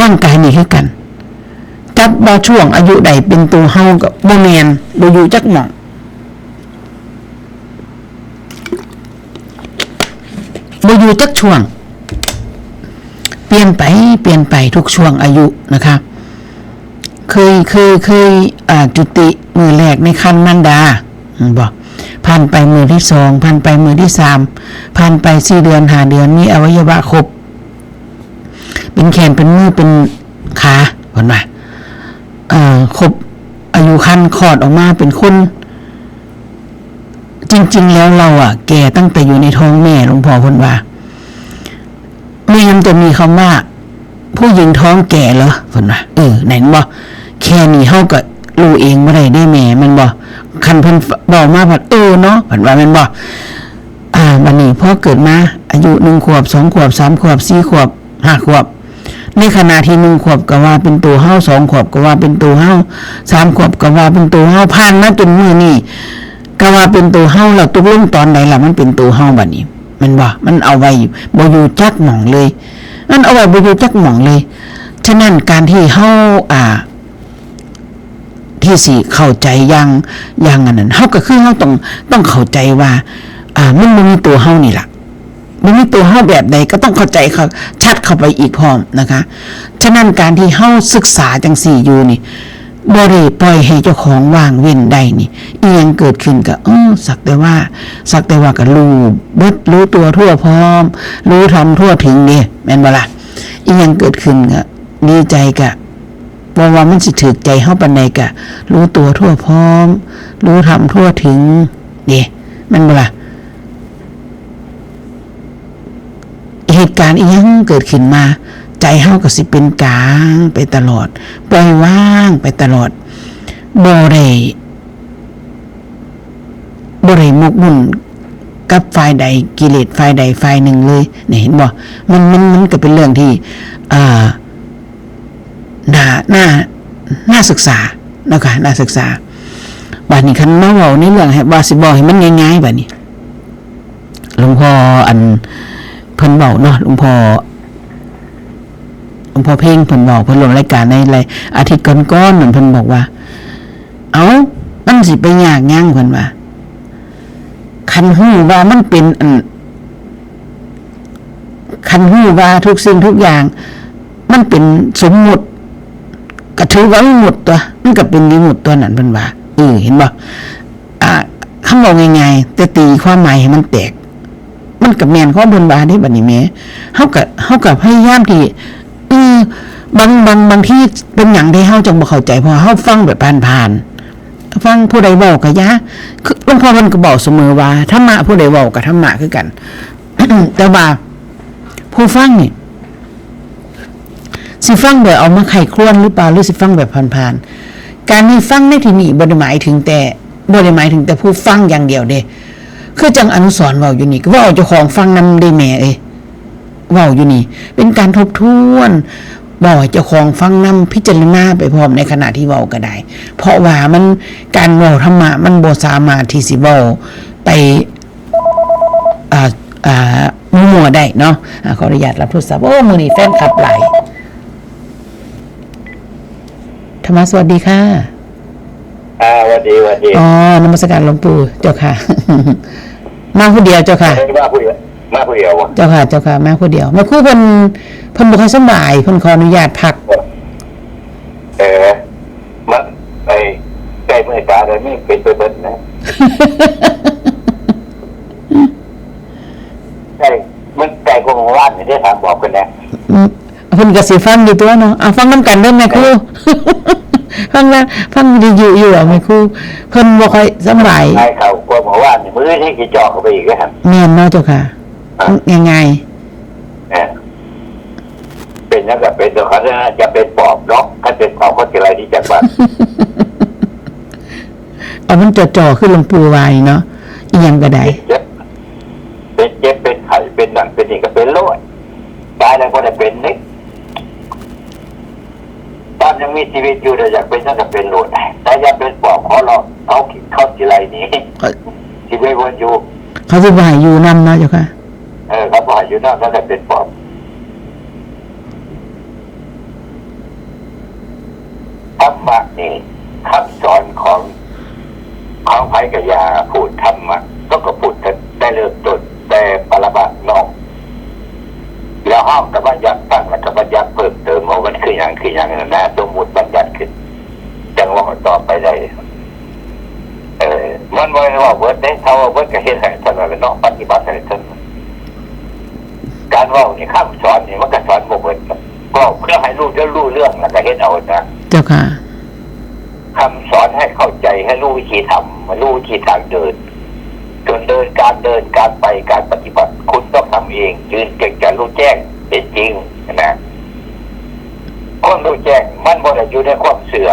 ร่างกายนี่คือกัน จับว่าช่วงอายุใดเป็นตัวเฮาก็บ่แม่น บ่อยู่จักหม่อง บ่อยู่จักช่วง เปลี่ยนไป เปลี่ยนไปทุกช่วงอายุนะคะ เคย เคย เคย อ่า จุติมื้อแรกในครรภ์มารดา เห็นบ่ ผ่านไปมื้อที่สอง ผ่านไปมื้อที่สาม ผ่านไปสี่เดือน ห้าเดือน มีอวัยวะครบ เป็นแขน เป็นมือ เป็นขา เพิ่นว่า เอ่อ ครบอายุครรภ์ คลอดออกมาเป็นคน จริงๆ แล้วเราอะแก่ตั้งแต่อยู่ในท้องแม่ หลวงพ่อเพิ่นว่า แม่มันจะมีคำว่า ผู้หญิงท้องแก่เหรอ เพิ่นว่า เออ ไหนบ่ แค่นี้เฮาก็รู้เองบ่ได้เด้แม่ แม่นบ่ คันเพิ่นเว้ามาพัด เออเนาะ เพิ่นว่า แม่นบ่ อ่า บัดนี้พอเกิดมา อายุหนึ่งขวบ สองขวบ สามขวบ สี่ขวบ ห้าขวบ ในขณะที่หนึ่งขวบก็ว่าเป็นตัวเฮา สองขวบก็ว่าเป็นตัวเฮา สามขวบก็ว่าเป็นตัวเฮา ผ่านมาจนมื้อนี้ ก็ว่าเป็นตัวเฮา แล้วตกลงตอนใดล่ะมันเป็นตัวเฮาบัดนี้ แม่นบ่ มันเอาไว้บ่อยู่จักหม่องเลย มันเอาไว้บ่อยู่จักหม่องเลย ฉะนั้นการที่เฮา อ่า ที่สิเข้าใจอย่าง อย่างอันนั้น เฮาก็คือเฮาต้อง ต้องเข้าใจว่า อ่า มันบ่มีตัวเฮานี่ล่ะ บ่มีตัวเฮาแบบใดก็ต้องเข้าใจเขาชัดเข้าไปอีกพร้อมนะคะ ฉะนั้นการที่เฮาศึกษาจังซี่อยู่นี่ บ่ได้ปล่อยให้เจ้าของว่างเว้นได้นี่ อีหยังเกิดขึ้นก็ เออ สักแต่ว่า สักแต่ว่าก็รู้เบิด รู้ตัวทั่วพร้อม รู้ธรรมทั่วถึงเด้ แม่นบ่ล่ะ อีหยังเกิดขึ้นก็ดีใจก็ บ่ว่ามันสิถืกใจเฮาปานใดก็ รู้ตัวทั่วพร้อม รู้ธรรมทั่วถึงเด้ แม่นบ่ล่ะ เหตุการณ์อีหยังเกิดขึ้นมา ใจเฮาก็สิเป็นกลางไปตลอด ปล่อยวางไปตลอด บ่ได้ บ่ได้หมกมุ่นกับฝ่ายใด กิเลสฝ่ายใดฝ่ายหนึ่งเลย เนี่ย เห็นบ่ มัน มัน มันก็เป็นเรื่องที่ อ่า น่า น่า น่าศึกษาเนาะค่ะ น่าศึกษา บาดนี้คันมาเว้าในเรื่องให้ ว่าสิเว้าให้มันง่ายๆ บาดนี้ หลวงพ่ออัน เพิ่นเว้าเนาะ หลวงพ่อ หลวงพ่อเพ็งเพิ่นเว้า เพิ่นลงรายการใน ในอาทิตย์ก่อนๆ นั่น เพิ่นบอกว่า เอ้า มันสิไปยากหยัง เพิ่นว่า คันฮู้ว่ามันเป็นอัน คันฮู้ว่าทุกสิ่งทุกอย่าง มันเป็นสมมุติ ก็ถือว่าวิมุตติตัว มันก็เป็นวิมุตติตัวนั้น เพิ่นว่า เออ เห็นบ่ อ่า คำเว้าง่ายๆ แต่ตีความหมายให้มันแตก มันก็แม่นของเพิ่นว่าเด้ บัดนี้แหม เฮาก็ เฮาก็พยายามที่ เออ บาง บาง บางทีเป็นหยังที่เฮาจั่งบ่เข้าใจ เพราะว่าเฮาฟังแบบผ่านๆ ฟังผู้ใดเว้าก็อย่า คือหลวงพ่อเพิ่นก็บอกเสมอว่า ธรรมะผู้ใดเว้าก็ธรรมะคือกัน แต่ว่าผู้ฟังนี่ สิฟังโดยเอามาใคร่ครวญหรือเปล่า หรือสิฟังแบบผ่านๆ การที่ฟังในที่นี้บ่ได้หมายถึงแต่ บ่ได้หมายถึงแต่ผู้ฟังอย่างเดียวเด้ คือจั่งอนุสรณ์เว้าอยู่นี่ ก็เว้าเจ้าของฟังนำเด้แม่เอ้ย เว้าอยู่นี่ เป็นการทบทวน เว้าให้เจ้าของฟังนำ พิจารณาไปพร้อมในขณะที่เว้าก็ได้ เพราะว่ามัน การเว้าธรรมะมันบ่สามารถที่สิเว้าไป อ่า อ่า มั่วๆ ได้เนาะ อ่า ขออนุญาตรับโทรศัพท์ โอ้ มื้อนี้แฟนคลับหลาย ธรรมะ สวัสดีค่ะ อ่า หวัดดี หวัดดี อ๋อ นมัสการหลวงปู่เจ้าค่ะ มาผู้เดียวเจ้าค่ะ เอ้ย มาผู้เดียว มาผู้เดียววะ เจ้าค่ะ เจ้าค่ะ มาผู้เดียว แม่ครูเพิ่น เพิ่นบ่ค่อยสำบาย เพิ่นขออนุญาตพัก เออ มัน ไอ้ ใกล้มื้อตายแล้วนี่เป็นไปเบิดนะ ใกล้ มันใกล้กว่าเมื่อวานนี่เด้ ถามบอกเพิ่นแหน่ อืม เพิ่นก็สิฟังอยู่ตัวเนาะ เอาฟังนำกันเด้อแม่ครู ฟังนะ ฟังวิทยุอยู่อะแม่ครู เพิ่นบ่ค่อยสำบาย ใกล้เข้ากว่าเมื่อวานนี่ มื้อนี้สิเจาะเข้าไปอีกแล้วหั่น แม่นเนาะเจ้าค่ะ อ่ะ ง่ายๆ เออ เป็นหยังก็เป็นเถาะ คันจะเป็นปอบเนาะ คันเป็นปอบเขาสิไล่หนีจากบ้าน เอามันจ่อๆ คือหลวงปู่ว่านี่เนาะ อีหยังก็ได้ เจ็บ เป็นเจ็บ เป็นไข้ เป็นนั่น เป็นนี่ก็เป็นโลด ตายแล้วบ่ได้เป็นนี่ ตอนยังมีชีวิตอยู่ ถ้าอยากเป็นหยังก็เป็นโลด แต่อย่าเป็นปอบ ขอร้อง เขา เขาสิไล่หนี เอ่อ สิไปวนอยู่ เขาสิบ่ให้อยู่นำเนาะเจ้าค่ะ เออ เขาบ่ให้อยู่นำ แล้วก็เป็นปอบ ธรรมะนี่ คำสอนของ ของไผก็อย่าพูดธรรมะ ก็ ก็พูดแต่ แต่เริ่มต้น แต่ปรมัตถ์นอก แล้วเฮาก็บัญญัติฟัง แล้วก็บัญญัติเพิ่มเติมว่ามันคือหยัง คือหยังนั่นนะ สมมุติบัญญัติขึ้น จั่งเว้าต่อไปได้ เออ มันบ่ได้เว้าเบิดเด้ ถ้าเว้าเบิดก็เฮ็ดให้เท่านั้นแหละเนาะ ปฏิบัติให้เท่านั้น การเว้านี่ คำสอนนี่มันก็สอนบ่เบิด เว้าเพื่อให้รู้เรื่อง รู้เรื่อง แล้วก็เฮ็ดเอานะ เจ้าค่ะ คำสอนให้เข้าใจ ให้รู้วิธีทำ รู้วิธีทางเดิน จนเดิน การเดิน การไป การปฏิบัติ คุณต้องทำเอง ยืนเก่งจะรู้แจ้ง เป็นจริงนะ ความรู้แจ้งมันบ่ได้อยู่ในความเชื่อ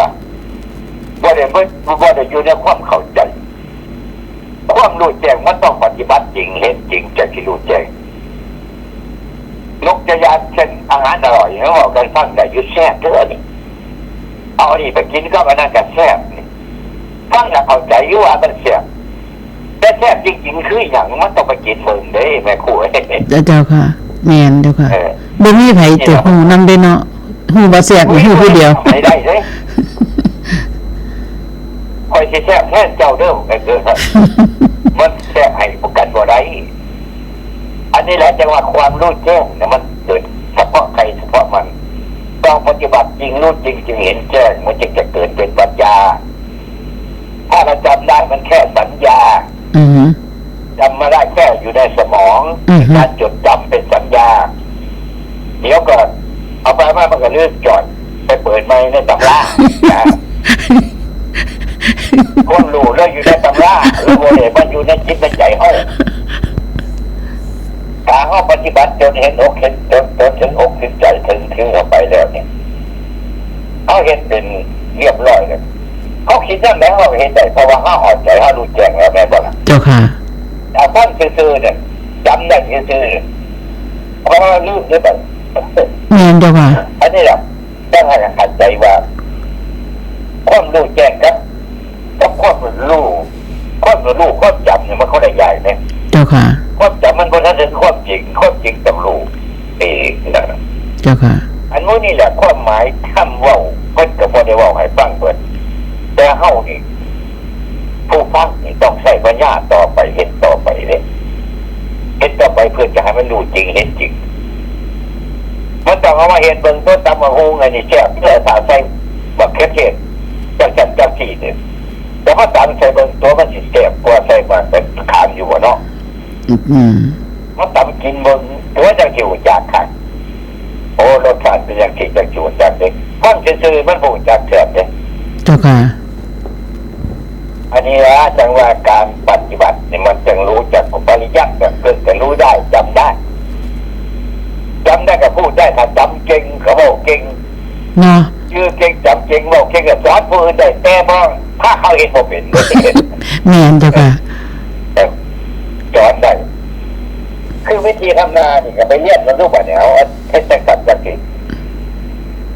บ่ได้ บ่ บ่ได้อยู่ในความเข้าใจ ความรู้แจ้งมันต้องปฏิบัติจริง เห็นจริง จั่งสิรู้แจ้ง ยกตัวอย่างเช่น อาหารอร่อย เฮาเว้ากันฟังได้อยู่ แซ่บเด้อนี่ เอาอันนี้ไปกินกับอันนั้นก็แซ่บนี่ ฟังแล้วเข้าใจอยู่ว่ามันแซ่บ แต่แซ่บจริงๆ คือหยัง มันต้องไปกินเบิ่งเด้ แม่ครูเอ้ย เจ้า เจ้าค่ะ แม่นเจ้าค่ะ เออ บ่มีไผจะฮู้นำเด้เนาะ ฮู้ว่าแซ่บนี่ฮู้ผู้เดียว บ่มีผู้ใดทำให้ได้เด้ ข้อยสิแซ่บแทนเจ้าเด้อ เออ มันแซ่บให้กันบ่ได้ อันนี้แหละจั่งว่าความรู้แจ้งเนี่ยมันเกิดเฉพาะใครเฉพาะมัน ต้องปฏิบัติจริงรู้จริงจึงเห็นแจ้ง มันจึงจะเกิดเป็นปัญญา ถ้าเราจำได้มันแค่สัญญา อือฮึ จำมาได้แค่อยู่ในสมอง อือฮึ การจดจำเป็นสัญญา เดี๋ยวก่อน เอาไปมามันก็ลืมจ่อย ไปเปิดใหม่ในตำรา ความรู้เราอยู่ในตำรา แล้วบ่ได้มาอยู่ในจิตในใจเฮา ถ้าเฮาปฏิบัติจนเห็นอกเห็น จน จนถึงอกถึงใจ ถึง ถึงเข้าไปแล้วเนี่ย เฮาเฮ็ดเป็นเรียบร้อยแล้ว เฮาคิดจั่งใดเฮาก็เฮ็ดได้ เพราะว่าเฮาเข้าใจ เฮารู้แจ้งแล้ว แม่นบ่ล่ะ เจ้าค่ะ ถ้าฟังซื่อๆเนี่ย จำได้ซื่อๆเนี่ย เพราะว่าลืมได้บัด แม่นเจ้าค่ะ อันนี้ล่ะ ต้องให้เข้าใจว่า ความรู้แจ้งกับ กับความรู้ ความรู้ ความจำเนี่ยมันคนละอย่างเนี่ย เจ้าค่ะ ความจำมันบ่ทันถึงความจริง ความจริงต้องรู้เองนะ เจ้าค่ะ อันนี้นี่แหละความหมายคำเว้า เพิ่นก็บ่ได้เว้าให้ฟังเบิด แต่เฮานี่ ผู้ฟังนี่ต้องใช้ปัญญาต่อไป เฮ็ดต่อไปเด้ เฮ็ดต่อไปเพื่อจะให้มันรู้จริงเห็นจริง มันต้องเอามาเฮ็ดเบิ่ง ตัวตำบักหุ่งอันนี้แซ่บเด้อ ถ้าใส่บักเขือเทศจังซั่นจังซี่เด้อ แต่มาตำใส่เบิ่ง ตัวมันสิแซ่บกว่าใส่บักขามอยู่บ่เนาะ อืม มาตำกินเบิ่ง ตัวจังสิรู้จักคัก โอ้ รสชาติเป็นจังซี่จังสิรู้จักเด้ ฟังซื่อๆมันบ่รู้จักแซ่บเด้ เจ้าค่ะ อันนี้นะ จังว่าการปฏิบัตินี่มันจังรู้จักปริยัติ แบบเพิ่นก็รู้ได้ จำได้ จำได้ก็พูดได้ ถ้าจำเก่งก็เว้าเก่ง เนาะ ชื่อเก่ง จำเก่ง เว้าเก่ง ก็สอนผู้อื่นได้ แต่บ่ ถ้าเขาเฮ็ดบ่เป็น แม่นเจ้าค่ะ เออ สอนได้ คือวิธีทำนานี่ก็ไปเรียนมาดูบัดนี้ เอาเฮ็ดจังซั่นจังซี่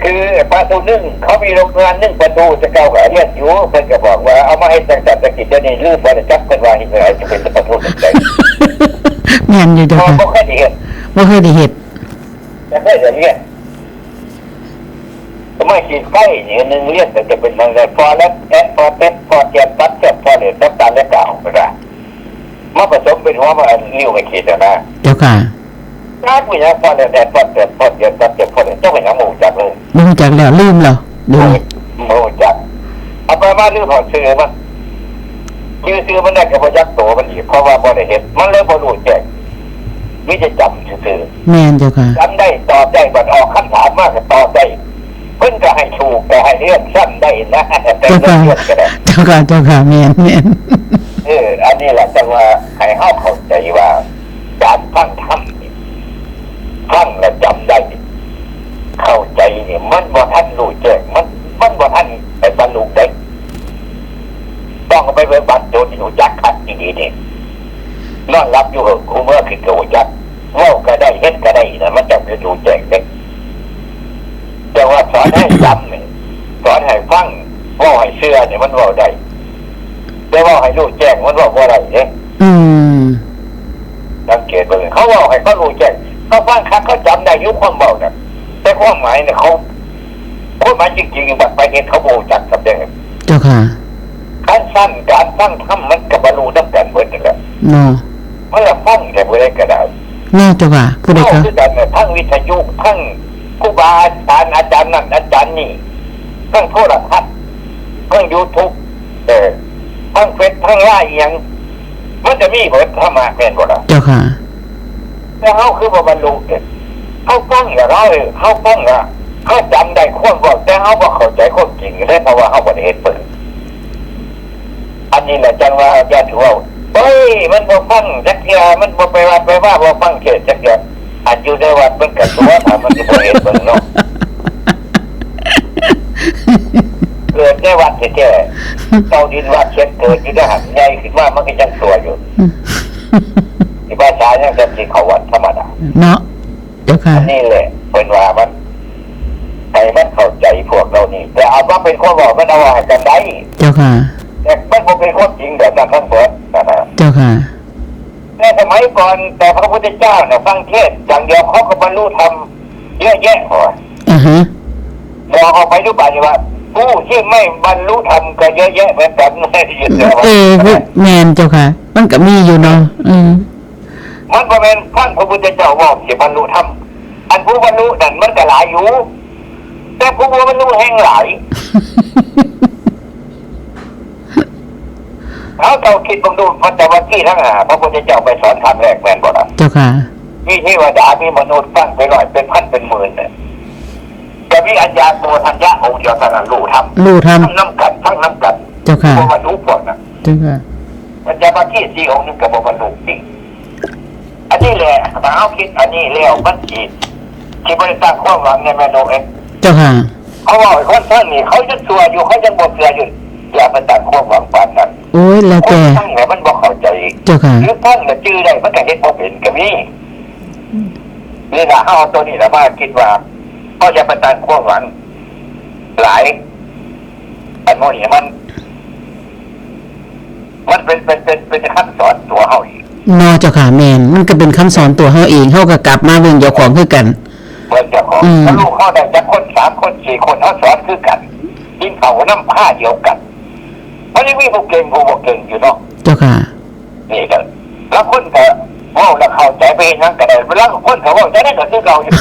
คือประตูนึ่ง เขามีโรงงานนึ่งประตู แต่เก่าก็เรียนอยู่ เพิ่นก็บอกว่าเอามาเฮ็ดจังซั่นจังซี่ เดี๋ยวนี้ลืมบ่ได้จัก เพิ่นว่าเฮ็ดจังได๋จะเป็นประตูนึ่งได้ แม่นอยู่เจ้าค่ะ บ่เคยได้เฮ็ด บ่เคยได้เฮ็ด แต่เคยได้เรียน สมัยขีดไฟนี่ หนึ่งเรียนก็จะเป็นทางใด ฟอเร็ก แอด ฟอเต็ด ฟอเทียน ตัดเสียบ ฟอเรต ตัดตาลและกาวก็ได้ มาผสมเป็นหัวมาอันนิ้วไปขีดเอานะ เจ้าค่ะ จักมีหยัง ฟอเร็ก แอด ฟอเต็ด ฟอเทียน ตัดเสียบ ฟอเรต จักมีหยัง บ่รู้จักเลย บ่รู้จักแล้ว ลืมแล้ว เดี๋ยวนี้ บ่รู้จัก เอาไปมาลืมเอาชื่อมัน ชื่อ ชื่อมันได้ก็บ่จักตัวมันอีก เพราะว่าบ่ได้เฮ็ด มันเลยบ่รู้แจ้ง มีแต่จำซื่อๆ แม่นเจ้าค่ะ จำได้ ตอบได้ บัดออกคำถามมาก็ตอบได้ เพิ่นก็ให้ถูก ก็ให้เลือกสั้นได้นะ แต่ เจ้าค่ะ เลือกเลือกก็ได้ เจ้าค่ะ เจ้าค่ะ แม่น แม่น เออ อันนี้แหละจังว่าให้เฮาเข้าใจว่า การฟังธรรมนี่ ฟังแล้วจำได้ เข้าใจนี่ มันบ่ทันรู้แจ้ง มัน มันบ่ทันไปบรรลุได้ ต้องเอาไปปฏิบัติจนรู้จักคักอีหลีนี่ นอนหลับอยู่เหอะ คู่เมือขึ้นก็รู้จัก เว้าก็ได้ เฮ็ดก็ได้นะ มันจังสิรู้แจ้งเด้ แต่ว่าสอนให้จำนี่ สอนให้ฟัง เว้าให้เชื่อนี่มันเว้าได้ แต่เว้าให้รู้แจ้งมันเว้าบ่ได้เด้ อืม สังเกตเบิ่ง เขาเว้าให้เขารู้แจ้ง เขาฟังคัก เขาจำได้อยู่ความเว้าน่ะ แต่ความหมายเนี่ยเขา ความหมายจริงๆ บัดไปเฮ็ดเขาบ่รู้จักกับเด้ เจ้าค่ะ คันซั่นการฟังธรรมมันก็บรรลุนำกันเบิดนั่นแหละ เนาะ มันละฟังแต่ผู้ใดก็ได้ เนาะเจ้าค่ะ ผู้ใดก็ เว้าคือกันน่ะ ทั้งวิทยุ ทั้งครูบาอาจารย์ อาจารย์นั่นอาจารย์นี่ ทั้งโทรทัศน์ ทั้งยูทูบ เออ ทั้งเฟซ ทั้งไลน์อิหยัง มันจะมีเบิดธรรมะ แม่นบ่ล่ะ เจ้าค่ะ แต่เฮาคือบ่บรรลุเด้ เฮาฟังแล้วเฮา เฮาฟังแล้วเฮาจำได้ความเว้า แต่เฮาบ่เข้าใจความจริงเด้ เพราะว่าเฮาบ่ได้เฮ็ดเบิ่ง อันนี้แหละจังว่าอย่าถือว่า เฮ้ย มันบ่ฟังจักเทื่อ มันบ่ไปวัดไปวา บ่ฟังเทศน์จักเทื่อ อันอยู่ในวัดมันก็ตัว ถ้ามันสิบ่เฮ็ดเบิ่งเนาะ เกิดในวัดแท้ๆ เจ้าดินวัดเช็ดเกิดอยู่ในหั่น ใหญ่ขึ้นมามันก็ยังตัวอยู่ สิภาษายังจะสิเข้าวัดธรรมดา เนาะ เจ้าค่ะ อันนี้แหละเพิ่นว่ามัน ให้มันเข้าใจพวกเรานี่ แต่เอามาเป็นความเว้ามันเอาให้กันได้ เจ้าค่ะ แต่มันบ่เป็นความจริงแบบนั้นทั้งหมดนะ เจ้าค่ะ ในสมัยก่อนแต่พระพุทธเจ้าน่ะฟังเทศน์อย่างเดียวเขาก็บรรลุธรรมเยอะแยะพอ อ่าฮะ บอกออกไปทุกบาทเลยว่า ผู้ที่ไม่บรรลุธรรมก็เยอะแยะเหมือนกัน เออ แม่นเจ้าค่ะ มันก็มีอยู่เนาะ อืม มันบ่แม่นฟังพระพุทธเจ้าเว้าสิบรรลุธรรม อันผู้บรรลุนั่นมันก็หลายอยู่ แต่ผู้บ่บรรลุแฮงหลาย เอาเจ้าคิดเบิ่งดู ปัญจวัคคีย์ทั้งห้า พระพุทธเจ้าไปสอนครั้งแรกแม่นบ่ล่ะ เจ้าค่ะ มีเทวดา มีมนุษย์ฟังเป็นร้อยเป็นพันเป็นหมื่นน่ะ ก็มีอาจารย์โมทัญญะองค์เดียวเท่านั้นรู้ธรรม รู้ธรรม ฟังนำกัน ฟังนำกัน เจ้าค่ะ บ่บรรลุพวกนั้น เจ้าค่ะ ปัญจวัคคีย์สี่องค์นี้ก็บ่บรรลุจริง อันนี้แหละ ถ้าเฮาคิดอันนี้แล้วมันสิ สิบ่ได้ตั้งความหวังในแม่นกเอ้ย เจ้าค่ะ เขาเว้าให้คนฟังนี่ เขายังชั่วอยู่ เขายังบ่เชื่ออยู่ อย่าไปตั้งความหวังปานนั้น โอ้ย แล้วแต่ คนฟังเนี่ยมันบ่เข้าใจ เจ้าค่ะ หรือฟังแล้วจื่อได้ มันก็เฮ็ดบ่เป็นก็มี นี่ล่ะ เฮาเอาตัวนี้ล่ะมาคิดว่า เฮาอย่าไปตั้งความหวัง หลาย อันโน้นนี่มัน มันเป็น เป็น เป็น เป็นคำสอนตัวเฮาเอง เนาะเจ้าค่ะ แม่น มันก็เป็นคำสอนตัวเฮาเอง เฮาก็กลับมาเบิ่งเจ้าของคือกัน เบิ่งเจ้าของ อืม แล้วลูกเฮาได้จักคน สามคน สี่คน เฮาสอนคือกัน กินข้าวนำผ้าเดียวกัน มันยังมีผู้เก่งผู้บ่เก่งอยู่เนาะ เจ้าค่ะ นี่ก็ ลางคนก็เว้าแล้วเข้าใจ ไปเฮ็ดหยังก็ได้ ลางคนก็เว้าจั่งใดก็คือเก่าอยู่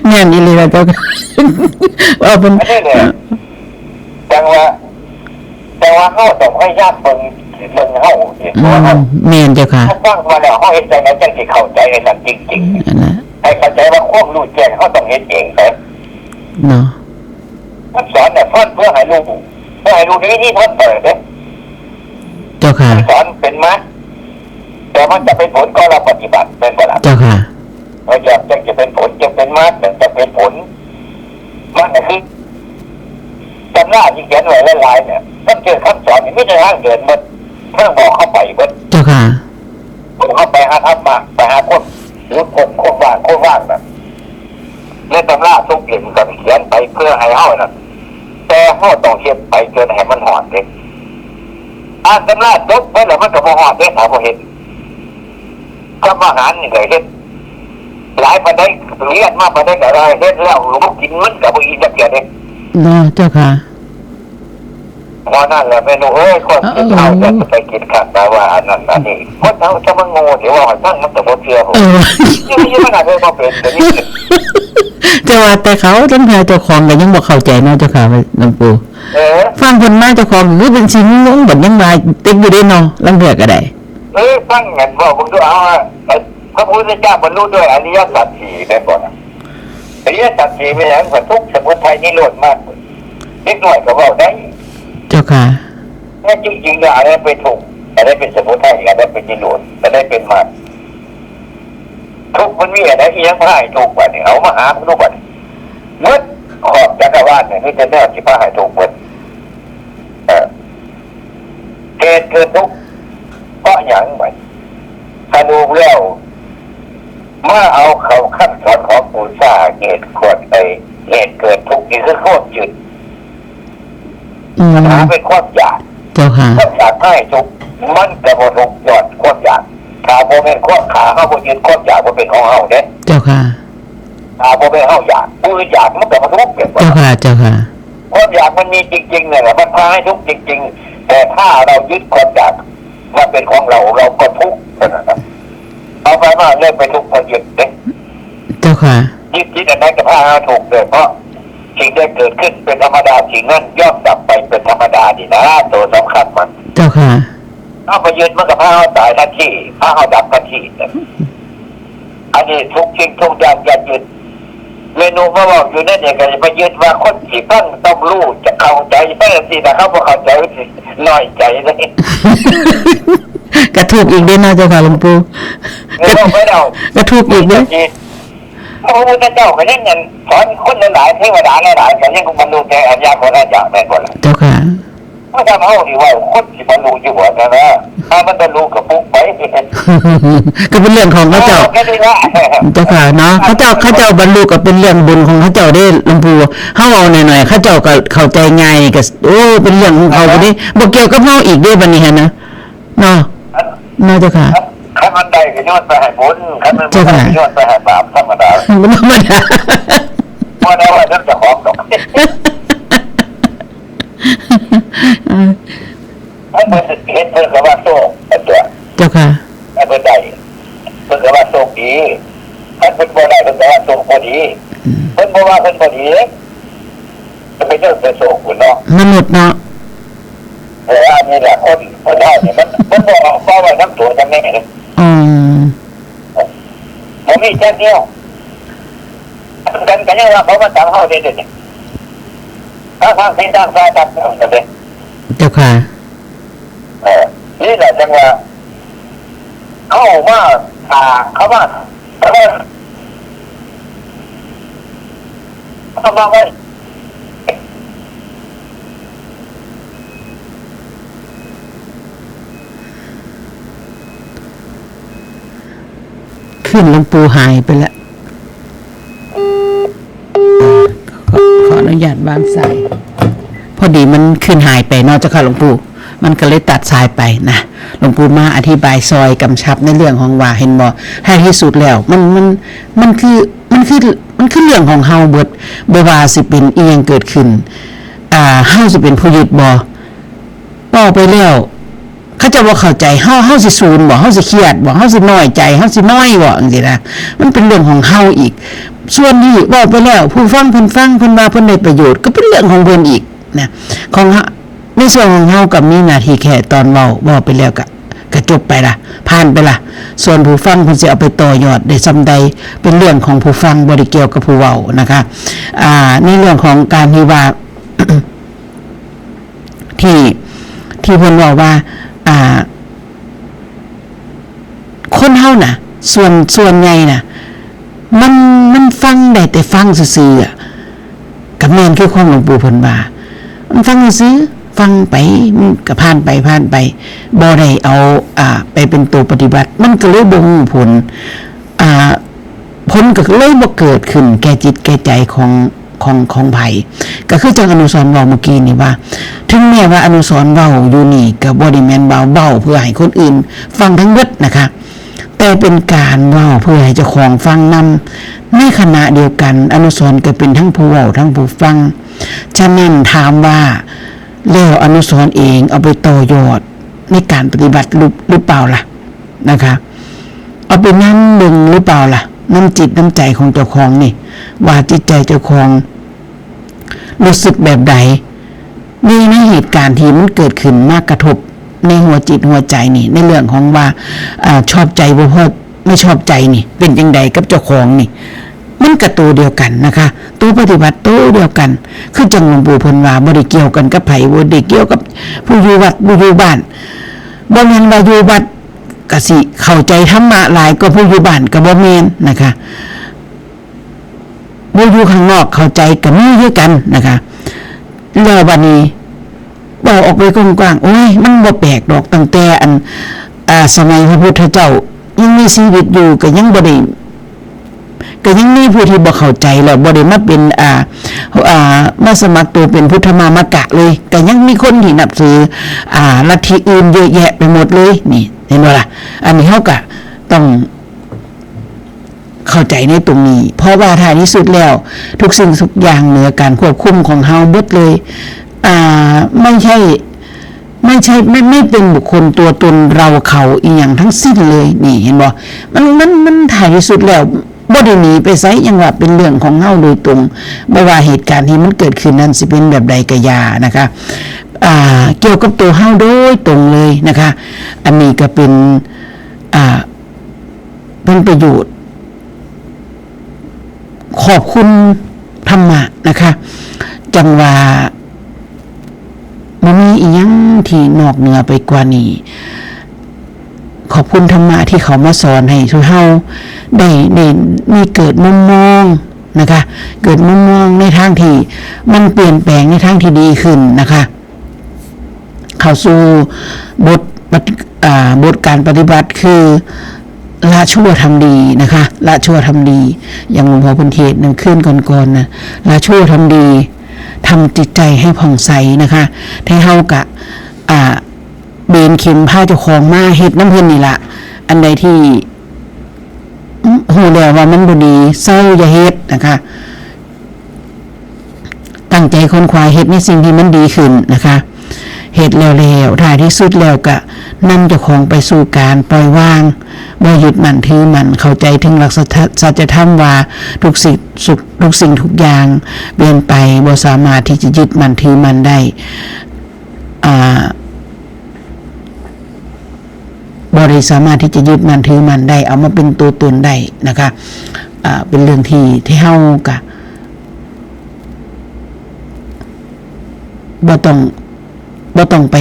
แม่นอีหลีล่ะเจ้าค่ะ เว้าเป็น อันนี้แหละ จั่งว่า แต่ว่าเฮาต้องพยายามเบิ่ง เบิ่งเฮานี่ อืม ตัวเฮา แม่นเจ้าค่ะ เฮาฟังมาแล้ว เฮาเฮ็ดจั่งใดจั่งสิเข้าใจอันนั้นจริงๆ อันนั้น ให้เข้าใจว่าความรู้แจ้งเฮาต้องเฮ็ดเองเด้ เนาะ มันสอนเนี่ย สอนเพื่อให้รู้ เพื่อให้รู้ในวิธีทดเปิดเด้ เจ้าค่ะ สอนเป็นมรรค แต่มันจะเป็นผลก็เราปฏิบัติ แม่นบ่ล่ะ เจ้าค่ะ เออ จั่ง จั่งจะเป็นผล จั่งเป็นมรรค จั่งจะเป็นผล มันก็คือ ตำราที่เขียนไว้หลายๆเนี่ย มันคือคำสอนนี่มีแต่ทางเดินหมด ทางบอกเข้าไปเบิด เจ้าค่ะ บอกเข้าไปหาธรรมะ ไปหาความหลุดพ้น ความว่าง ความว่างน่ะ ในตำราทุกเล่มก็เขียนไปเพื่อให้เฮานั่น แต่เฮาต้องเฮ็ดไปจนให้มันฮอดเด้ อ่านตำราจบไปแล้วมันก็บ่ฮอดเด้ ถ้าบ่เฮ็ด กับอาหารนี่ก็เฮ็ด หลายปานใด เรียนมาปานใดก็ได้ เฮ็ดแล้วบ่กินมันก็บ่อิ่มจักเทื่อเด้ เนาะเจ้าค่ะ เพราะนั่นแหละแม่นกเอ้ย คนที่เฒ่า เออ จะไปคิดคักนะว่าอันนั้นอันนี้ คนเฒ่าจะมาโง่ที่ว่าให้ฟังมันก็บ่เชื่อผม เออ นี่มันยังมันอาจจะบ่เป็นก็มี แต่ว่าแต่เขาทั้งเจ้าของก็ยังบ่เข้าใจเนาะเจ้าค่ะ หลวงปู่ เออ ฟังเพิ่นมาเจ้าของก็คือเป็นสิงงงบัดยังว่าติดอยู่เด้เนาะ ลางเทื่อก็ได้ เออ ฟังกันเว้าเบิ่งดู เอาว่า พระพุทธเจ้าบรรลุด้วยอริยสัจสี่แม่นบ่ล่ะ อริยสัจสี่แม่นหยัง ก็ทุกข์ สมุทัย นิโรธ มรรค เด็กน้อยก็เว้าได้ เจ้าค่ะ แต่จริงๆแล้วอันนั้นเป็นทุกข์ อันนั้นเป็นสมุทัย อันนั้นเป็นนิโรธ อันนั้นเป็นมรรค ทุกข์มันมีอันใดอีหยังพาให้ทุกข์บัดนี้ เอามาหามึงดูบัดนี้ หมดขอบจักรวาลเนี่ยมีแต่แนวที่พาให้ทุกข์หมด เออ เหตุเกิดทุกข์เพราะหยังบัด สรุปแล้ว มาเอาเข้าคำสอนของปู่ซ่า เหตุเกิด ไอ้เหตุเกิดทุกข์นี่คือความยึด อืม ปัญหาเป็นความอยาก เจ้าค่ะ ความอยากให้ทุกข์ มันก็บ่ทุกข์ย้อนความอยาก ถ้าบ่แม่นความ ถ้าเฮาบ่ยึดความอยากว่าเป็นของเฮาเด้ เจ้าค่ะ ถ้าบ่แม่นเฮาอยาก ผู้อื่นอยากมันก็บ่ทุกข์ แม่นบ่ เจ้าค่ะ เจ้าค่ะ ความอยากมันมีจริงๆเนี่ยแหละ มันพาให้ทุกข์จริงๆ แต่ถ้าเรายึดความอยากว่าเป็นของเรา เราก็ทุกข์เท่านั้นนะ เอาไปมาเริ่มไปทุกข์เพราะยึดเด้ เจ้าค่ะ ยึดจิตอันใดก็พาให้ทุกข์เลย เพราะสิ่งใดเกิดขึ้นเป็นธรรมดา สิ่งนั้นย่อมดับไปเป็นธรรมดานี่นะ ตัวสำคัญมัน เจ้าค่ะ เอาไปยึดมันก็พาเฮาตายทันที พาเฮาดับทันที อันนี้ทุกสิ่งทุกอย่างอย่ายึด แม่นกมาเว้าอยู่นั่นเนี่ย ก็อย่าไปยึดว่าคนสิฟังต้องรู้ จะเข้าใจไปสินะ เขาบ่เข้าใจสิน้อยใจเลย ก็ถูกอีกเด้เนาะเจ้าค่ะหลวงปู่ เออ ก็ เว้าไปแล้ว ก็ถูกอีกเด้ พระพุทธเจ้าก็ยังสอนคนหลายๆ เทวดาหลายๆ ก็ยังบรรลุแต่อริยผลห้าอย่างแม่นบ่ล่ะ เจ้าค่ะ เพราะฉะนั้นเฮาสิเว้าคนสิบรรลุอยู่บ่นั่นนะ ถ้ามันบรรลุก็ปุ๊บไป ก็เป็นเรื่องของเขาเจ้า เออ แค่นี้ละ เจ้าค่ะเนาะ เขาเจ้า เขาเจ้าบรรลุก็เป็นเรื่องบุญของเขาเจ้าเด้หลวงปู่ เฮาเอาหน่อยๆ เขาเจ้าก็เข้าใจง่ายนี่ก็ โอ้ เป็นเรื่องของเขาเด้ บ่เกี่ยวกับเฮาอีกเด้บัดนี้หั้นนะ เนาะ เนาะเจ้าค่ะ คันมันได้ก็ย้อนไปให้บุญ คันมันบ่ได้ เจ้าค่ะ ก็ย้อนไปให้บาปธรรมดา มันธรรมดา บ่ได้ว่าเรื่องเจ้าของดอก เออ ถ้าเพิ่นเฮ็ดเพิ่นก็ว่าโชค อันตัว เจ้าค่ะ ถ้าเพิ่นได้ เพิ่นก็ว่าโชคดี ถ้าเพิ่นบ่ได้ เพิ่นก็ว่าโชคบ่ดี อืม เพิ่นบ่ว่าเพิ่นบ่ดี จะไปเจอแต่โชคพุ่นเนาะ มนุษย์เนาะ แต่ว่านี่แหละคน คนเฮานี่มัน มันบ่เอา บ่เอาไว้นำตัวจังแน่เลย อืม บ่มีจักแนว กันก็ยังว่าเขามาตามเฮาเด้ เดี๋ยวนี้ ถ้าทางที่ทางซ้ายทางขวากันเด้ เจ้าค่ะ เออ นี่แหละจังว่า เข้ามา อ่า เข้ามา เข้ามา เข้ามาไว้ ขึ้นหลวงปู่หายไปแล้ว ญาตวางสาย พอดีมันขึ้นหายไปเนาะเจ้าค่ะหลวงปู่ มันก็เลยตัดสายไปนะ หลวงปู่มาอธิบายซอยกำชับในเรื่องของว่า เห็นบ่ ท้ายที่สุดแล้ว มันมันมันคือมันคือมันคือเรื่องของเฮาเบิด บ่ว่าสิเป็นอีหยังเกิดขึ้น อ่า เฮาสิเป็นผู้ยึดบ่ เว้าไปแล้ว เขาเจ้าบ่เข้าใจ เฮา เฮาสิสูนบ่ เฮาสิเครียดบ่ เฮาสิน้อยใจ เฮาสินอยบ่ จังซี้นะ มันเป็นเรื่องของเฮาอีก ส่วนนี้เว้าไปแล้ว ผู้ฟังเพิ่นฟัง เพิ่นว่าเพิ่นได้ประโยชน์ ก็เป็นเรื่องของเพิ่นอีกนะ ของเฮา ในส่วนของเฮาก็มีหน้าที่แค่ตอนเว้า เว้าไปแล้วก็ ก็จบไปละ ผ่านไปละ ส่วนผู้ฟังเพิ่นสิเอาไปต่อยอดได้ส่ำใด เป็นเรื่องของผู้ฟัง บ่ได้เกี่ยวกับผู้เว้านะคะ อ่า ในเรื่องของการที่ว่า ที่ ที่เพิ่นเว้าว่า อ่า คนเฮาน่ะ ส่วน ส่วนใหญ่น่ะ มัน มันฟังได้แต่ฟังซื่อๆอะ ก็แม่นคือความหลวงปู่เพิ่นว่า มันฟังซื่อๆ ฟังไป มันก็ผ่านไป ผ่านไป บ่ได้เอา อ่า ไปเป็นตัวปฏิบัติ มันก็เลยบ่ฮู้ผล อ่า ผลก็เลยบ่เกิดขึ้นแก่จิตแก่ใจของ ของ ของไผ ก็คือจั่งอนุสรณ์เว้าเมื่อกี้นี่ว่า ถึงแม้ว่าอนุสรณ์เว้าอยู่นี่ ก็บ่ได้แม่นว่าเว้าเพื่อให้คนอื่นฟังทั้งเบิดนะคะ แต่เป็นการเว้าเพื่อให้เจ้าของฟังนำ ในขณะเดียวกัน อนุสรณ์ก็เป็นทั้งผู้เว้าทั้งผู้ฟัง ฉะนั้นถามว่า แล้วอนุสรณ์เองเอาไปต่อยอดในการปฏิบัติหรือ หรือเปล่าล่ะ นะคะ เอาไปนำเบิ่งหรือเปล่าล่ะ นำจิตนำใจของเจ้าของนี่ ว่าจิตใจเจ้าของรู้สึกแบบใด ใน ในเหตุการณ์ที่มันเกิดขึ้นมากระทบในหัวจิตหัวใจนี่ ในเรื่องของว่า อ่า ชอบใจบ่พอ ไม่ชอบใจนี่ เป็นจั่งใดกับเจ้าของนี่ มันก็ตัวเดียวกันนะคะ ตัวปฏิบัติตัวเดียวกัน คือจั่งหลวงปู่เพิ่นว่า บ่ได้เกี่ยวกันกับไผ บ่ได้เกี่ยวกับผู้อยู่วัด ผู้อยู่บ้าน บ่แม่นว่าอยู่วัดก็สิเข้าใจธรรมะหลายกว่าผู้อยู่บ้าน ก็บ่แม่นนะคะ ผู้อยู่ข้างนอกเข้าใจก็มีคือกันนะคะ แล้วบัดนี้เว้าออกไปกว้างๆ โอ้ย มันบ่แปลกดอก ตั้งแต่อัน อ่า สมัยพระพุทธเจ้ายังมีชีวิตอยู่ ก็ยังบ่ได้ ก็ยังมีผู้ที่บ่เข้าใจ แล้วบ่ได้มาเป็น อ่า อ่า มาสมัครตัวเป็นพุทธมามกะเลย ก็ยังมีคนที่นับถือ อ่า ลัทธิอื่นเยอะแยะไปหมดเลย นี่ เห็นบ่ล่ะ อันนี้เฮาก็ต้องเข้าใจในตรงนี้ เพราะว่าท้ายที่สุดแล้ว ทุกสิ่งทุกอย่างเหนือการควบคุมของเฮาเบิดเลย อ่า ไม่ใช่ ไม่ใช่ ไม่ ไม่เป็นบุคคลตัวตนเราเขาอีหยังทั้งสิ้นเลย นี่ เห็นบ่ มัน มัน มันท้ายที่สุดแล้ว บ่ได้หนีไปไส ยังว่าเป็นเรื่องของเฮาโดยตรง บ่ว่าเหตุการณ์ที่มันเกิดขึ้นนั้นสิเป็นแบบใดก็อย่านะคะ อ่า เกี่ยวกับตัวเฮาโดยตรงเลยนะคะ อันนี้ก็เป็น อ่า เป็นประโยชน์ ขอบคุณธรรมะนะคะ จั่งว่าบ่มีอีหยังที่นอกเหนือไปกว่านี้ ขอบคุณธรรมะที่เขามาสอนให้ทุกเฮาได้ ได้มีเกิดมุมมองนะคะ เกิดมุมมองในทางที่มันเปลี่ยนแปลงในทางที่ดีขึ้นนะคะ เข้าสู่บทปฏิ- อ่า บทการปฏิบัติคือละชั่วทำดีนะคะ ละชั่วทำดี อย่างหลวงพ่อเพิ่นเทศน์นั่นคืนก่อนๆนะ ละชั่วทำดี ทำจิตใจให้ผ่องใสนะคะ ให้เฮากะ อ่า เบนเข็มพาเจ้าของมาเฮ็ดนำเพิ่นนี่ละ อันใดที่ ฮู้แล้วว่ามันบ่ดี เซา อย่าเฮ็ดนะคะ ตั้งใจค้นคว้าเฮ็ดในสิ่งที่มันดีขึ้นนะคะ เฮ็ดแล้วแล้ว ท้ายที่สุดแล้วก็นำเจ้าของไปสู่การปล่อยวาง บ่ยึดมั่นถือมั่น เข้าใจถึงหลักสัจธ- สัจธรรมว่าทุกสิ่ง ทุกสิ่งทุกอย่างเปลี่ยนไป บ่สามารถที่จะยึดมั่นถือมั่นได้ อ่า บ่ได้สามารถที่จะยึดมั่นถือมั่นได้ เอามาเป็นตัวตนได้นะคะ อ่า เป็นเรื่องที่ ที่เฮากะบ่ต้อง บ่ต้องไป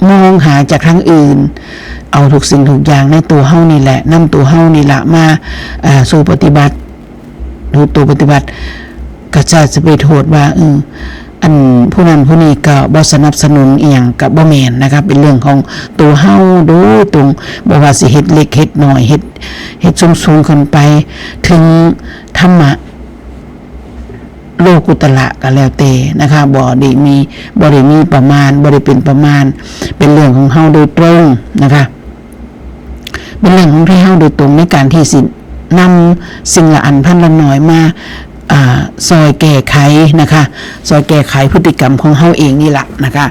มองหาจากทางอื่น เอาทุกสิ่งทุกอย่างในตัวเฮานี่แหละ นำตัวเฮานี่ละมา อ่า สู่ปฏิบัติ รู้ตัวปฏิบัติ ก็จะ จะไปโทษว่า เออ อันผู้นั้นผู้นี้ก็บ่สนับสนุนอีหยัง ก็บ่แม่นนะคะ เป็นเรื่องของตัวเฮาโดยตรง บ่ว่าสิเฮ็ดเล็กเฮ็ดน้อย เฮ็ด เฮ็ดสูงๆขึ้นไป ถึงธรรมะ โลกุตระก็แล้วแต่นะคะ บ่ได้มี บ่ได้มีประมาณ บ่ได้เป็นประมาณ เป็นเรื่องของเฮาโดยตรงนะคะ เป็นเรื่องของไทเฮาโดยตรงในการที่สินำสิ่งละอันพันละน้อยมา อ่า ซอยแก้ไขนะคะ ซอยแก้ไขพฤติกรรมของเฮาเองนี่แหละนะคะ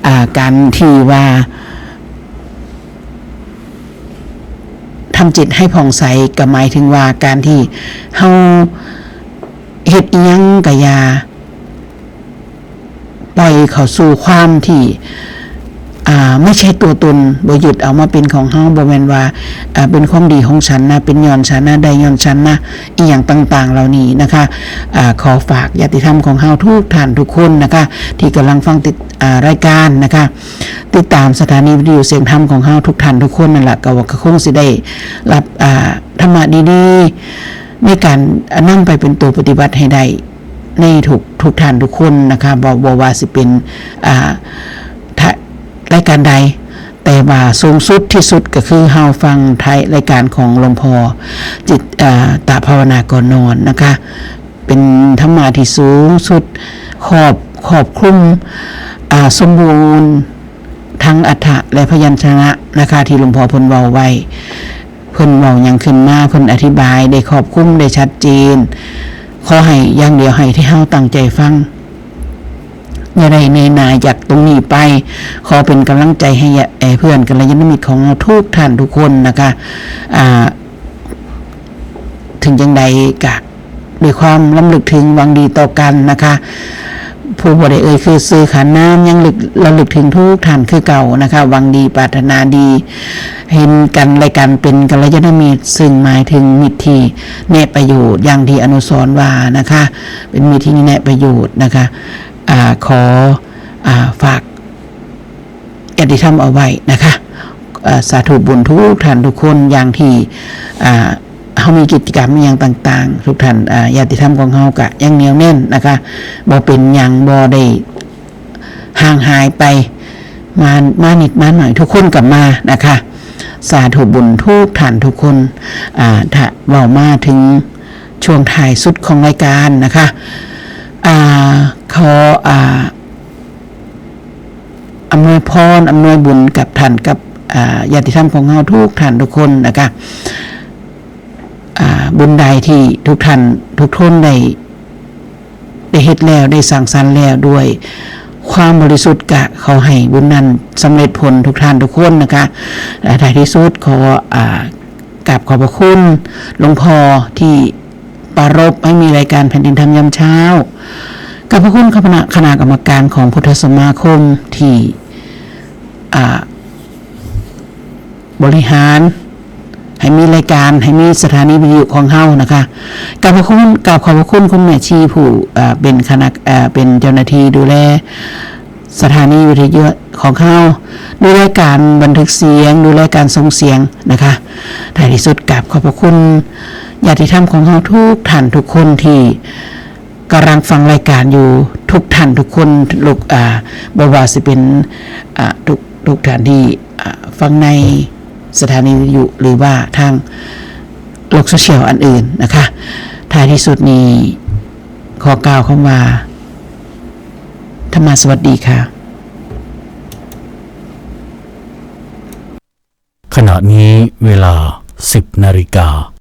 อ่า การที่ว่าทำจิตให้ผ่องใสก็หมายถึงว่าการที่เฮาเฮ็ดอิหยังก็อย่า ปล่อยเข้าสู่ความที่ อ่า ไม่ใช่ตัวตน บ่ยึดเอามาเป็นของเฮา บ่แม่นว่า อ่า เป็นความดีของฉันนะ เป็นย้อนฉันนะ ได้ย้อนฉันนะ อีหยังต่างๆ เหล่านี้นะคะ อ่า ขอฝากญาติธรรมของเฮาทุกท่านทุกคนนะคะ ที่กำลังฟังติด อ่า รายการนะคะ ติดตามสถานีวิทยุเสียงธรรมของเฮาทุกท่านทุกคนนั่นแหละ ก็ว่าก็คงสิได้รับ อ่า ธรรมะดีๆ ในการนำไปเป็นตัวปฏิบัติให้ได้ ในทุกทุกท่านทุกคนนะคะ บ่ บ่ว่าสิเป็น อ่า ทะ- รายการใด แต่ว่าสูงสุดที่สุดก็คือเฮาฟังท้ายรายการของหลวงพ่อจิต อ่า ตะภาวนาก่อนนอนนะคะ เป็นธรรมะที่สูงสุด ครอบ ครอบคลุม อ่า สมบูรณ์ ทั้งอรรถะและพยัญชนะนะคะ ที่หลวงพ่อเพิ่นเว้าไว้ เพิ่นเว้าหยังขึ้นมา เพิ่นอธิบายได้ครอบคลุมได้ชัดเจน ขอให้อย่างเดียวให้ที่เฮาตั้งใจฟัง อย่าได้เนยหน่ายจากตรงนี้ไป ขอเป็นกำลังใจให้ยะ- แอ่เพื่อนกัลยาณมิตรของเราทุกท่านทุกคนนะคะ อ่า ถึงจังใดกะด้วยความรำลึกถึงหวังดีต่อกันนะคะ ผู้บ่ได้เอ่ยคือชื่อขานนามยังลึกระลึกถึงทุกท่านคือเก่านะคะ หวังดีปรารถนาดี เห็นกันและกันเป็นกัลยาณมิตร ซึ่งหมายถึงมิตรที่แนะประโยชน์อย่างที่อนุสรณ์ว่านะคะ เป็นมิตรที่แนะประโยชน์นะคะ อ่า ขอ อ่า ฝาก ญาติธรรมเอาไว้นะคะ เอ่อ สาธุบุญทุกท่านทุกคน อย่างที่ อ่า เฮามีกิจกรรมอหย่างต่างๆ ทุกท่าน อ่า ญาติธรรมของเฮากะยังเหนียวแน่นนะคะ บ่เป็นหยัง บ่ได้ห่างหายไป มา มานิดมาหน่อย ทุกคนกลับมานะคะ สาธุบุญทุกท่านทุกคน อ่า ถ้าเว้ามาถึงช่วงท้ายสุดของรายการนะคะ อ่า ขอ อ่า อำนวยพร อำนวยบุญกับท่าน กับ อ่า ญาติธรรมของเฮาทุกท่านทุกคนนะคะ อ่า บุญใดที่ทุกท่านทุกคนได้ ได้เฮ็ดแล้ว ได้สร้างสรรค์แล้วด้วยความบริสุทธิ์ กะขอให้บุญนั้นสำเร็จผลทุกท่านทุกคนนะคะ และท้ายที่สุดขอ อ่า กราบขอบพระคุณหลวงพ่อที่ปรารภให้มีรายการแผ่นดินธรรมยามเช้า ขอบพระคุณคณะ คณะกรรมการของพุทธสมาคมที่ อ่า บริหาร ให้มีรายการ ให้มีสถานีวิทยุของเฮานะคะ กราบขอบพระคุณ กราบขอบพระคุณคุณแม่ชีผู้ อ่า เป็นคณะ อ่า เป็นเจ้าหน้าที่ดูแลสถานีวิทยุของเฮา ดูแลการบันทึกเสียง ดูแลการส่งเสียงนะคะ ท้ายที่สุดกราบขอบพระคุณญาติธรรมของเฮาทุกท่านทุกคนที่กำลังฟังรายการอยู่ ทุกท่านทุกคน ลูก อ่า บ่ว่าสิเป็น อ่า ทุก ทุกท่านที่ อ่า ฟังในสถานีวิทยุ หรือว่าทางโลกโซเชียลอันอื่นนะคะ ท้ายที่สุดนี้ขอกล่าวคำว่า ธรรมาสวัสดีค่ะ ขณะนี้เวลา สิบนาฬิกา